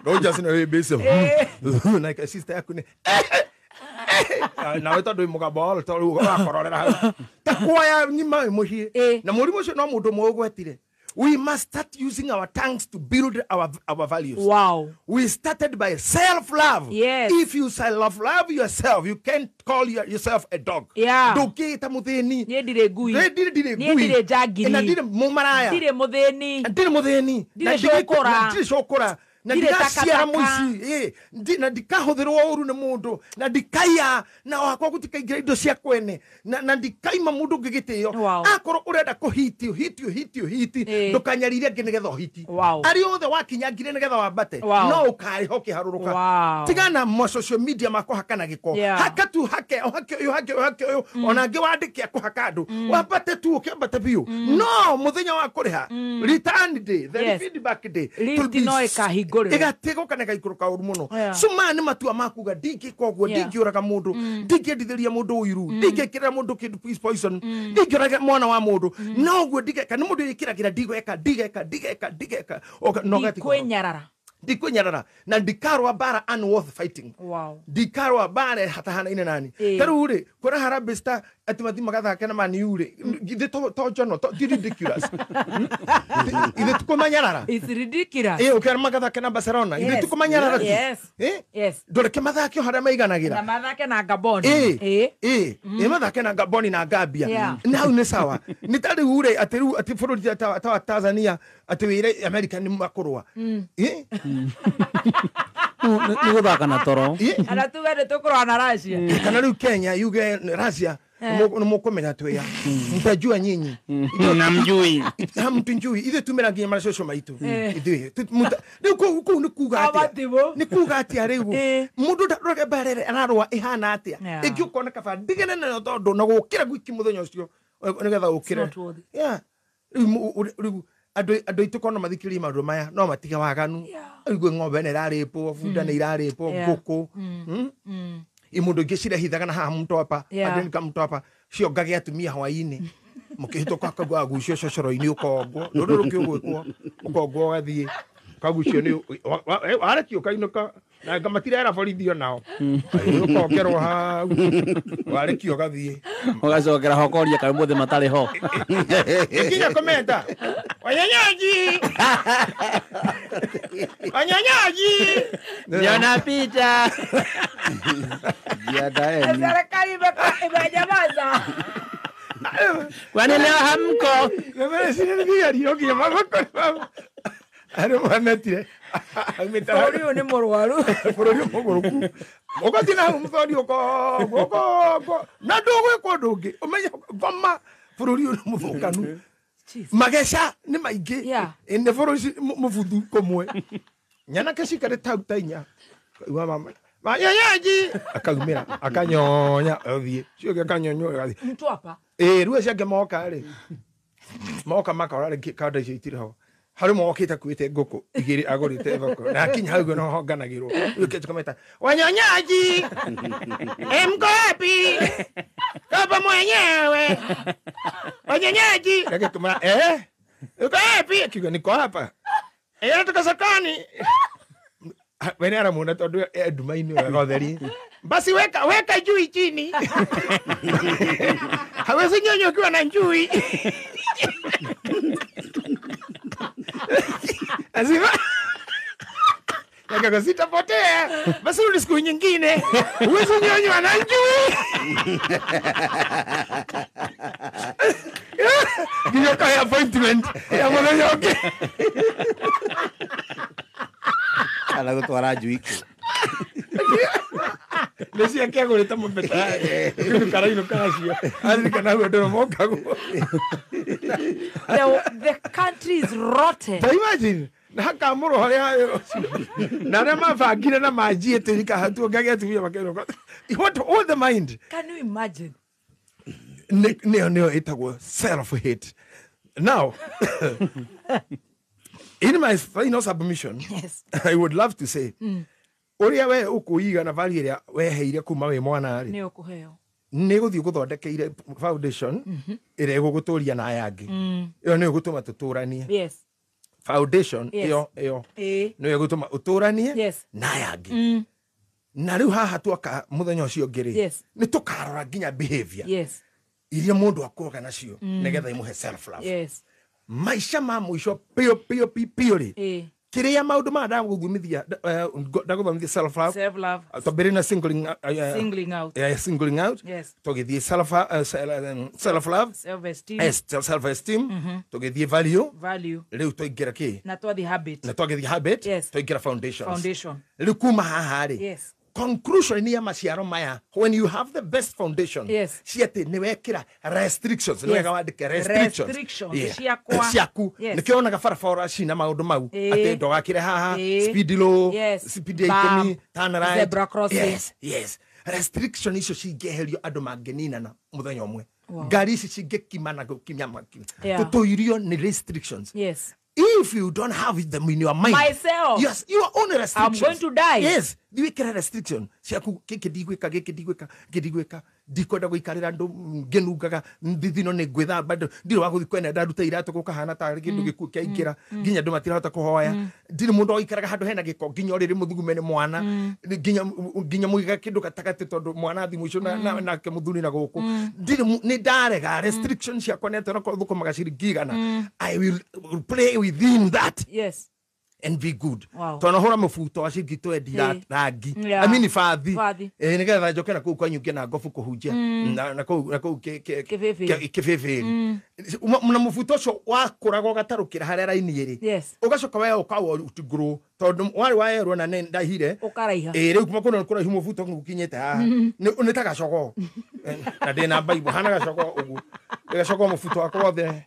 Rogers nĩ wĩ base. Na sister yaku nĩ nawe tondũ wĩ mũgambo wa tondũ rĩu ũgakororera hau. Ta kwaya ng'ima wĩ mũciĩ. Na mũrimũ ũcio no mũndũ ũmwe ũgwetire. We must start using our tongues to build our values. Wow. We started by self-love. Yes. If you self-love yourself, you can't call yourself a dog. Yeah. Ndũngĩĩta mũthĩni. Niĩ ndirĩ ngui. Niĩ ndirĩ Niĩ ngui. ndirĩ njangiri. Na ndirĩ mũmaraya. Ndirĩ mũthĩni. Ndirĩ mũthĩni. Ndirĩ Na cũkũra. ndirĩ cũkũra. Na Ndirĩ ndikaciara takataka. mũici. Na ndikahũthĩrwo ũru nĩ mũndũ. Na ndikaiya. Na wakwa gũtikaingĩra indo cia kwene. Na ndikaima mũndũ ũngĩ gĩtĩo. Wow. Akorwo ũrenda kũhiti, ũhiti, ũhiti, ũhiti. Ndũkanyarire angĩ nĩgetha ũhiti. Wow. Arĩa othe wakinyangire nĩgetha wambate. Wow. No ũkarĩha ũkĩharũrũka. Wow. Tigana ma social media ma kũhakana gĩko. Yeah. Haka tu hake, ũhake ũyũ, hake ũyũ, hake ũyũ. Ona angĩ wandĩke akũhaka andũ. Wambate tu ũkĩambate biũ. No mũthenya wa kũrĩha. Return day, the Yes. feedback day. Lift no ĩkahingũrĩrwo. Ĩgatigũka na ĩgaikũrũka ũru mũno. Yeah. So maya nĩ matua ma kuga ndingĩka ũguo, Yeah. ndingĩũraga mũndũ, ndingĩendithĩria mũndũ ũiru, ndingĩkĩrĩra mũndũ kĩndũ poison, ndingĩũraga mwana wa mũndũ. No ũguo ndigeka, nĩ mũndũ wĩkĩragĩra ndigweka, ndigeka, ndigeka, ndigeka. No ũgatiga ũhoro. Ndikwĩnyarara. Ndikwĩnyarara. Na ndikarũa mbara unworth fighting. Wow. Ndikarũa mbara hatahanaine nani. Ta rĩu rĩ, kwĩra Harambee Star atĩ mathiĩ magathake na Man U rĩ, githĩ to njono, ti ridiculous. Ithe tukũmanyarara. It's ridiculous. Ũkĩra magathake na Barcelona, ithe Yes. tukũmanyarara tu. Yes. Yes. Ndũreke mathake o harĩa maiganagĩra. Na mathake na Gabon. Mathake na Gabon na Gambia. Yeah. Na hau nĩ sawa. Nĩ ta rĩu rĩ, atĩ rĩu atĩ bũrũri ta wa Tanzania, atĩ wĩre America nĩ makũrũa. Nĩ gũthaka na toro. Kana tuge nĩ tũkũrũa na Russia. Kana rĩu Kenya yuge Russia nĩ mũkũmenya twĩa. Mtajua nyinyi. Namjui. Hamtujui. Ithuĩ tumĩra nginya macũcũ maitũ. Ithuĩ. Rĩu kũu nĩ kuga atĩa? Abatimũ. Nĩ kuga atĩa rĩu? Mũndũ ndarora mbara ĩrĩa ararũa ĩhana atĩa? Yeah. Ĩngĩ ũkona kaba ndigane nayo tondũ na gũkĩra gwiki mũthenya ũcio nĩgetha ũkĩre. It's not worth it. Yeah. Rĩu andũ aitũ kona mathikĩrĩrie maũndũ maya no matige waganu. Ũigue ng'ombe nĩ ĩrarĩpwo, bunda nĩ irarĩpwo, ngũkũ. Imũndũ ingĩ cirehithaga na haha Mtwapa, Yeah. andũ ka Mtwapa ciongage atumia hwaĩ-inĩ. Mũkĩhĩtũka ũkaigua agucio cocoro-inĩ ũkongwo. Rũrũ rũngĩ ũgwĩkwo, ũkongwo ũgathiĩ. Ũkagucio nĩ warekio ũkainũka. Na anga matirera borithi onao. Ũkongerwo hau. Warekio ũgathiĩ. Ũgacokera ho ũkoria kaĩ ũmũthĩ matarĩ ho. Nginya komenta. Wanyanyaji. Wanyanyaji. Niona picha. Jiandaeni. Serikali imenyamaza. Kwani leo hamko? Arĩ mwanetire. Bũrũri ũyũ nĩ mũrwaru. Bũrũri ũyũ mũgũrũku. Ũgathiĩ na hau mũthoni ũkongwo, ũkongwo. Na ndũgwĩkwo ũndũ ũngĩ. Ũmenye ngoma bũrũri ũyũ nĩ mũthũkanu. Mageca nĩ maingĩ. Nĩ bũrũri mũbuthu kũmwe. Nyanake cikarĩte hau ta inya. Ũkaigua mama, manyanyaji! Akaumĩra, akanyonya, athiĩ. Ũcio ũngĩ akanyonya, agathiĩ. Mtwapa. Rĩu acio angĩ moka rĩ. Moka makora rĩ, kanda icio itirĩ ho. Harĩ ũmwe wokĩte akuĩte ngũkũ igĩrĩ agũrĩte thoko na akinya hau no honganagĩrwo rĩu kĩnjũkameta wanyonyaji mko wapi kapa mwenyewe wanyonyaji akituma uko wapi akiuga niko hapa natoka sokoni wene aramuona tondu nduma-inĩ wega ũtheri basi weka weka njui chini hawezi nyonya ukiwa na njui Azima Yakago sitapotea basi rudi siku nyingine huwezi nyonywa na njui nginya kahe appointment ya mũthenya ũngĩ Kana gũtwara njui kũ nĩ ciake agũrĩte mũbeta karainũka nacio aririkana hau andũ mokagwo. The country is rotten. Ta imagine na hakamũrwo harĩa na arĩa mabangire na manjie tĩrika hatuo ngagĩa atumia makerwo what all the mind. Can you imagine? Nĩyo nĩyo ĩtagwo self hate. Now in my final submission, yes, I would love to say ũrĩa we ũkũiga na value ĩrĩa weheire kuma wĩ mwana rĩ nĩ ũkũheo nĩ gũthiĩ gũthondekeire foundation ĩrĩa ĩgũgũtũria na aya angĩ ĩyo nĩyo ĩgũtũma tũtũranie. Yes. Foundation Yes. ĩyo ĩyo Ĩĩ. nĩyo ĩgũtũma ũtũranie Yes. na aya angĩ na rĩu haha twaka mũthenya ũcio ũngĩ rĩ Yes. nĩ tũkarora nginya behavior Yes. iria mũndũ akũraga nacio nĩgetha imũhe self love. Yes. Maica ma mũico pio pio pio rĩ Ĩĩ. kĩrĩa maũndũ maya ndagũthomithia ndagũthomithia self love Self love. twambĩrĩrie na singling Singling out. Singling out. Yes. Tũgĩthiĩ self love, Self esteem. yes, self esteem tũgĩthiĩ value Value. rĩu twaingĩra kĩ Na twathi habit. na twagĩthiĩ habit. Yes. Twaingĩra foundations. Foundation. Rĩu kuma haha rĩ Yes. conclusion nĩ ya maciaro maya when you have the best foundation Yes. cia atĩ nĩ wekĩra restrictions nĩ Yes. wega wandĩke restrictions Restrictions Yeah. ciakwa. Ciaku Yes. nĩkĩo wonaga barabara cina maũndũ mau Ĩĩ. atĩ ndũgakĩre haha Ĩĩ. speed low Yes. speed ya Bam. ikũmi turn right Zebra crossing. yes yes restriction icio cingĩeherio andũ mangĩninana mũthenya ũmwe Wow. ngari ici cingĩkimana gũkinya Yeah. tũtũirio nĩ restrictions. Yes. If you don't have them in your mind, Myself. yes, your own restrictions. I'm going to die. Yes, ndiwikire restriction ciaku gĩkĩ ndigwĩka gĩkĩ ndigwĩka gĩkĩ ndigwĩka ndikwenda gũikarĩra andũ ngĩnungaga thithino nĩ ngwĩthamba ndirĩ wa gũthiĩ kwene ndaruta iratũ gũkahana tarĩ kĩndũ gĩkuũ kĩaingĩra nginya andũ matirahota kũhoya ndirĩ mũndũ waikaraga handũ hena gĩko nginya ũrĩrĩ mũthugume nĩ mwana nginya mũiga kĩndũ gatagatĩ tondũ mwana athi mũico nake mũthuri na gũkũ ndirĩ nĩ ndarega restriction ciakwa nĩ atĩ onakorwo thũkũmaga ciringi igana I will play within that. Yes. And be good. Wow. Twanahũra mũbuto wa ciringi twendi Ĩĩ. rangi. Yeah. I mean bathi. Bathi. Ĩĩ nĩgetha njoke na kũu kwanyu ngĩna ngobu kũhunjia na kũu na kũu Kĩbĩbĩri. kĩbĩbĩri. Na mũbuto ũcio wakũraga ũgatarũkĩra harĩa raini ĩrĩ. Yes. Ũgacoka we ũkawa ũtigũrũ tondũ warĩ waerwo na nĩ ndahire. Ũkaraiha. Ĩĩ rĩu kuma kũndũ kũraihu mũbuto gũkinyĩte haha. Nĩ ta gacogoo. Na ndĩ na Bible hana gacogoo ũguo. Gacogoo mũbuto wakwa wothe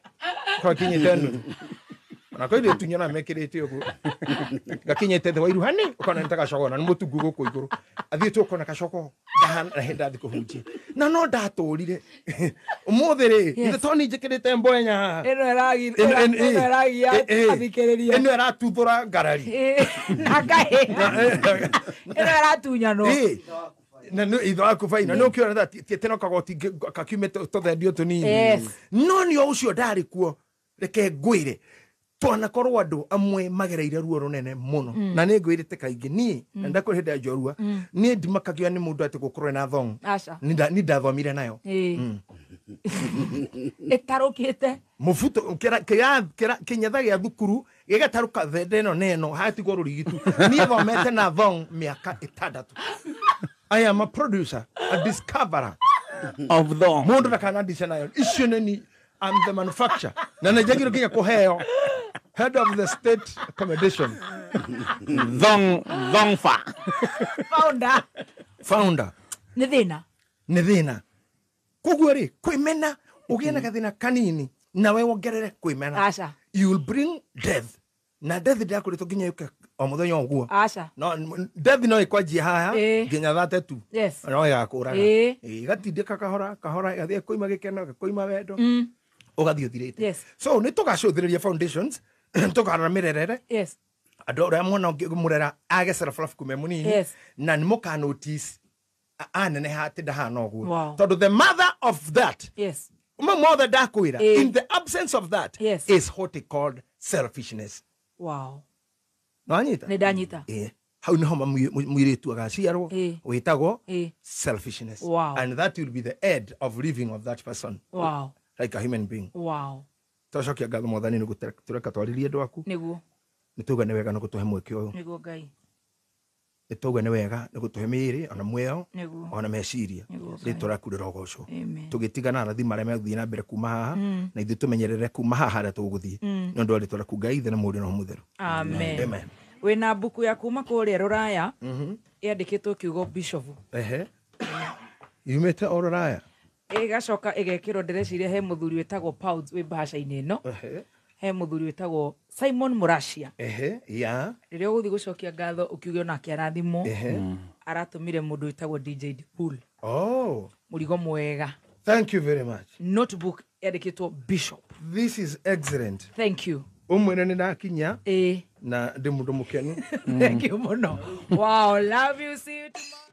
twakinyĩte nuthu. Na kwa ile tunyona mekirite uguo gakinyite the wairu hani ukona nĩ ta gacogoo na nĩ mũtungu gũkũ igũrũ athiĩte ũkona gacogoo ndahana na ndathi kũhunjia na no ndatũrire ũmũthĩ rĩ ithe to ni njĩkĩrĩte mbwenya haha Ĩno ĩragia athikĩrĩria. ĩno ĩratuthũra ngarari Ĩĩ. Na ngahĩha. Ĩno ĩratunyanwo. Ĩĩ. Na nĩ itho waku baina nĩ ũkĩona tiĩte no kagoti gakiumĩte tũthendio tũnini Yes. no nĩ o ũcio ndarĩ kuo reke ngwĩre twanakorwo andũ amwe magereire ruo rũnene mũno na nĩ ngwĩrĩte kaingĩ niĩ na ndakwĩra hĩndĩ ya njorua niĩ ndimakagio nĩ mũndũ atĩ gũkorwo na thong Aca. nĩ ndathomire nayo Ĩĩ. Ĩtarũkĩte. mũbuto kĩnyatha gĩa thukuru gĩgatarũka thende ĩno na ĩno hatigwo rũrigitu niĩ thomete na thong mĩaka 6. I am a producer, a discoverer of thong. Mũndũ ndakanandice nayo icio nĩ ni I'm the manufacturer na nĩ njagĩrĩirwo nginya kũheo head of the state accommodation Thong thong fa. Founder. Founder. Nĩ thĩna. Nĩ thĩna. Koguo rĩ kwĩmena ũgĩe na gathĩna kanini nawe wongerere kwĩmena. Aca. You will bring death. Na death ndĩrakũrĩtwo nginya yũke o mũthenya ũguo. Aca. No death no ĩkwanjie haha Ĩĩ. nginya 32. Yes. No ĩgakũraga. Ĩĩ. Ĩgatindĩka kahora kahora ĩgathiĩ kũima gĩkeno ĩgakoima wendo. Ũgathiĩ ũthirĩte. Yes. So nĩ tũgacũthĩrĩria foundations Tũkarora mĩrerere. Yes. Andũ ũrĩa mwana ũngĩmũrera age self love kuma e mũnini. Yes. Na nĩ mũka notice aneneha atĩ ndahana ũguo. Wow. Tondũ the mother of that, Yes. ma mothe ndakwĩra, in the absence of that is what he called selfishness. Wow. Nĩwanyita? Nĩ ndanyita. Ĩĩ. Hau nĩho mũirĩtu agaciarwo wĩtagwo selfishness. Wow. And that will be the end of living of that person Wow. like a human being. Wow. Twacokia ngatho Mwathani nĩ tũreka twarĩrie andũ aku. Nĩguo. Nĩ tauga nĩ wega nĩ gũtũhe mweke ũyũ. Nĩguo Ngai. Nĩ tauga nĩ wega nĩ gũtũhe mĩĩrĩ ona muoyo Nĩguo. ona meciria. Nĩguo Ngai. Rĩtwa rĩaku rĩrogocwo. Amen. Tũgĩtigana arathi marĩa megũthiĩ na mbere kuma haha, na ithuĩ tũmenyerere kuma haha harĩa tũgũthiĩ, nĩ ũndũ wa rĩtwa rĩaku Ngai Ithe na Mũriũ na Roho Mũtheru. Amen. Amen. Wĩna mbuku ya kuma kũrĩa rũraya ĩandĩkĩtwo kiugo bishop. Ehe, yumĩte o rũraya. Ĩgacoka ĩgekĩrwo, ndĩreciria he mũthuri wĩtagwo Pounds wĩ mbahaca-inĩ ĩno. He mũthuri wĩtagwo Simon Mũracia. Ehe, ya. Rĩrĩa ũgũthiĩ gũcokia ngatho ũkiuge onake arathimwo. Aratũmire mũndũ wĩtagwo DJ Dipul. Oh. Mũrigo mwega. Thank you very much. Notebook yandĩkĩtwo bishop. This is excellent. Thank you. Ũmwĩre nĩ ndakinya na ndĩ mũndũ mũkenu. Thank you mũno. Wow, love you, see you tomorrow.